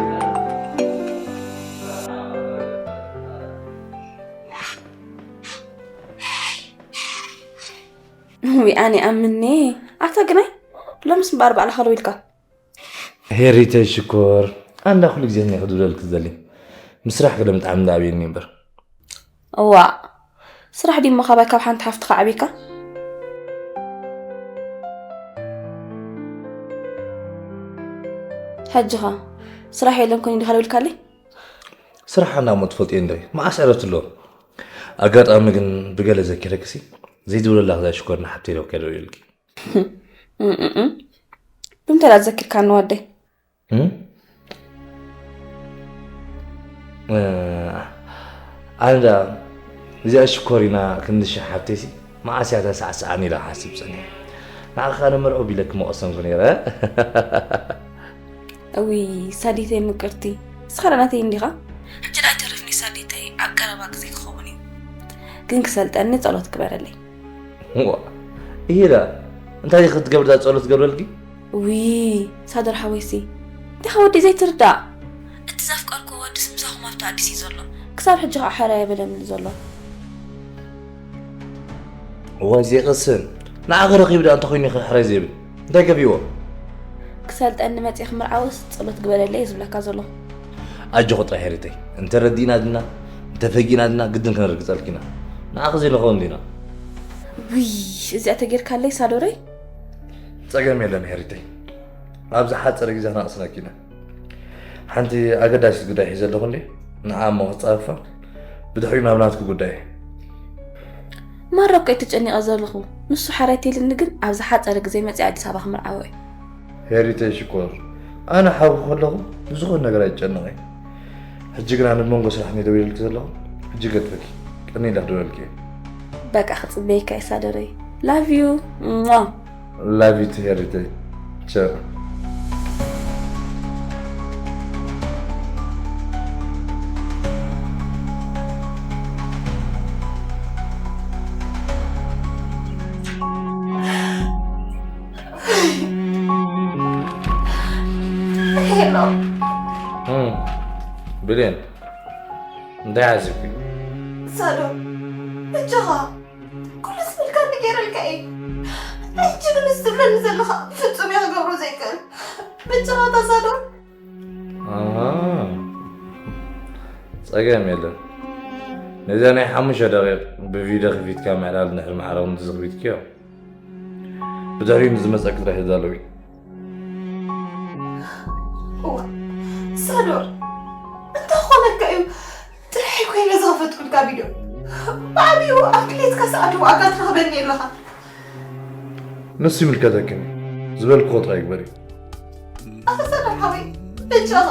እውይ ኣነ ኣምኔ ኣታ ግናይ ሎምስ እምበኣር ባዕልኻ ዶ ኢልካ ሄሪተይ ሽኮር ኣንዳ ኩሉ ግዜ እኔ ክድብለልክ ዝደሊ ምስራሕ ቅደም ጣዕሚ እንዳኣብየኒ እምበር እዋ ስራሕ ዲሞ ካባይ ካብ ሓንቲ ሓፍትኻ ዓቢካ ሕጅኻ ስራሕ የለን ኮን ኢልካ ልብልካለይ ስራሕ ኣንዳ እሞ ትፈልጥ እንዶ መዓስ ዕረት ኣሎ ኣጋጣሚ ግን ብገለ ዘኪረክሲ ዘይድብለላ ክዛ ሽኮር ንሓብተይ ዶ ከደው ኢልኪ ብምንታይ ዳ ዘኪርካኒ ወደይ? ኣነ ዳ እዚኣ ሽኮሪና ክንዲ ሽሕ ሓብተይሲ መዓስ እያ ተሳዕስዓኒ ኢለ ክሓስብ ጸኒሐ። ንዓኻ ከኣ ንመርዑ ቢለ ክመቐሰንኩ ነይረ። እውይ ሳዲተይ ምቅርቲ እስኻ ዳ ናተይ እንዲኻ? ሕጂ ዳ ኣይተርፍኒ ሳዲተይ ኣብ ቀረባ ግዜ ክኸውን እዩ። ግን ክሰልጠኒ ጸሎት ግበረለይ። እዋ ኢሂዳ እንታይ ክትገብር እዛ ጸሎት ትገብረልኪ? ውይ ሳደር ሓወይሲ እንታይ ወዲ ዘይትርዳእ እቲ ዘፍቀርኩ ወድስ ምሳኹም ኣብቲ ኣዲስ እዩ ዘሎ ክሳብ ሕጂ ከዓ ሕራይ ኣይበለንን ዘሎ እዋይ ዘይቕስን ንዓኺ ረኺቡ ደኣ እንተኾይኑ ኢኺ ሕራይ ዘይብል እንታይ ገቢዎ? ክሰልጠኒ መፅእ ክምርዓወስ ፀሎት ግበረለይ ዝብለካ ዘለኹ ኣጆኺ ጥራሕ ሄሪተይ እንተረዲእና ድና እንተፈጊእና ድና ግድን ክነርግፀልኪ ኢና ንዓኺ ዘይንኸውን ዲና ውይ እዚኣ ተጌርካለይ ሳዶረይ ፀገም የለን ሄሪተይ ኣብ ዝሓፀረ ግዜ ክነቕስነኪ ኢና ሓንቲ ኣገዳሲት ጉዳይ ሒዘ ኣለኹ እንዴ ንዓ እሞ ክፃፈፋ ብድሕሪኡ ናብ ናትኪ ጉዳይ ማራ እኮ እየ ተጨኒቐ ዘለኹ ንሱ ሓራይ ተይልኒ ግን ኣብ ዝሓፀረ ግዜ መፅእ ኣዲስ ኣበባ ክምርዓዎ እዩ ሄሪተይ ሽኮር ኣነ ሓውኺ ከለኹ ንዝኾነ ነገር ኣይጨነቐ ሕጂ ግና ንመንጎ ስራሕ እየ ደዊለልኪ ዘለኹ ሕጂ ገድፈኪ ቀኒ ኢለ ክደውለልኪ እየ በቃ ክፅበየካ እየ ሳደረይ love you love you too ሄሪተይ ቻው ሄሎ እም፣ ብሌን እንታይ ሓሲብኪ? ሳዶ፣ በጃኻ ኩሉ ዝብልካ እንዲ ገይረልካ እየ። ሕጂ ግን እዚ ትብለኒ ዘለኻ ብፍጹም እየ ክገብሮ ዘይክእል። በጃኻ እታ ሳዶ። ኣሃ፣ ጸገም የለን። ነዚኣ ናይ ሓሙሽተ ደቂቕ ብቪድዮ ክፊትካ ምዕላል እንድሕር ማዕረ እውን ተዘኽቢትክዮ፣ ብድሕሪኡ ንዝመጸኪ ጥራሕ ይዳለዊ። እዋ ሳዶር፣ እንታይ ክኾነካ እዩ? ጥርሐይ ኮይነ ዝኸፈትኩልካ ቪድዮ ብዓብኡ ኣብ ድሌትካ ሰኣት ዋጋ ትረኽበኒ ኣለኻ። ንሱ ይምልከተክን ዝበልክዎ ጥራይ ግበሪ። ኣፈሰና ሓወይ፣ ብቻኻ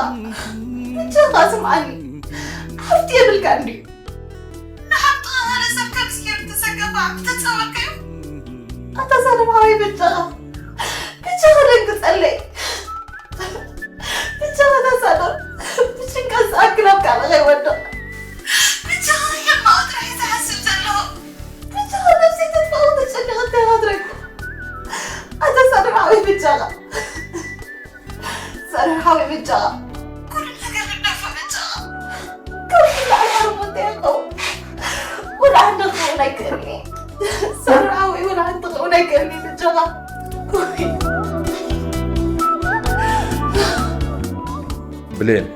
ብቻኻ ስምዓኒ። ሓፍቲ የብልካ እንድዩ። ንሓፍትኻ ሓደ ሰብ ከምዚ ገይሩ ተሰከፋ ብተጻወርካዮ። ኣታ ሳዶር ሓወይ፣ ብቻኻ ብቻኻ ደንግጸለይ። ብቻኻ እታ ሳዶር ብጭንቀት ዝኣክል ኣብ ካልእ ከይወድቕ። ብቻኻ ሕማቕ ጥራሕ እዩ ዝሓስብ ዘሎ። ብቻኻ ነብሰይ ተጥፍኣ ተጨኒቐ እንታይ ክረክብ? ኣታ ሳዶር ሓወይ፣ ብቻኻ ሳዶር ሓወይ፣ ብቻኻ ኩሉ ነገር ንደፎ። ብቻኻ ካብ ኩሉ ዓለም እንታይ ይኸውን? ወላ ሓንቲ ክኸውን ኣይክእልን እየ። ሳዶር ሓወይ፣ ወላ ሓንቲ ክኸውን ኣይክእልን እየ። ብቻኻ ብሌን፣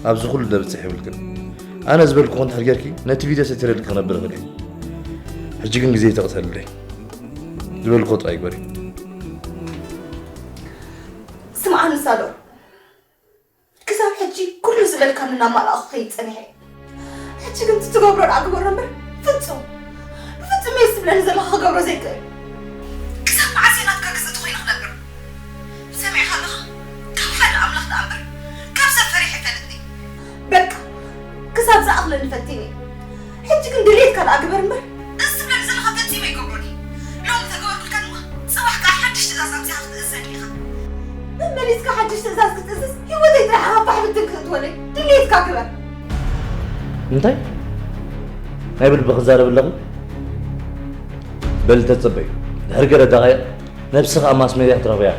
ኣብዚ ኩሉ ደብጽሕ ይብልክን። ኣነ ዝበልክዎ እንድሕር ጌርኪ ነቲ ቪድዮ ሰቲረልኪ ክነብር እኽእል እየ። ሕጂ ግን ግዜ ይተቕሰልለይ። ዝበልክዎ ጥራይ ግበሪ። ስምዓኒ ሳዶር፣ ክሳብ ሕጂ ኩሉ ዝበልካኒ እናማላእኹ ከይድ ጸኒሐ እየ። ሕጂ ግን እቲ ትገብሮ ደኣ ግበሮ እምበር ፍጹም ብፍጹም እየ ዝብለኒ ዘለኻ ክገብሮ ዘይክእል። ክሳብ መዓስ እየ ናትካ ግዝእቲ ኮይነ ክነብር? ሰሚዕካ ኣለኻ? ካብ ሓደ ኣምላኽ ደኣ እምበር ካብ ሰብ ፈሪሐ ኣይፈልጥን እየ። በቃ ክሳብ ዝኣኽለኒ ፈቲነ እየ። ሕጂ ግን ድሌትካ ደኣ ግበር እምበር። እዚ ትብለኒ ዘለኻ ፈጺመ ኣይገብሮን እየ። ሎሚ ተገበርኩልካ ድማ ጽባሕ ከኣ ሓድሽ ትእዛዝ ኣምጺኻ ክትእዘኒ ኢኻ። መመሊስካ ሓድሽ ትእዛዝ ክትእዝዝ ህይወተይ ጥራሕ ኣብ ባሕሪ ትንክእ ትወለይ ድሌትካ ግበር። እንታይ ናይ ብልቢ ክዛረብ ኣለኹ? በል ተጸበዩ። ድሕሪ ገለ ደቓይቕ ነብስኻ ኣብ ማስ ሜድያ ክትረኽብያ።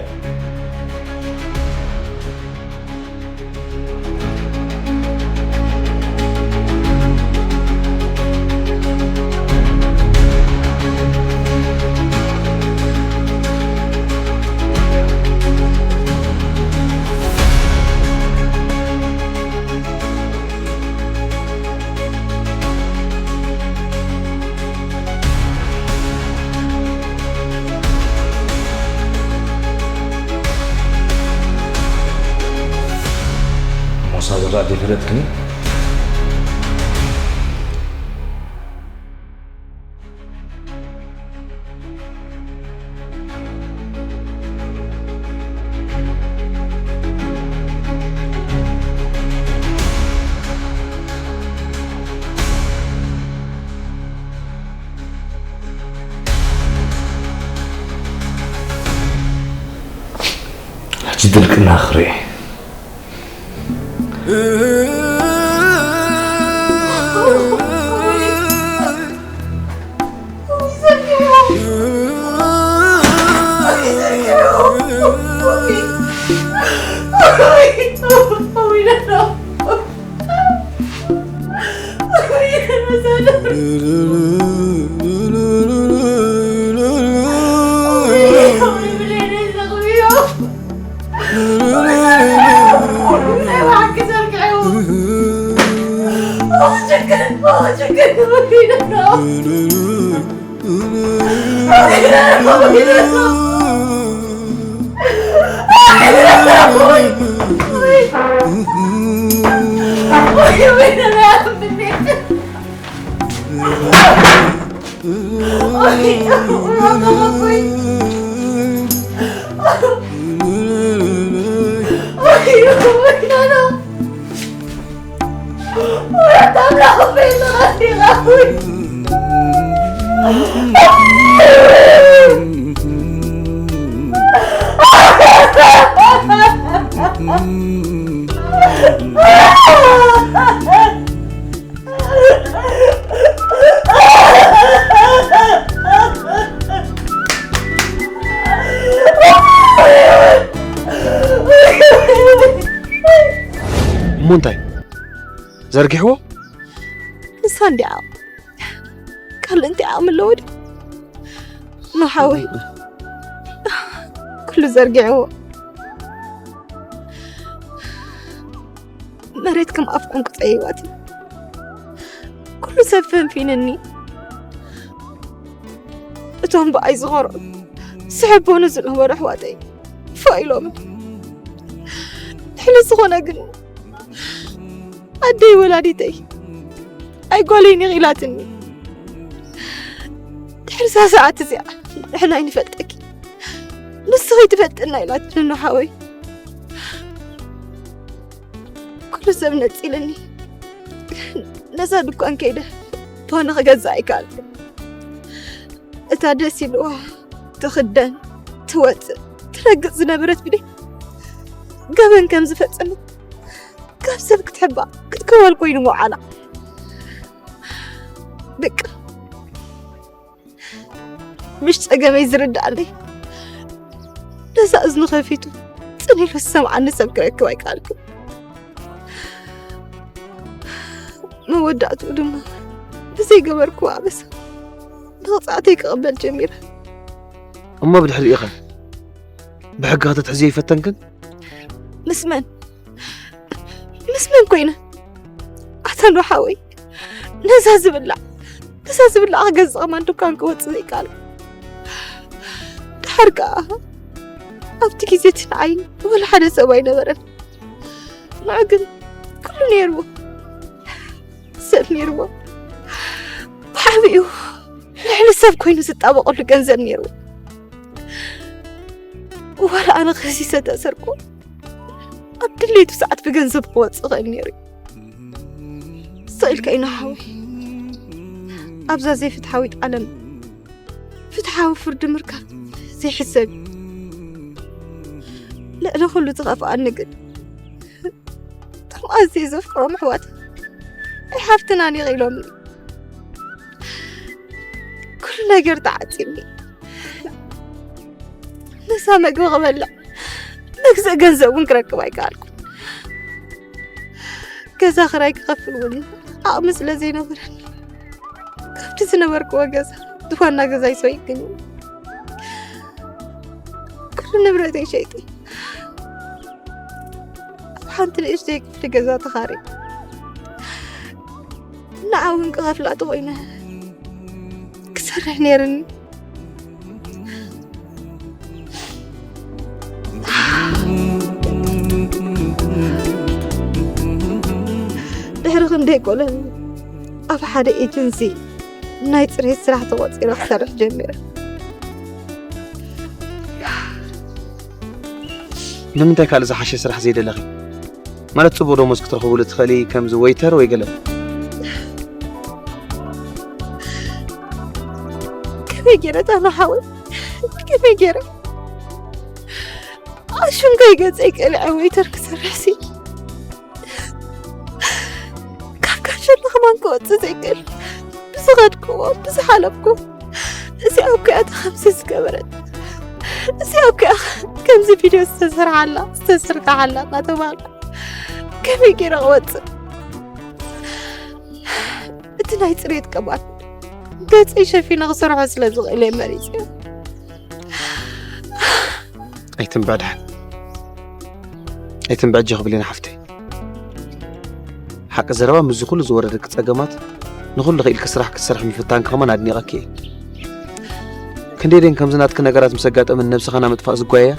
ሞሳ ዝረኣ ዘይፈለጥክኒ? ሕጂ ድርቅና ክርኢ። እሞ እንታይ? ዘርጊሕዎ? ንሳ እንዲያ ካልእ እንታይ ዓቕሚ ኣለዎ ድዩ? ኖ ሓወይ፣ ኩሉ ዘርጊሕዎ። መሬት ከም ኣፍ ዕንቁፀይዋት ኩሉ ሰብ ፈንፊንኒ። እቶም ብኣይ ዝኾርዑ ስሕቦኑ ዝነበሩ ኣሕዋተይ ፋ ኢሎም። ድሕሪ ዝኾነ ግን ኣደይ ወላዲተይ ኣይ ጓለይ ኒቕ ኢላትኒ። ድሕሪ እዛ ሰዓት እዚኣ ንሕና ኣይንፈልጠኪ፣ ንስኺ ትፈልጥና ኢላትኒ። ኖ ሓወይ፣ ኩሉ ሰብ ነፂልኒ። ነዛ ድኳን ከይደ ቶኒ ክገዝእ ኣይከኣልኩ። እታ ደስ ኢልዋ ትኽደን፣ ትወፅእ፣ ትረግፅ ዝነበረት ብደይ ገበን ከም ዝፈፀመት ካብ ሰብ ክትሕባእ ክትከወል ኮይኑ ምውዓላ። በቃ፣ ምሽ ጸገመይ ዝርድኣለይ ነዛ እዝኑ ከፊቱ ጽን ኢሉ ዝሰምዓኒ ሰብ ክረክብ ኣይከኣልኩን። መወዳእትኡ ድማ ብዘይገበርክዎ ኣበሳ መቕጻዕተይ ክቕበል ጀሚረ። እሞ ብድሕሪኡ ኸ ብሕጊ ከተትሕዝዮ ይፈተንክን? ምስ መን? ምስ መን ኮይነ? ኣታ ኖህ ሓወይ፣ ነዛ ዝብላዕ፣ ነዛ ዝብላዕ ክገዝእ ከማን ድኳን ክወጽእ ዘይከኣል። ድሓር ከኣ ኣብቲ ግዜ እቲ ንዓይ ወላ ሓደ ሰብ ኣይነበረን። ንዑ ግን ኩሉ ነይርዎ። ሰብ ነይርዎ። ብዓቢኡ ልዕሊ ሰብ ኮይኑ ዝጣበቐሉ ገንዘብ ነይርዎ። ዋላ ኣነ ከሲሰ ተሰርኩ ኣብ ድሌቱ ሰዓት ብገንዘብ ክወፅእ ኽእል ነይሩ እዩ። ስቕ ኢልካ ኢና ሓወይ፣ ኣብዛ ዘይፍትሓዊት ዓለም ፍትሓዊ ፍርዲ ምርካብ ዘይሕሰብ እዩ። ልዕሊ ኩሉ ዝኸፍኣኒ ግን እቶም ኣዝየ ዘፍቅሮም ኣሕዋት ኣይሓፍትናን ኢኺ ኢሎምኒ። ኩሉ ነገር ተዓፂምኒ። ነሳ መግቢ ክበልዕ መግዝእ ገንዘብ እውን ክረክብ ኣይከኣልኩን። ገዛ ክራይ ክኸፍል እውን ዓቕሚ ስለ ዘይነበረኒ ካብቲ ዝነበርክዎ ገዛ እቲ ዋና ገዛይ ሰው ይገኝ ኩሉ ንብረተይ ሸይጠ ኣብ ሓንቲ ንእሽተይ ክፍሊ ገዛ ተኻርየ ንዓ እውን ክኸፍላ ተኾይነ ክሰርሕ ነይርኒ። ድሕሪ ክንደይ ቆልዑ ኣብ ሓደ ኤጀንሲ ናይ ፅሬት ስራሕ ተቖፂረ ክሰርሕ ጀሚረ። ንምንታይ ካልእ ዝሓሸ ስራሕ ዘይደለኺ? ማለት ጽቡቕ ደሞዝ ክትረኽብሉ ትኽእሊ፣ ከምዚ ወይተር ወይ ገለ። ከመይ ገይረ እታ ንሓወይ ከመይ ገይረ ኣሽንጋይ ገጸይ ቀሊዐ ወይተር ክሰርሕሲ ካብ ካሸላ ከማን ክወጽእ ዘይክእል ብዝኸድክዎ ብዝሓለፍኩ እዚኣ እኮ እያ ከምዚ ዝገበረት። እዚኣ እኮ እያ ከምዚ ቪድዮ ዝተሰርሓላ ዝተሰርካሓላ እናተባህልኩ ከመይ ገይረ ክወጽእ? እቲ ናይ ጽሬት ቅብኣት ገጸይ ሸፊነ ክሰርሖ ስለ ዝኽእል እየ መሪጸ። ኣይትንብዕ ድሓን ኣይትንብዕ ጆ ክብሊና ሓፍተይ። ሓቂ ዘረባ ምስዚ ኩሉ ዝወረደኪ ጸገማት ንኹሉ ክኢልኪ ስራሕ ክትሰርሒ ምፍታንኪ ከማን ኣድኒቐኪ እየ። ክንደይ ደን ከምዚ ናትኪ ነገራት ምስ ኣጋጠመን ነብስኻ ናብ ምጥፋእ ዝጓየያ።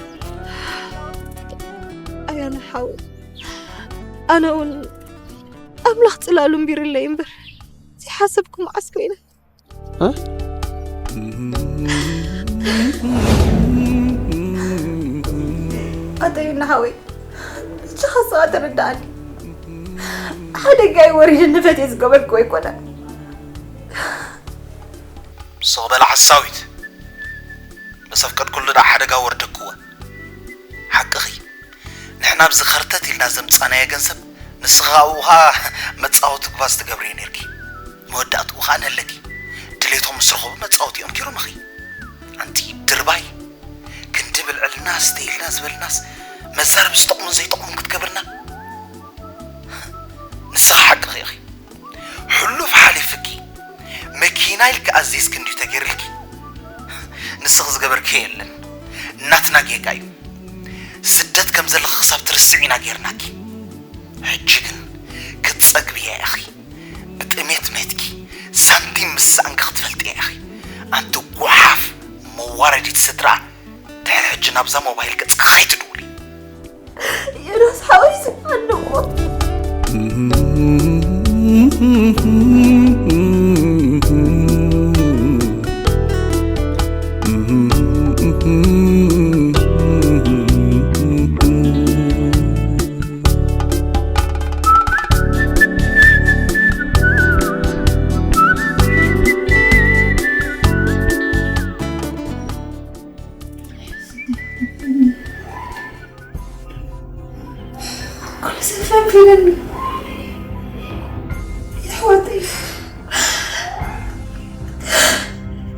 ኣያና ሓወይ ኣነ እውን ኣምላኽ ጽላሉ እምቢርለይ እምበር ዘይሓሰብኩ መዓስ ኮይነ። ኣጠዩና ሓወይ እጅኻ ስኻ ተረዳኣኒ። ሓደጋይ ወሪድኒ ፈትየ ዝገበርክዎ ኣይኮነን። ስቕ በላ ሓሳዊት። ምስ ኣፍቀድኩሉ ደኣ ሓደጋ ወርደክወ። ሓቅኺ። ንሕና ኣብዚ ኸርተት ኢልና ዘምጻናዮ ገንዘብ ንስኺ ኣብኡ ኸኣ መጻወቲ ጓዝ ትገብርዮ ኔርኪ። መወዳእትኡ ኸኣ ነለኪ። ድሌቶም ምስ ረኸቡ መጻወቲኦም ኪሮምኺ። ኣንቲ ድርባይ። ክንዲ ብልዕልና ስተይልና ዝበልናስ መዛረቢ ዝጠቕሙን ዘይጠቕሙን ክትገብርና። ናይልኪ ኣዚዝኪ እንድዩ ተገይርልኪ። ንስኺ ዝገበርክዮ የለን። ናትና ጌጋ እዩ። ስደት ከም ዘለኺ ክሳብ ትርስዒ ኢና ገይርናኪ። ሕጂ ግን ክትጸግብያ ኢኺ። ብጥሜት ሜትኪ ሳንቲም ምስ ሰኣንኪ ክትፈልጥያ ኢኺ። ኣንቲ ጓሓፍ መዋረዲት ስድራ። ድሕሪ ሕጂ ናብዛ ሞባይል ገጽኪ ከይትድውሊ። ዮናስ ሓወይ ስምዓኒ እሞ። ኩሉ ሰብ ፈንፊነኒ። የሕዋተይ፣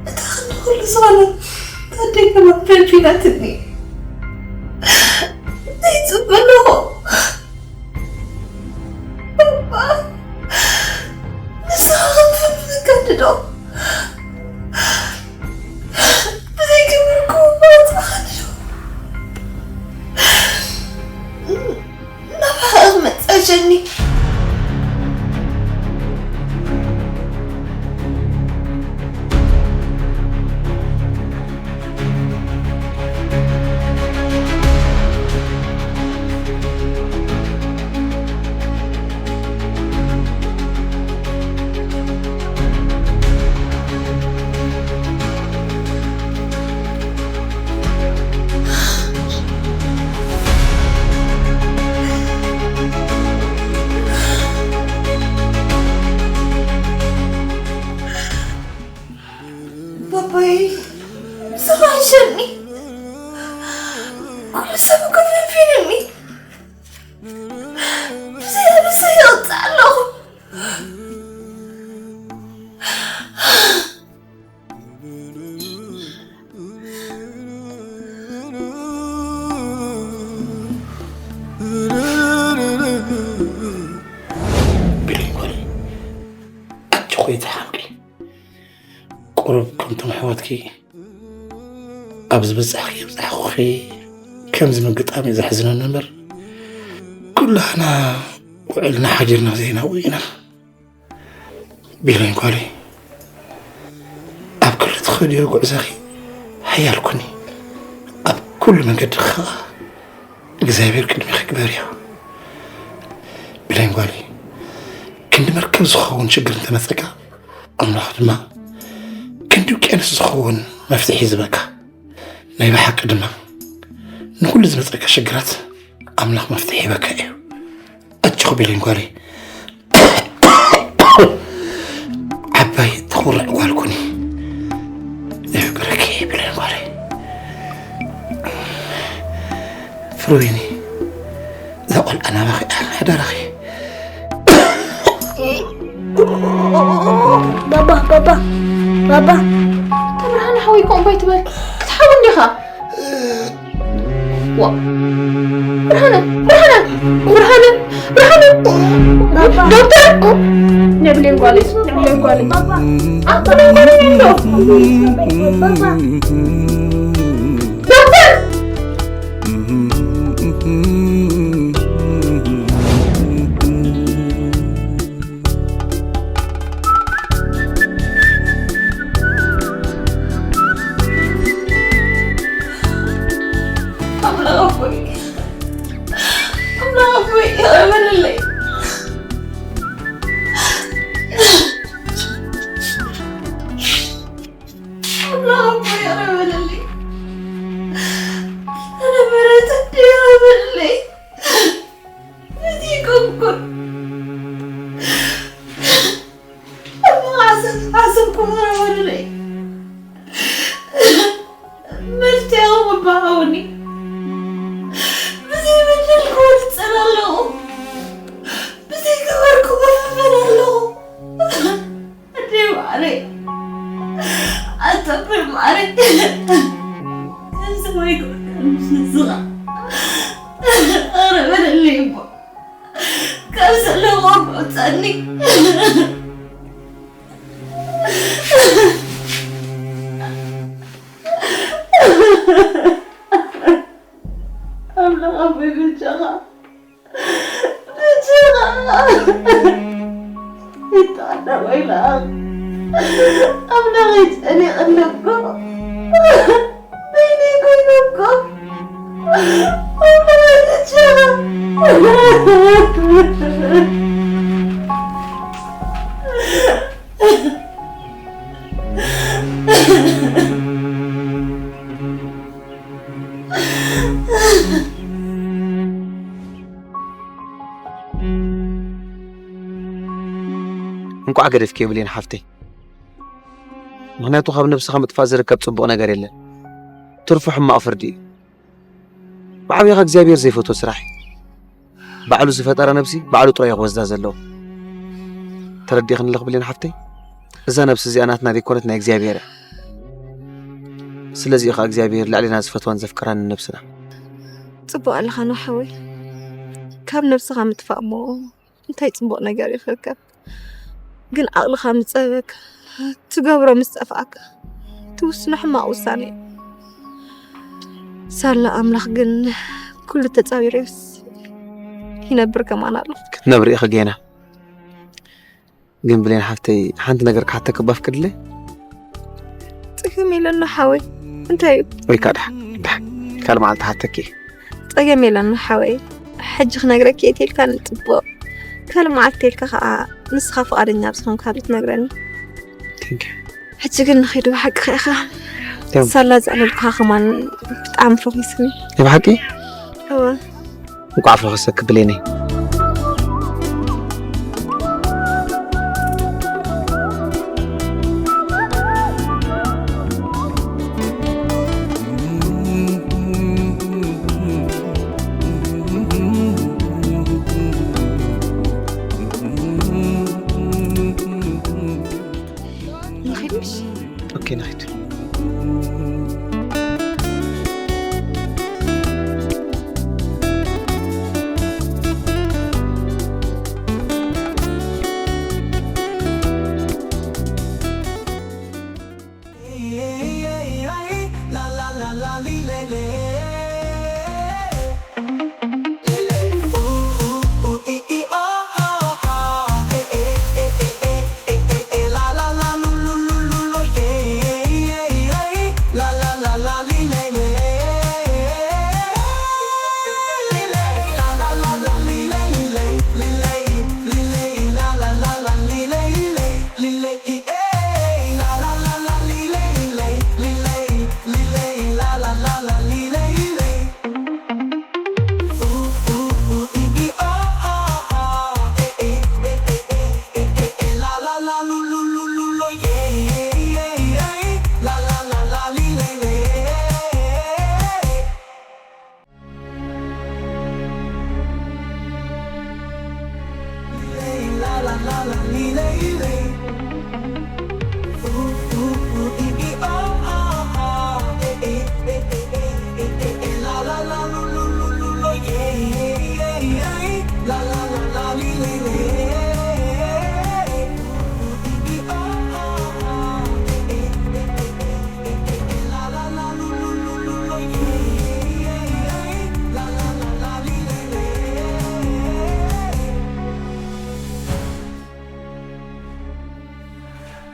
እታ ክንዲ ኩሉ ዝኾነ ኣደይ ከማን ፈንፊናትኒ። እንታይ ይጽበ ኣለኹ? ባባ፣ ንስኻ ከም ፍልፍል ከድዶ። ብዘይ ክብርኩ ባጽኻኒ ዶ? ናባኻ ክመጽእ ጀኒ። ባባይ፣ ንስኻ ሕሸኒ። ኩሉ ሰብ እኮ ፈንፊኑኒ። ብዘይ ኣነ ሰብ ይቕጻዕ ኣለኹ። ብለይ ጓለይ፣ ኣጆኺ ኣይትሓምቂ። ቁሩብ ከምቶም ኣሕዋትኪ ኣብ ዝበጻሕኪ የብጻሕኩኺ። ከምዚ ምግጣም እዩ ዘሕዝነኒ እምበር፣ ኩላህና ውዕልና ሓዲርና ዘይናውቕ ኢና። ቤሎኝ ጓለይ፣ ኣብ ኩሉ ትኸድዮ ጉዕዞኺ ሓያል ኩኒ። ኣብ ኩሉ መንገድኺ ኸኣ እግዚኣብሔር ቅድሜኺ ግበርዮ። ቤሎኝ ጓለይ፣ ክንዲ መርከብ ዝኸውን ሽግር እንተመጸካ፣ ኣምላኽ ድማ ክንዲ ውቅያኖስ ዝኸውን መፍትሒ ይህበካ። ናይ ብሓቂ ድማ ንኹሉ ዝመጸካ ሽግራት ኣምላኽ መፍትሒ ይህበካ እዩ። ኣጆኺ ቤሎኝ ጓለይ፣ ዓባይ ተኹርዕ ጓል ኩኒ። የፍቅረኪ ቤሎኝ ጓለይ። ፍሩዊኒ፣ እዛ ቆልዓ ናባኺ እያ፣ ሓደራኺ። ባባ፣ ባባ፣ ባባ። ተብርሃን ሓወይ፣ ከምኡ እምባ ኣይትበል። ክትሓዊ እንዲኻ። ዋ። ብርሃነ፣ ብርሃነ፣ ብርሃነ፣ ብርሃነ። ባባ። ዶክተር! ነብሌን ጓለይ፣ ነብሌን ጓለይ። ባባ። ኣንተ ነብሌን ጓለይ እንዶ። ባባ። ዶክተር! ኣምላኽ ኣቦይ፣ ኣምላኽ ኣቦይ፣ ይቕረ በለለይ። ኣምላኽ ኣቦይ፣ ይቕረ በለለይ። ኣነ ምሕረት እንድዮ ይቕረ በለለይ። እቲ ይኩን። ኣምላኽ ዓሰብ፣ ዓሰብ ክመረ ወድለይ። መፍትሒ ክበሃውኒ። ብዘይ በደል ክወጽእ ኣለኹ። ብዘይ ገበርኩ ክፍፈል ኣለኹ። ኣደይ ማዕረይ፣ ኣታ ኣቦይ ማዕረይ፣ ሰብ ኣይኮንካን ምስ ንስኻ። ኧረ በለለይ እሞ፣ ካብ ዘለኹ ኣውፅኣኒ። ብቻኻ ብቻኻ ይተዓዳ ወይ ለኣኽ ኣምላኸይ ጨኒቕኒ እኮ በይነይ ኮይኑ እኮ ኣምላኸይ ብቻኻ እንቋዕ ገደፍክዮ ብሌን ሓፍተይ። ምኽንያቱ ካብ ነብስኻ ምጥፋእ ዝርከብ ጽቡቕ ነገር የለን። ትርፉ ሕማቕ ፍርዲ እዩ። ብዓቢኻ እግዚኣብሔር ዘይፈትዎ ስራሕ እዩ። ባዕሉ ዝፈጠራ ነብሲ ባዕሉ ጥራይ እዩ ክወስዳ ዘለዎ። ተረዲእኽኒ ኣለኺ ብሌን ሓፍተይ? እዛ ነብሲ እዚኣ ናትና ዘይኮነት ናይ እግዚኣብሔር እያ። ስለዚ እዩ ኸኣ እግዚኣብሔር ልዕሌና ዝፈትዋን ዘፍቅራን ነብስና። ጽቡቕ ኣለኻ ኖህ ሓወይ። ካብ ነብስኻ ምጥፋእ እሞ እንታይ ጽቡቕ ነገር እዩ ክርከብ? ግን ዓቕልኻ ምስ ጸበበካ፣ ትገብሮ ምስ ጠፍኣካ፣ ትውስኖ ሕማቕ ውሳነ እዩ። ሳላ ኣምላኽ ግን ኩሉ ተጻዊሩስ ይነብር ከማን ኣሎ። ክትነብሪ ኢኺ ጌና። ግን ብሌን ሓፍተይ ሓንቲ ነገር ክሓተኪ እባ ፍቅድለይ። ጸገም የለን ሓወይ። እንታይ እዩ? ወይ ከዓ ደሓን ደሓን ካልእ መዓልቲ ሓተኪ። ጸገም የለን ሓወይ። ሕጂ ክነግረኪ እየ ተልካ ንጽቡቕ ካልእ መዓልቲ ተልካ ከዓ ንስኻ ፍቓደኛ ኣብ ዝኾንካሉ ትነግረኒ። Thank you። ሕጂ ግን ንኺድ ብሓቂ ኢኻ። ያው። ሳላ ዘዕለልካ ከማን ብጣዕሚ ፈኺስኒ። ናይ ብሓቂ እወ። እንቋዕ ፈኸሰኪ ብሌነይ። ንኺድ ምሽ? ኦኬ ንኺድ።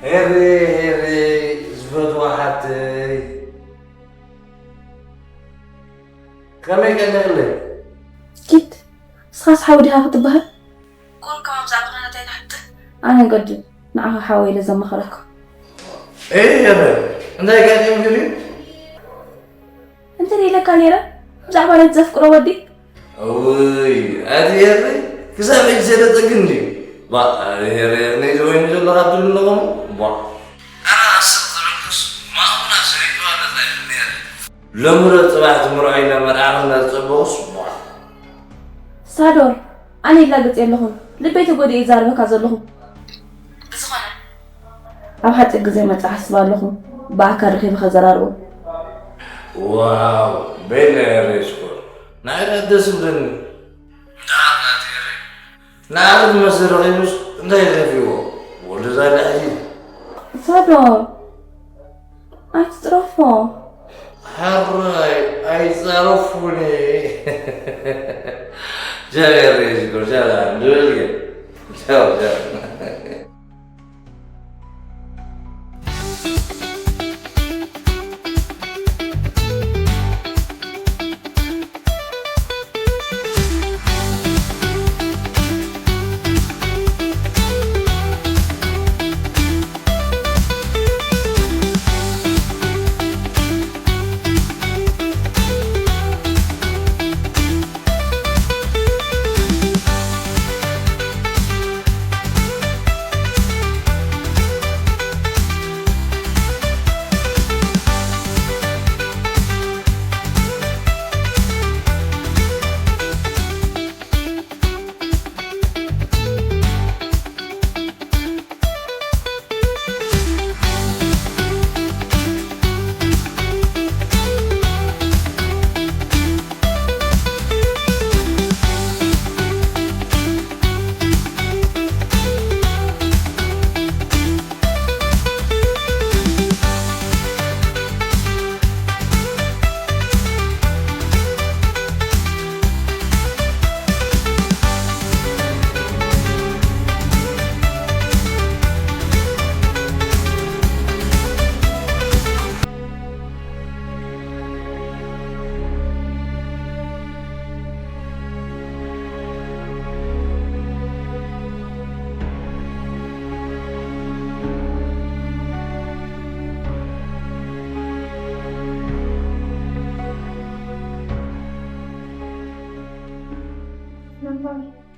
ሄሪ ሄሪ ዝፈትዋ ሓተይ ከመይ ቀኒኽለይ? ኪድ ንስኻስ ሓዊ ዲኻ ክትበሃል? ቁሩብ ከማን ብዛዕባ ኩነታተይ ኣይትሓትትን? ኣነ ገድል ንዓኻ ሓወይ ኢለ ዘማኽረካ። ኤህ ሄሪ እንታይ ኣጋጢሙኪ ድዩ? እንተ ኢለካ ነይረ ብዛዕባ ነቲ ዘፍቅሮ ወዲ። እውይ ኣቲ ሄሪ ክሳብ ሕጂ ሰደጠኪ እንድዩ። ባእ ኣቲ ሄሪ ነዚ ኮይኑ ዘሎ ካብ ትብሊ ኣለኹ እሞ ባእ። ኣረ ኣስቕ ዝብልኩስ ማእሙና ሰሪቅዋ ኣለላ ኢሉ ነይረ። ሎሚ ዶ ጽባሕ ትምርዖ ኢለ መርዓ ክብላ ዝጸበኹስ ባእ። ሳዶር ኣነ ይላገጽ የለኹን ልበይ ተጎዲኡ ይዛረበካ ዘለኹ። ብዝኾነ ኣብ ሓጺር ግዜ መጻ ሓስብ ኣለኹ ብኣካል ረኺበ ከዘራርቦ። ዋው ቤላ ኤሬ ሽኮር ንዓይ ደኣ ደስ ይብለኒ። ደኣ ናቲ ኤሬ ንዓኺ ዝመስል ረኺቡስ እንታይ ይኸፍይዎ ወዲ ዛዳ ሕጂ። ሳዶር ኣይትጽረፎ። ሕራይ ኣይጸረፉኒ። ጃ ገሬ ሽኮር፣ ጃ፣ ጃ፣ ጃ፣ ጃ።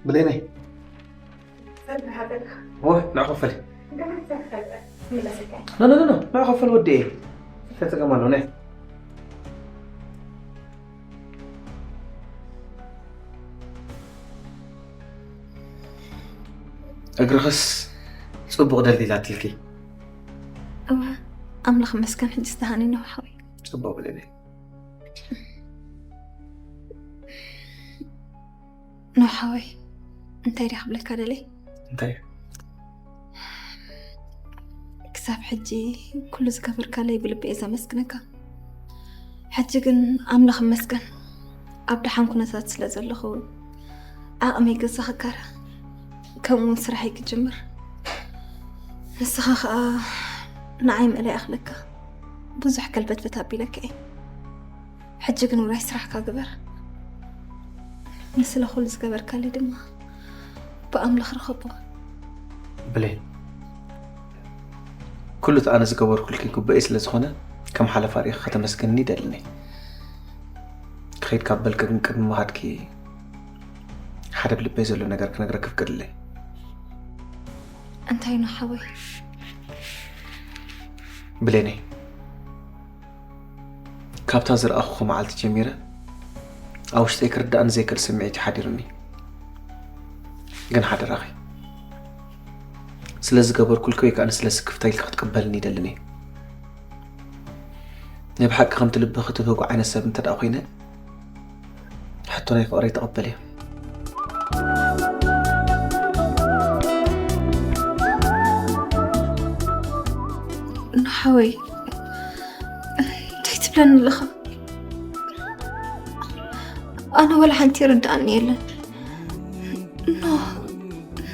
ብሌነይ። ኖ፣ ኖ፣ ኖ፣ ኖ፣ ንዓ ኮፈል ወዲ እየ። ተጸገም ኣሎ፣ ናይ። እግርኽስ ጽቡቕ ደልዲላትልኪ። እወ፣ ኣምላኽ መስገን ሕጂ ዝተሃኒ ነው ሓወይ። ጽቡቕ ብሌነይ። ኖ ሓወይ፣ እንታይ ድያ ክብለካ ደለይ? እንታይ? ክሳብ ሕጂ ኩሉ ዝገበርካለይ ብልቢ እየ ዘመስግነካ። ሕጂ ግን ኣምላኽ ይመስገን ኣብ ደሓን ኩነታት ስለ ዘለኹ ዓቕመይ ገዛ ክካረ፣ ከምኡ እውን ስራሐይ ክጅምር፣ ንስኻ ከዓ ንዓይ ምእላይ ኣኽለካ ብዙሕ ከልበትበት ኣቢለካ እየ። ሕጂ ግን ውራይ ስራሕካ ግበር። ንስለ ኩሉ ዝገበርካለይ ድማ ብኣምላኽ ርኸቦ። ብሌን፣ ኩሉ እቲ ኣነ ዝገበርኩልኪ ግቡእይ ስለ ዝኾነ ከም ሓለፋ ርኢኺ ከተመስግንኒ ይደልኒ። ክኸይድ ካብ በልኪ ግን ቅድሚ ምኻድኪ ሓደ ብልበይ ዘሎ ነገር ክነግረኪ ፍቀድለይ። እንታይ ነው ሓወይ? ብሌነይ፣ ካብታ ዝረኣኹኺ መዓልቲ ጀሚረ ኣብ ውሽጠይ ክርዳእኒ ዘይክእል ስምዒት እዩ ሓዲሩኒ። ግን ሓደራኺ፣ ስለ ዝገበርኩልኪ ወይ ከኣ ንስለ ስክፍታ ኢልኪ ክትቅበልኒ ይደልን እየ። ናይ ብሓቂ ከምቲ ልብኺ ትብህጎ ዓይነት ሰብ እንተ ደኣ ኮይነ፣ ሕቶ ናይ ፍቕረይ ተቐበልዮ። ንሓወይ እንታይ ትብለኒ ኣለኻ? ኣነ ወላ ሓንቲ ይርድኣኒ የለን። ኖ፣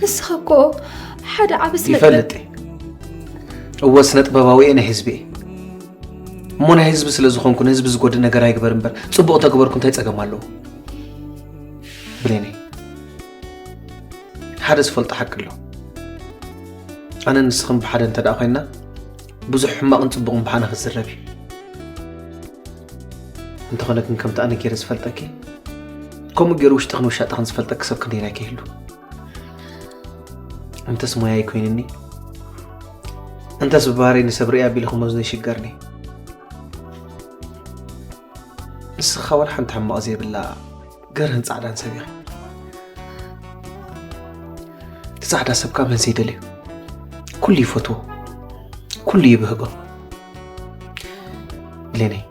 ንስኻ እኮ ሓደ ዓቢ ስነ ይፈልጥ እየ። እወ፣ ስነ ጥበባዊ እየ፣ ናይ ህዝቢ እየ። እሞ ናይ ህዝቢ ስለ ዝኾንኩ ንህዝቢ ዝጎድእ ነገር ኣይግበር እምበር፣ ጽቡቕ ተግበርኩ እንታይ ጸገም ኣለዎ? ብሌነይ፣ ሓደ ዝፈልጦ ሓቂ ኣሎ። ኣነ ንስኽን ብሓደ እንተ ደኣ ኮይንና ብዙሕ ሕማቕን ጽቡቕን ብሓና ክዝረብ እዩ። እንተኾነ ግን ከምቲ ኣነ ገይረ ዝፈልጠኪ ከምኡ ገይሩ ውሽጥኽን ውሻጥኽን ዝፈልጠኪ ሰብ ክንደይናይ ከይህሉ። እንተስ ሞያ ይኮይንኒ እንተስ ብባህረይ ንሰብ ርእያ ቢሉ ክመዝኖ ይሽገርኒ። ንስኻ ዋላ ሓንቲ ሕማቕ ዘይብላ ገርህን ጻዕዳን ሰብ ኢኺ። እቲ ጻዕዳ ሰብ ከኣ መን ዘይደልዮ? ኩሉ ይፈትዎ፣ ኩሉ ይብህጎ። ብሌነይ፣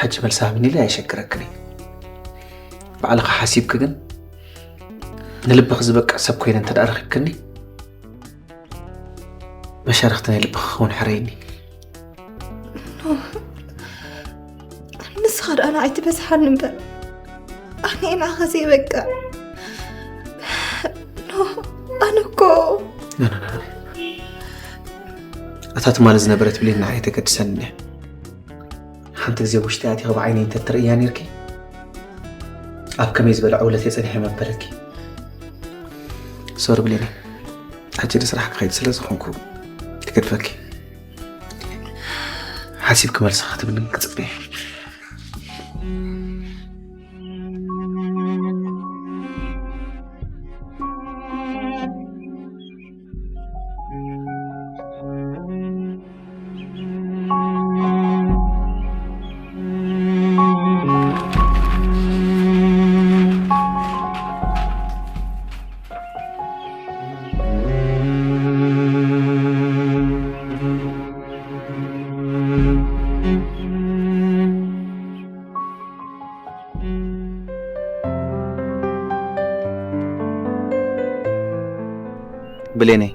ሕጂ መልሲ ሃብኒ ኢለ ኣየሸግረክን እየ። ባዕልኻ ሓሲብኪ ግን ንልብኺ ዝበቅዕ ሰብ ኮይነ እንተ ደኣ ረኺብክኒ፣ መሻርኽቲ ናይ ልብኺ ክኸውን ሕረይኒ። ንዓይ ትበዝሓኒ እምበር ኣነ ናኻ ዘይበቅዕ። ኖ፣ ኣነ እኮ ኣታ ትማሊ ዝነበረት ብሌን ንዓይ ተገድሰኒ እያ። ሓንቲ ግዜ ውሽጢ ኣቲኺ ብዓይነይ እንተትርእያ ነይርኪ ኣብ ከመይ ዝበለ ዕውለት እየ ጸኒሐ መበለኪ። ሶሪ ብሌነይ፣ ሕጂ ንስራሕ ክኸይድ ስለ ዝኾንኩ ክገድፈኪ። ሓሲብኪ መልሲ ክትብልኒ ክጽበ እየ። ብሌነይ፣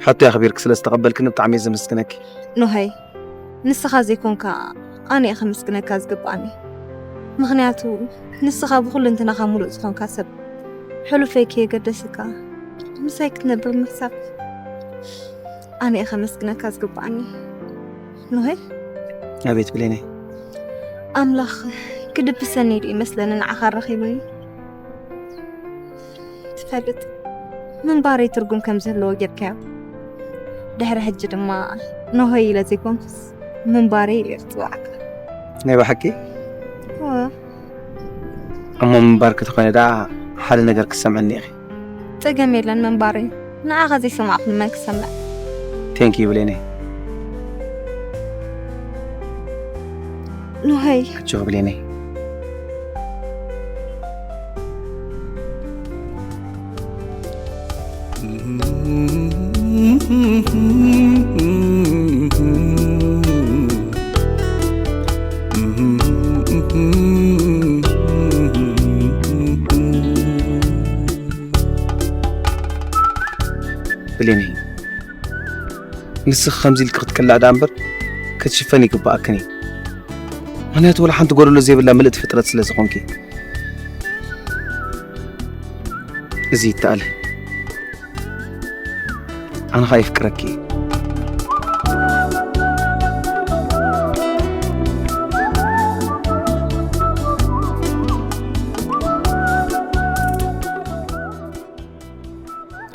ሕቶ የኽቢርክ ስለ ዝተቐበልክኒ ብጣዕሚ እየ ዘመስግነኪ። ኖሀይ፣ ንስኻ ዘይኮንካ ኣነ እየ ከመስግነካ ዝግባኣኒ። ምኽንያቱ ንስኻ ብኹልንትናኻ ሙሉእ ዝኾንካ ሰብ፣ ሕሉፈይ ከየገደስካ ምሳይ ክትነብር ምሕሳብ ኣነ እየ ከመስግነካ ዝግባኣኒ። ኖሀይ፣ ኣቤት ብሌነይ። ኣምላኽ ክድብሰኒ ኢሉ ይመስለኒ ንዓኻ ኣራኺቡኒ። ትፈልጥ፣ ምንባረይ ትርጉም ከም ዝህልዎ ጌርካዮ። ድሕሪ ሕጂ ድማ ኖሆይ ኢለ ዘይኮንኩስ ምንባረይ ኢለ ዝፅዋዕካ። ናይ ብሓቂ? እወ። እሞ ምንባር ከተኾነ ደኣ ሓደ ነገር ክትሰምዕኒ ኢኺ። ጸገም የለን ምንባረይ። ንዓኻ ዘይሰማዕኩ ንመን ክሰምዕ? ቴንክ ዩ ብሌነይ። ኖሀይ። ኣጆኺ ብሌነይ። ብሌነይ፣ ንስኺ ከምዚ ኢልኪ ክትቅላዕ ደኣ እምበር ክትሽፈን ይግብኣክን እዩ። ምኽንያቱ ወላ ሓንቲ ጎደሎ ዘይብላ ምልእቲ ፍጥረት ስለ ዝኾንኪ። እዚ ይተኣለ። ኣነ ኸኣ የፍቅረኪ እየ።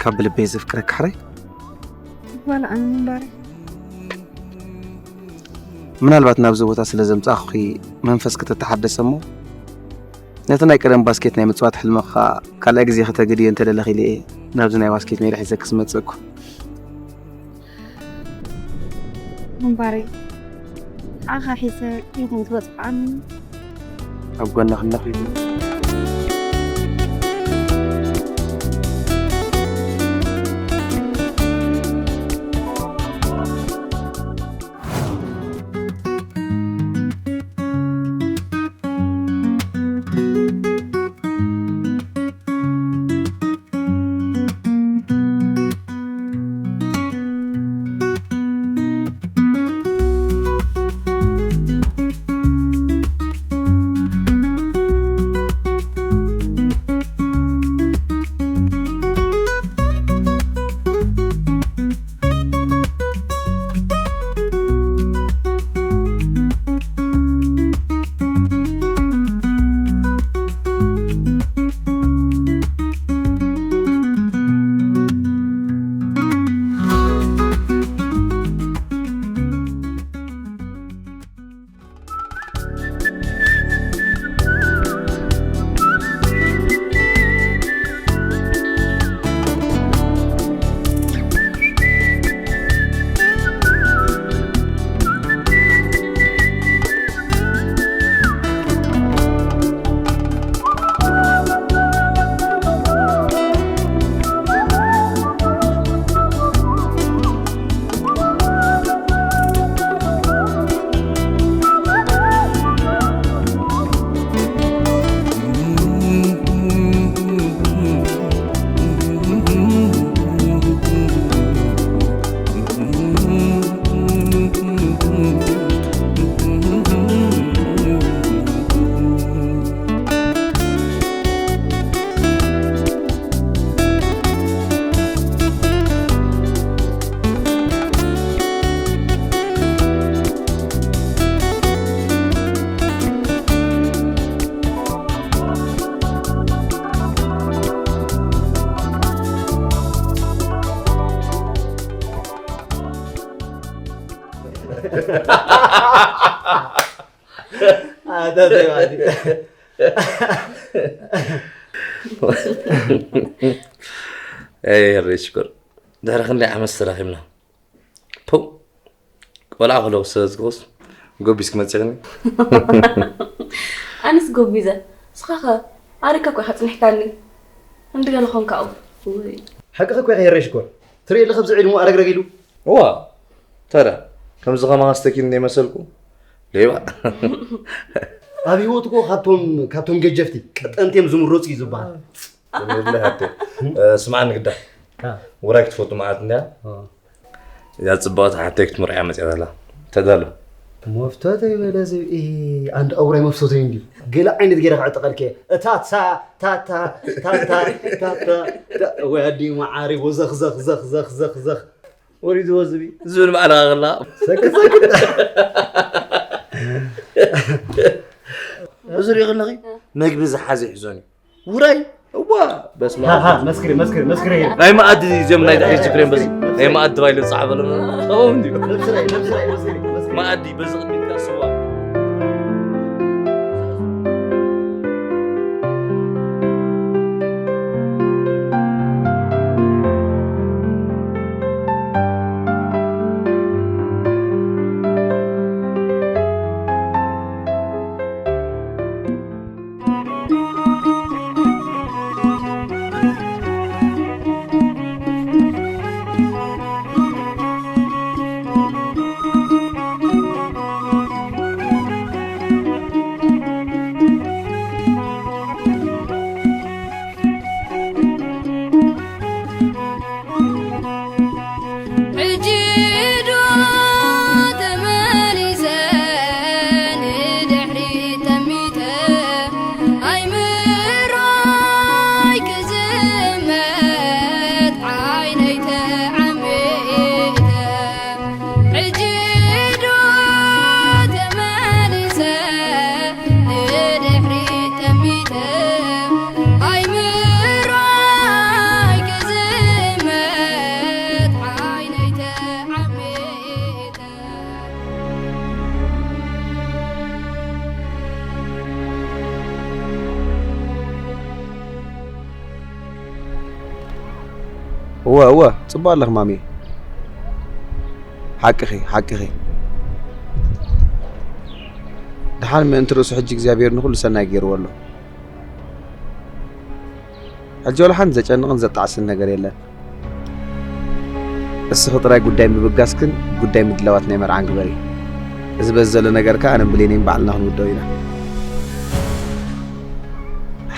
ካብ ብልበይ ዘፍቅረኪ ሕራይ። ዋላ ኣነ ምንባረይ። ምናልባት ናብዚ ቦታ ስለ ዘምጻእኹኺ መንፈስኪ ተተሓደሰ እሞ ነቲ ናይ ቀደም ባስኬት ናይ ምጽዋት ሕልምኺ ካልኣይ ግዜ ከተግድዮ እንተደለኺ ኢለ እየ ናብዚ ናይ ባስኬት ሜዳ ሒዘኪ ዝመጽእ እኮ። ምንባረይ ንዓኻ ሒዘ ኢኹም ትበጽሓኒ። ኣብ ጎንኺ ኣለኹ። لا، لا، لا. ኤይ፣ ሬ ሽኮር፣ ድሕሪ ክንደይ ዓመት ተራኺብና? ፖው፣ ቆልዓ ከለኹ ስለ ዝገውስ፣ ጎቢስ ክመጽእኒ። ኣነስ ጎቢዘ፣ ንስኻኸ ኣሪካ እኮ ኢኻ ጽኒሕካኒ። እንዲ ገለ ኾንካ፣ ኡፍ፣ ውይ። ሓቅኺ እኮ ኢኺ፣ ሬ ሽኮር። ትርኢ ኣለኺ፣ ኣብዚ ዕድሙ ኣረግረግ ኢሉ። እዋ፣ ታዲያ፣ ከምዚ ከማኻ ስተኪን እንደ መሰልኩ፣ ሌባ። ኣብ ህይወት እኮ ካብቶም፣ ካብቶም ገጀፍቲ፣ ቀጠንቲ እዮም ዝምረጹ እዩ ዝበሃል። የብለይ ሃብቴ። እ፣ ስምዓኒ ግዳ። አ። ውራይ ክትፈቱ መዓት እንድያ? አ። እዛ ጽብቕቲ ሓተይ ክትምርዕያ መጺኣ ዘላ። ተዳሎ። መፍቶተይ በለ ዝብኢ፣ ኣንድ ኣውራይ መፍቶተይ እንድዩ። ገለ ዓይነት ገይረ ክዕጠቐልኪ እየ። እታ ታ፣ ታ፣ ታ፣ ታ፣ ታ፣ ታ፣ ታ፣ ታ፣ ወይ ኣዲ መዓሪ፣ ወዘኽ፣ ዘኽ፣ ዘኽ፣ ዘኽ፣ ዘኽ፣ ዘኽ። ወሪድዎ ዝብኢ። ዝብል ባዕልኻ ከላ። ሰክት፣ ሰክት። እዚ ሪኢ ከለኺ፣ መግቢ ዝሓዘ ይሕዞን እዩ። ውራይ፣ እዋ፣ በስመ ሃ፣ ኣብ። ሃ፣ መስክሪ፣ መስክሪ፣ መስክሪ። ናይ መኣዲ እዚኦም ናይ ድሕሪት ዝክሬን በስ፣ ናይ መኣዲ ባይሉ ዝጸሓፈሎም ነበሩ። ከምኦም እንድዩ። ነብስራይ፣ ነብስራይ፣ መስክሪ፣ መስክሪ። መኣዲ በዚ ቅድሚትካ ስዋ። ሕጂ ዶ ተመሊሰ ንድሕሪት ጠሚተ፣ ኣይምሮይ ክዝመት ዓይነይ ተዓሚተ። ሕጂ ዶ ተመሊሰ ንድሕሪት ጠሚተ፣ ኣይምሮይ ክዝመት ዓይነይ ተዓሚተ። እወ፣ እወ፣ ጽቡቕ ኣለኺ ማሚ። ሓቅኺ፣ ሓቅኺ። ደሓን ምእንቲ ርእሱ ሕጂ እግዚኣብሔር ንኹሉ ሰናይ ገይርዎ ኣሎ። ሕጂ ወላ ሓንቲ ዘጨንቕን ዘጣዕስን ነገር የለን። እስኺ ጥራይ ጉዳይ ምብጋስክን ጉዳይ ምድላዋት ናይ መርዓን ግበሪ። እዚ በዚ ዘሎ ነገር ከኣ ኣነን ብሌነይን ባዕልና ክንውደኦ ኢና።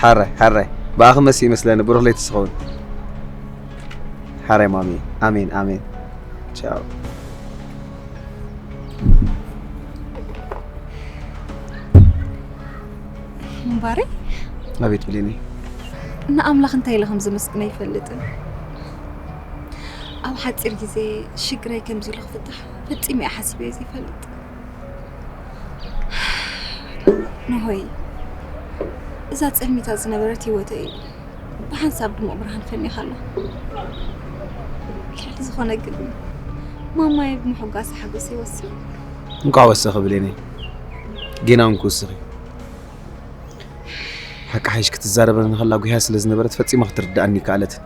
ሓራይ፣ ሓራይ። ብኣኺ መሲእ ይመስለኒ፣ ብሩኽ ለይቲ ስኸውን። ሓራይ ማሚ። ኣሜን፣ ኣሜን። ቻው። እምባረይ? ኣቤት ብሌነይ። ንኣምላኽ እንታይ ኢለ ከም ዘመስግኖ ኣይፈልጥን። ኣብ ሓጺር ግዜ ሽግረይ ከምዚ ኢሉ ክፍታሕ ፈጺመ እየ ሓሲበዮ ዘይፈልጥ። ኖሆይ፣ እዛ ጸልሚታ ዝነበረት ህይወተይ ብሓንሳብ ድሙቕ ብርሃን ፈኒኻ ኣላ። ልዕሊ ዝኾነ ግን ማማየ ብምሕጓስ ሓጎሰይ ወሲኹ። እንቋዕ ወሰኺ ብሌነይ። ጌና እውን ክውስኽ እዩ። ሓቂ ሓይሽ ክትዛረበኒ ከላ ጉህያ ስለ ዝነበረት ፈጺማ ክትርድኣኒ ይከኣለትን።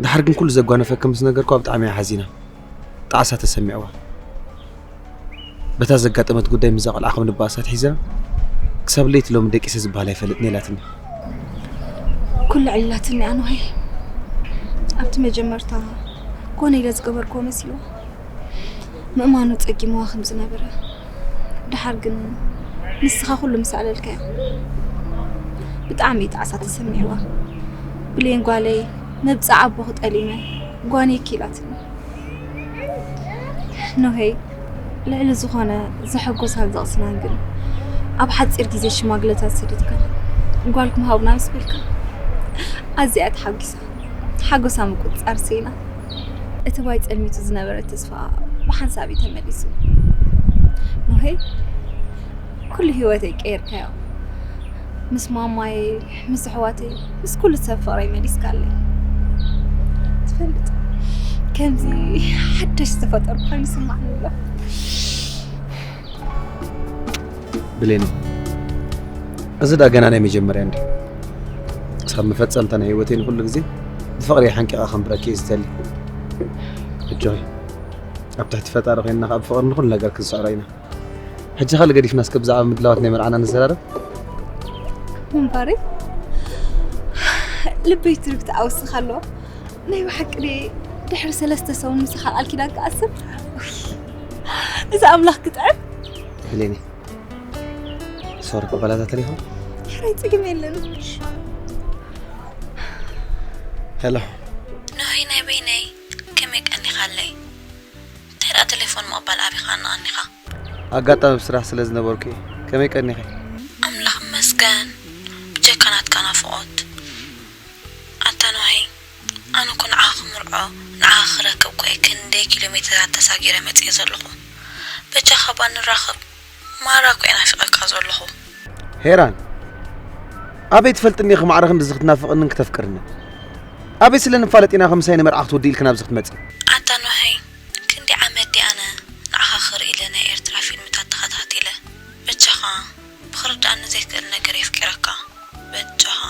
ደሓር ግን ኩሉ ዘጓነፈኪ ምስ ነገርኩዋ ብጣዕሚ እያ ሓዚና። ጣዕሳ ተሰሚዕዋ። በታ ዘጋጠመት ጉዳይ ምስዛ ቆልዓ ከም ንባእሳ ኣትሒዛ፣ ክሳብ ለይቲ ሎሚ ደቂሰ ዝበሃል ኣይፈልጥን ኢላትኒ። ኩሉ ዕሊላትኒ ኣንዋይ። ኣብቲ መጀመርታ ኮነ ኢለ ዝገበርክዎ መሲልዋ። ምእማኑ ጸጊምዋ ከም ዝነበረ። ደሓር ግን ንስኻ ኩሉ ምስ ኣዕለልካዮ፣ ብጣዕሚ እዩ ጣዕሳ ተሰሚዕዋ። ብሌን ጓለይ፣ መብጽዓ ኣቦኺ ጠሊመ፣ ጓንየኪ ኢላትኒ። ኖሄይ፣ ልዕሊ ዝኾነ ዘሐጎሳን ዘቕስናን ግን፣ ኣብ ሓጺር ግዜ ሽማግለታት ሰዲድካ፣ ጓልኩም ሃቡና ምስ በልካ፣ ኣዝያ እያ ተሓጒሳ። ሓጎሳ ምቁጽጻር ስኢና። እቲ ባይ ጸልሚቱ ዝነበረ ተስፋ ብሓንሳብ እዩ ተመሊሱ። ኖሄይ፣ ኩሉ ህይወተይ ቀይርካዮ። ምስ ማማይ፣ ምስ ኣሕዋተይ፣ ምስ ኩሉ ሰብ ፍቕረይ መሊስካለይ። ትፈልጥ፣ ከምዚ ሓደሽ ዝተፈጠርኩ ኮይኑ ይስማዕኒ ኣሎ። ብሌን፣ እዚ ዳ ገና ናይ መጀመርያ እንዲ። ክሳብ መፈጸምታ ናይ ህይወተይ ንኹሉ ግዜ ብፍቕሪ ሓንቂቐ ከንብረኪ እየ ዝደሊ። ኣጆኺ፣ ኣብ ትሕቲ ፈጣሪ ኮይንና ከኣ ብፍቕሪ ንኹሉ ነገር ክንስዕሮ ኢና። ሕጂ ካልእ ገዲፍና እስከ ብዛዕባ ምድላዋት ናይ መርዓና ንዘራረብ። ምንባሪ ልበይ ትርግቲ ኣውስኽ ኣሎ። ናይ ብሓቂ ድየ ድሕሪ ሰለስተ ሰሙን ምሳኻ ቃል ኪዳን ክኣስር? እዚ ኣምላኽ ክጥዕም። ብሌኒ፣ ሶሪ ክበላታ ተሪኹ። ሕራይ ጽግም የለን። ሄሎ። ኖሀይ ናይ በይነይ፣ ከመይ ቀኒኻለይ? እንታይ ደኣ ቴሌፎን ምቕባል ኣቢኻ ኣነቓኒኻ? ኣጋጣሚ ብስራሕ ስለ ዝነበርኩ እየ። ከመይ ቀኒኺ? ኣምላኽ ይመስገን፣ ብጀካ ናትካ ናፍቖት። ኣታ ኖሀይ፣ ኣነ እኮ ንዓኻ ክምርዖ፣ ንዓኻ ክረክብ እኮ እየ ክንደይ ኪሎ ሜትራት ተሳጊረ መጺኤ ዘለኹ። በጃኻ እባ ንራኸብ፣ ማራ እኮ እየ ናፊቐካ ዘለኹ። ሄራን፣ ኣበይ ትፈልጥኒ ኢኺ ማዕረ ክንድዚ ክትናፍቕንን ክተፍቅርንን? ኣበይ ስለ ንፋለጥ ኢና ከምሳይ ንመርዓ ክትውድኢ ኢልክን ኣብዚ ክትመጺ? ኣታ ኖሀይ፣ ክንደይ ዓመት ድየ ኣነ ንዓኻ ክርኢ ኢለ ናይ ኤርትራ ፊልምታት ተኸታቲለ። በጃኻ፣ ብኽርድኣኒ ዘይክእል ነገር የፍቂረካ። በጃኻ፣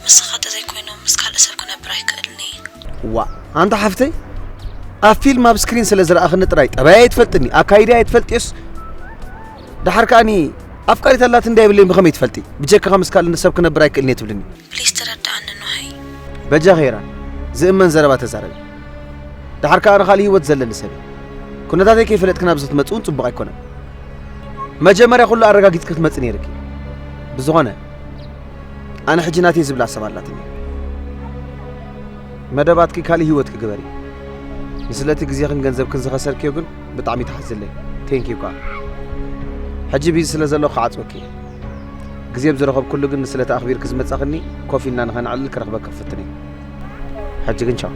ምስኻ ተዘይኮይኑ ምስ ካልእ ሰብ ክነብር ኣይክእልን እየ። ዋ፣ ኣንታ ሓፍተይ፣ ኣብ ፊልም ኣብ ስክሪን ስለ ዝረኣኽኒ ጥራይ ጠባይ ኣይትፈልጥኒ፣ ኣካይዳ ኣይትፈልጥዮስ። ደሓር ከኣኒ ኣፍቃሪት ኣላት እንዳይብለይ ብኸመይ ትፈልጢ? ብጀካኻ ምስ ካልእ ሰብ ክነብር ኣይክእልን እየ ትብልኒ። ፕሊስ ተረዳኣኒ ኖሀይ። በጃኺ ሄራን፣ ዝእመን ዘረባ ተዛረቢ። ደሓር ከኣ ኣነ ካልእ ህይወት ዘለኒ ሰብ እየ። ኩነታተይ ከይፈለጥክን ኣብዚ ክትመጽእ እውን ጽቡቕ ኣይኮነን። መጀመርያ ኩሉ ኣረጋጊጽ ክትመጽእ ነይርኪ። ብዝኾነ፣ ኣነ ሕጂ ናተይ ዝብላ ሰብ ኣላትኒ። መደባትኪ ካልእ ህይወትኪ ግበሪ። ንስለቲ ግዜኽን ገንዘብክን ዝኸሰርክዮ ግን ብጣዕሚ ተሓዝለይ። ቴንኪዩ ከኣ። ሕጂ ቢዚ ስለ ዘለኹ ክዓጽወኪ። ግዜ ብዝረኸብኩሉ ግን ንስለቲ ኣኽቢርኪ ዝመጻኽኒ ኮፍ ኢልና ንኸነዕልል ክረኽበኪ ክፍትን እየ። ሕጂ ግን ቻው።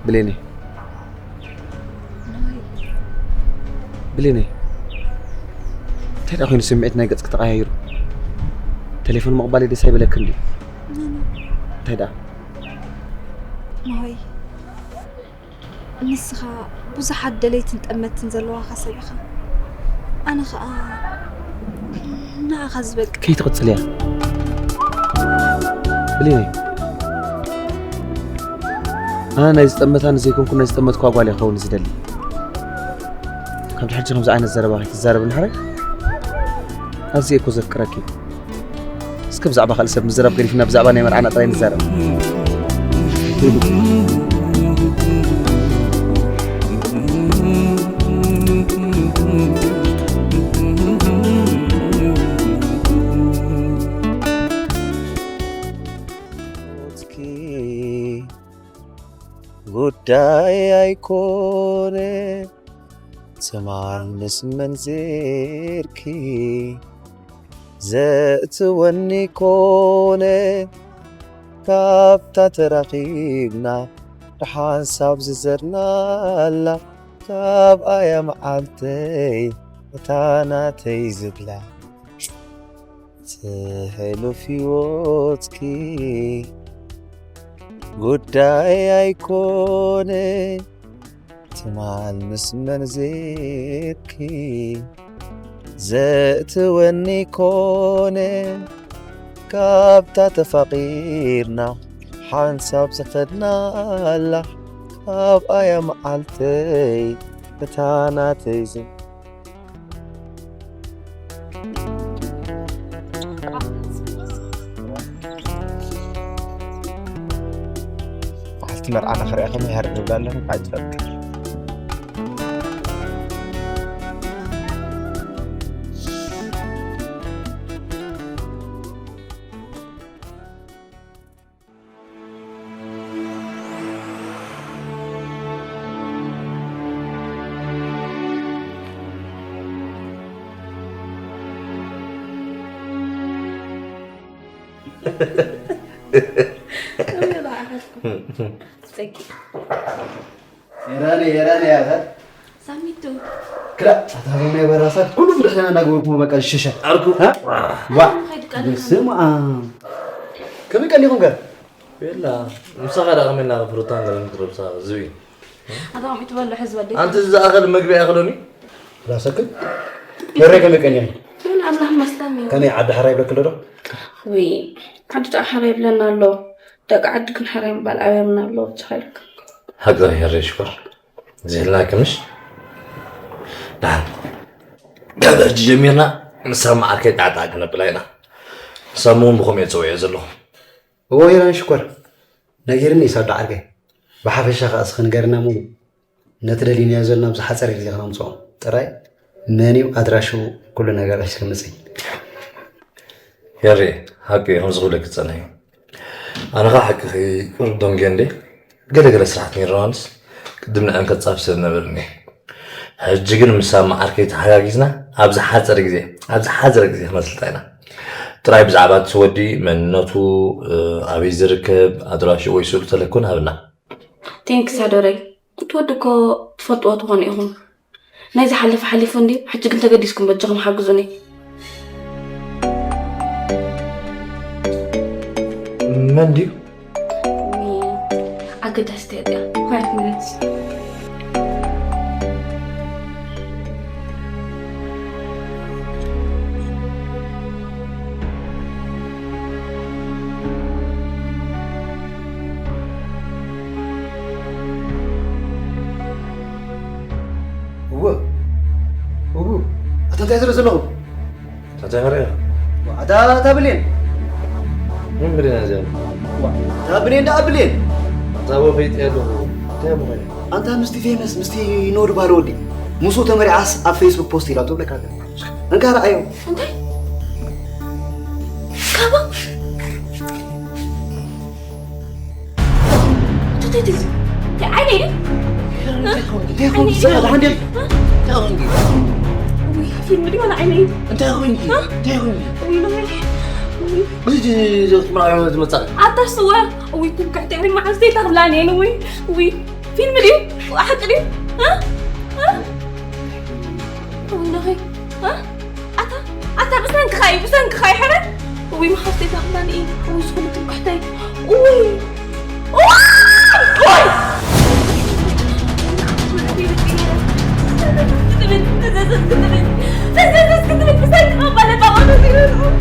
ብሌኒ። ብሌኒ። እንታይ ደኣ ኮይኑ ስምዒት ናይ ገጽኪ ተቐያይሩ? ቴሌፎን ምቕባለይ ደስ ኣይበለክን ድዩ? እንታይ ደኣ? ኖሀይ፣ ንስኻ ብዙሓት ደለይትን ጠመትን ዘለዋኻ ሰብ ኢኻ። ኣነ ኸኣ ንዓኻ ዝበቅዕ። ከይትቕጽልያ። ብሌኒ። ኣነ ናይ ዝጠመታኒ ዘይኮንኩ ናይ ዝጠመትኳ ጓል እየ ክኸውን ዝደሊ። ካብ ድሕጂ ከምዚ ዓይነት ዘረባ ከይትዛረብ እንድሕረይ ኣዝየ እኮ ዘፍቅረኪ። እስከ ብዛዕባ ካልእ ሰብ ምዝራብ ገዲፍና ብዛዕባ ናይ መርዓና ጥራይ ንዛረብ። ጉዳይ ኣይኮነ ትማል ምስ መን ዜርኪ ዘእትወኒ ኮነ ካብታ ተራኺብና ብሓንሳብ ዝዘርናላ ካብኣያ መዓልተይ እታ ናተይ ዝብላ ትሕሉፍ ህይወትኪ ጉዳይ ኣይኮነ ትማል ምስ መን ዜርኪ ዘእትወኒ ኮነ ካብታ ተፋቒርና ሓንሳብ ዝኸድናላ ካብኣያ መዓልተይ እታ ናተይ ዝም መዓልቲ መርዓና ክሪኣ ከመይ ሃር ንብላ ኣለኹ ከዓ ትፈልጥ የራነ የራነ ያታት ሳሚቱ ክላ ኣታበና የበራሳት ኩሉ ብድሕና እናገበርኩ በቃ ሽሸ ኣርኩ ዋ ስማ ከመይ ቀኒኹም ገር ቤላ ምሳኻ ዳ ከመይ እናፈሩታ ገለን ክረብሳ ዝብኢ ኣታ ከምኡ ትበልዕ ህዝቢ ኣዴታት። ኣንቲ ዝኣኸል መግቢ ኣይኣኸሎኒ። ራሰክን? ገሬ ከመይ ቀኒያ? ምን ኣምላኽ መስላም እዩ። ከመይ ዓዲ ሓራ ይብለክ ኣሎ ዶ? ውይ፣ ዓዲ ደኣ ሓራ ይብለና ኣሎ። ደቂ ዓዲ ክንሓራ ምባል ኣብያምና ኣሎ፣ ብዝኸልክ። ሓቂ ሄረ ሽኮር። ዝህልና ክምሽ? ደሓን። ካብ ሕጂ ጀሚርና ንሳ መዓርከይ ጣዕጣዕ ክነብላ ኢና። ንሳ እውን ብኸምኡ እየ ዝጸውዕዮ ዘለኹ። እዎ ሄራን ሽኮር። ነጊርኒ እዩ ሳዶ ዓርከይ። ብሓፈሻ ከኣ እስኺ ንገርና እሞ ነቲ ደሊናዮ ዘለና ኣብዚ ሓጸረ ግዜ ክነምጽኦ ጥራይ መን እዩ ኣድራሽኡ ኩሉ ነገር ኣስልምጽይ። ሄሪ፣ ሓቂ እዩ፣ ከምዚ ክብለኪ ዝጸንሐ እዩ። ኣነ ኸኣ ሓቂ ክርዶም ጌንዴ ገለ ገለ ስራሓት ነይርናንስ ቅድም ንዕን ከጻፍ ስለ ነበርኒ። ሕጂ ግን ምሳ መዓርከይ ተሓጋጊዝና ኣብዚ ሓጸረ ግዜ፣ ኣብዚ ሓጸረ ግዜ ክነስልጣ ኢና። ጥራይ ብዛዕባ እቲ ወዲ መንነቱ፣ እ፣ ኣበይ ዝርከብ፣ ኣድራሽኡ ወይ ስእሉ ተለኩን ሃብና። ቴንክስ ኣዶረይ። እቲ ወዲ እኮ ትፈልጥዎ ትኾኑ ኢኹም። ናይ ዝሓለፈ ሓሊፉ እንድዩ፣ ሕጂ ግን ተገዲስኩም በጃኹም ሓግዙኒ። መን ድዩ? ኣገዳሲት እያ እዚኣ። Five minutes። እወ። እቡ። ኣታ እንታይ ትርኢ ዘለኹም? ኣታ እንታይ መሪኣ? ኣታ፣ ኣታ ብሌን። ምን ብሌን እያ እዚኣ? ኣታ ብሌን ደኣ ብሌን። ኣታ ወፈይጥ እያ ኣለኹ። እንታይ እሞ ኾይነ? ኣንታ ምስቲ ፌመስ፣ ምስቲ ኖድ ባለ ወዲ። ምስኡ ተመሪዓስ ኣብ ፌስቡክ ፖስት ኢላ ትብለካ ኣላ። እንካ ረኣዮ። እንታይ? ካባ? እንታይ፣ እንታይ፣ እንታይ? እንታይ ዓይነይ ድዩ? እንታይ ኮንኪ? እንታይ ኮንኪ? እንታይ ኮንኪ? እንታይ ኮንኪ? ውይ፣ ፊልም ድዩ ዋላ ዓይነይ? እንታይ ኮንኪ? እንታይ ኮንኪ? ውይ፣ ናይ፣ ውይ። እዚ፣ እዚ፣ እዚ፣ መርዓ ዝመጻ። ኣታ ስወ፣ ውይ፣ ትምክሕተይ፣ ውይ፣ መዓስ ዘይተኽብላኒ እየ፣ ውይ፣ ውይ። ፊልም ድዩ? ሓቂ ድዩ? እ? እ? ውይ፣ ናይ፣ እ? ኣታ፣ ኣታ ብሰንክኻ እዩ፣ ብሰንክኻ እዩ፣ ሕረ። እውይ፣ መሓዝተይ ታኽላኒ እዩ። እውይ፣ ዝኹሉ ትምክሕተይ። እውይ። እውይ! እውይ! ብሰንክኻ ማለት ኣባላት ኣባላት እዩ።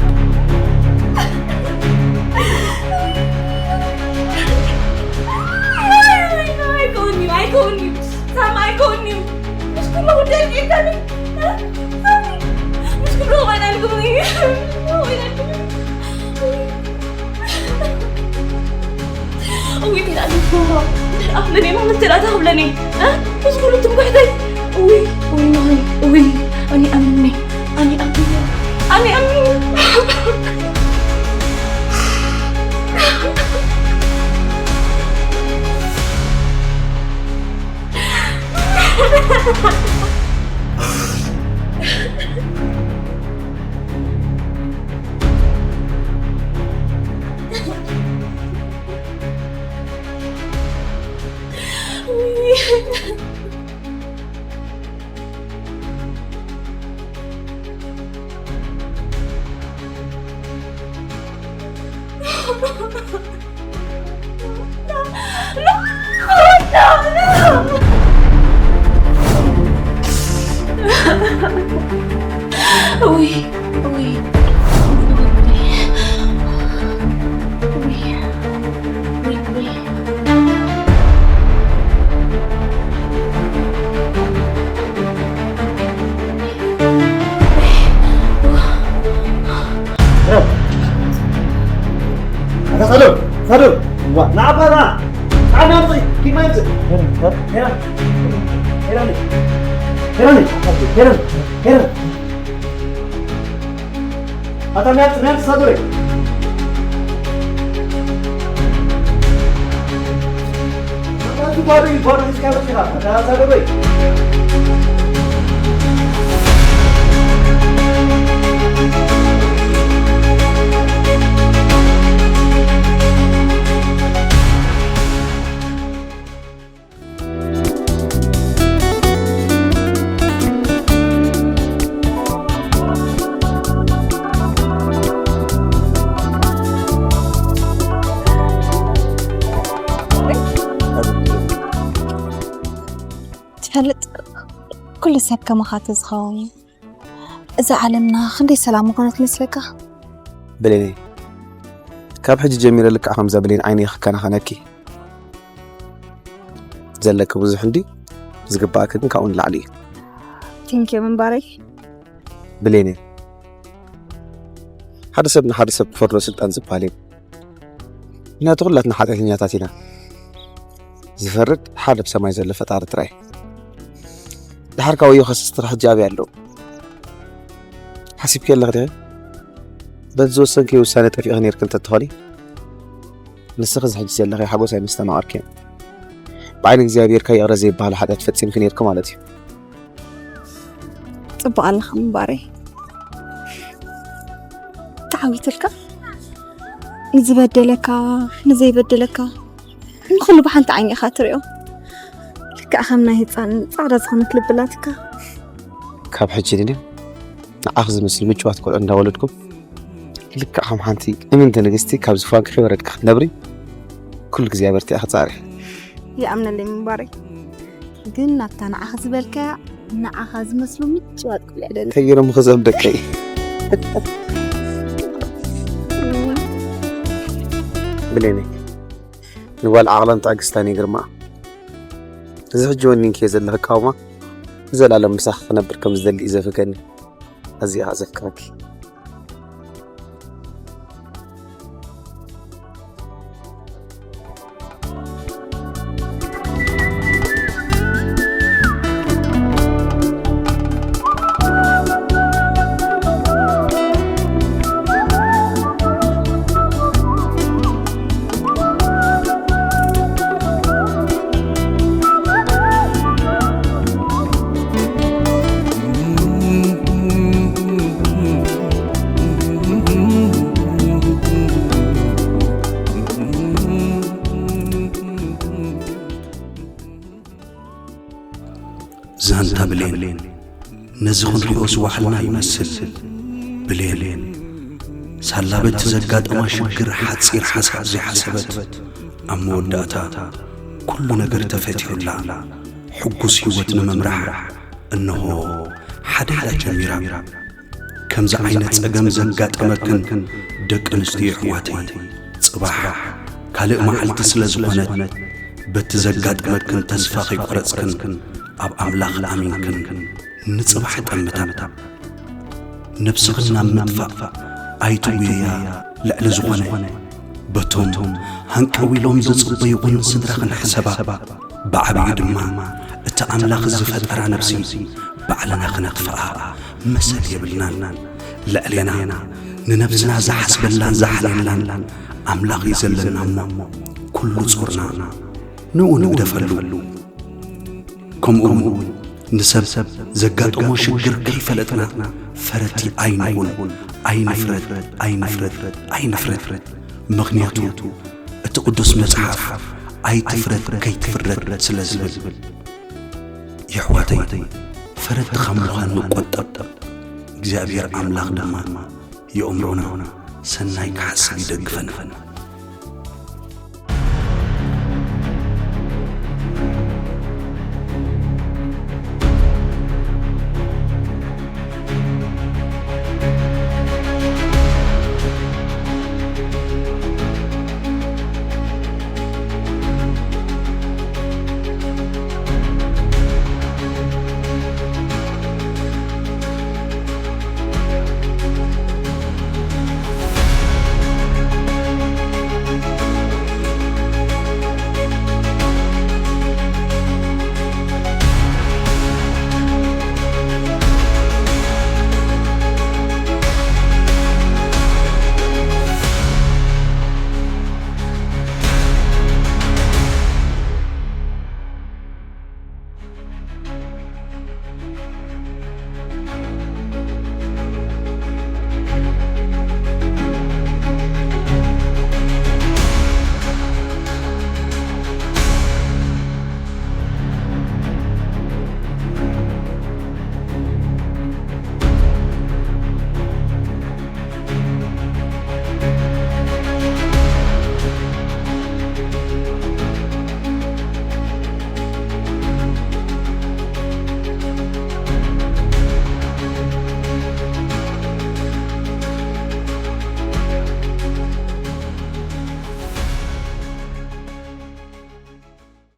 ኣይከውን እዩ፣ ኣይከውን እዩ። ሳሚ ኣይከውን እዩ። ምስ ኩሉ ጉዳይ ጌርካኒ። ምስ ኩሉ ወይናልኩም። እውይ፣ ተዳኣ ትገብሮ። ተዳኣ ክብለኒ፣ ማለት ተዳኣ ተኽብለኒ። እ? ምስ ኩሉ ትምክሕተይ። እውይ፣ እውይ፣ እውይ፣ እውይ፣ ኣነ ኣምኒ፣ ኣነ ኣምኒ፣ ኣነ ኣምኒ። ኣታ ሳዶር፣ ሳዶር፣ ዋ፣ ንዓባ፣ ንዓ። ንዓ፣ ንዓ፣ ንዓ፣ ኪድ ማይ ምጽእ። ሄራን፣ ሄራን፣ ሄራን፣ ሄራን፣ ሄራን፣ ሄራን። ኣታ ሚያት፣ ሚያት ሳዶሬ። ኣታ ባዶ እዩ፣ ባዶ ሒዝካ መጺኻ። ኣታ ሳዶሬ። ኩሉ ሰብ ከማኻ ተዝኸውን፣ እዛ ዓለምና ክንደይ ሰላም ምኾነት መስለካ? ብሌነይ፣ ካብ ሕጂ ጀሚረ ልክዕ ከምዛ ብሌን ዓይነይ ክከናኸነኪ። ዘለኪ ብዙሕ እንዲ፣ ዝግባኣኪ ግን ካብኡ ንላዕሊ እዩ። ቴንኪዩ ምንባረይ። ብሌነይ፣ ሓደ ሰብ ንሓደ ሰብ ክፈርዶ ስልጣን ዝበሃል የብሉን። ምክንያቱ ኩላትና ሓጢኣተኛታት ኢና። ዝፈርድ ሓደ ብሰማይ ዘሎ ፈጣሪ ጥራይ። ድሓር ካብ ወዮ ከስስቲ ሕጂ ኣበይ ኣለዉ? ሓሲብኪ ኣለኺ ዲኺ? በቲ ዝወሰንክዮ ውሳነ ጠፊእኺ ነይርኪ እንተትኾኒ፣ ንስኺ እዚ ሕጂ ዘለኺ ሓጎስ ኣይምስተማቐርክዮን። ብዓይኒ እግዚኣብሔር ከ ይቕረ ዘይበሃል ሓጢኣት ፈጺምኪ ነይርኪ ማለት እዩ። ጽቡቕ ኣለኻ ምንባረይ። ተዓዊትልካ፣ ንዝበደለካ፣ ንዘይበደለካ፣ ንኹሉ ብሓንቲ ዓይኒ ኢኻ ትሪኦ። ልክዕ ከም ናይ ህፃን ፃዕዳ ዝኾነት ልቢ ኣላትካ። ካብ ሕጂ ንድን ንዓኽ ዝመስል ምጭዋት ቆልዑ እንዳወለድኩም፣ ልክዕ ከም ሓንቲ እምንቲ ንግስቲ ካብ ዝፋንኪ ከይወረድኪ ክትነብሪ ኩሉ እግዚኣብሔር እያ ክጻሪ። ይኣምነለይ ምንባረይ። ግን ናብታ ንዓኻ ዝበልካያ፣ ንዓኻ ዝመስሉ ምጭዋት ቆልዑ ደሊ። ከይሮም ክዘም ደቀይ። ብሌነይ፣ ንጓል ዓቕላን ትዕግስታን ይግርማ። እዚ ሕጂ ወኒንክዮ ዘለኺ ኣቃውማ ንዘለኣለም ምሳኺ ክነብር ከም ዝደሊ እዩ ዘፍቀኒ። ኣዚኣ ዘፍቅረኪ። ዛንታ ብሌን ነዚ ክንሪኦ ዝዋሕልና ይመስል። ብሌን ሳላ በቲ ዘጋጠማ ሽግር ሓጺር ሓሳብ ዘይሓሰበት፣ ኣብ መወዳእታ ኩሉ ነገር ተፈቲሑላ ሕጉስ ህይወት ንምምራሕ እንሆ ሓደ ኢላ ጀሚራ። ከምዚ ዓይነት ጸገም ዘጋጠመክን ደቂ ኣንስትዮ ኣሕዋተይ፣ ጽባሕ ካልእ መዓልቲ ስለ ዝኾነት፣ በቲ ዘጋጠመክን ተስፋ ከይቆረጽክን ኣብ ኣምላኽ ኣሚንክን ንጽባሕ ጠምታ። ነብስኽን ናብ ምጥፋእ ኣይትጉየያ። ልዕሊ ዝኾነ በቶም ሃንቀው ኢሎም ዝጽበዩኽን ስድራኽን ሕሰባ። ብዓቢኡ ድማ እቲ ኣምላኽ ዝፈጠራ ነብሲ ባዕልና ክነጥፍኣ መሰል የብልናን። ልዕሌና ንነብስና ዝሓስበላን ዝሓልየላን ኣምላኽ እዩ ዘለና እሞ፣ ኩሉ ጾርና ንኡ ንግደፈሉ። ከምኡ እውን ንሰብ ዘጋጠሞ ሽግር ከይፈለጥና ፈረድቲ ኣይንኹን። ኣይንፍረድ፣ ኣይንፍረድ፣ ኣይንፍረድ። ምኽንያቱ እቲ ቅዱስ መጽሓፍ ኣይትፍረድ ከይትፍረድ ስለ ዝብል። የሕዋተይ፣ ፈረድቲ ካብ ምዃን ንቆጠብ። እግዚኣብሔር ኣምላኽ ድማ የእምሮና ሰናይ ክሓስብ ይደግፈና።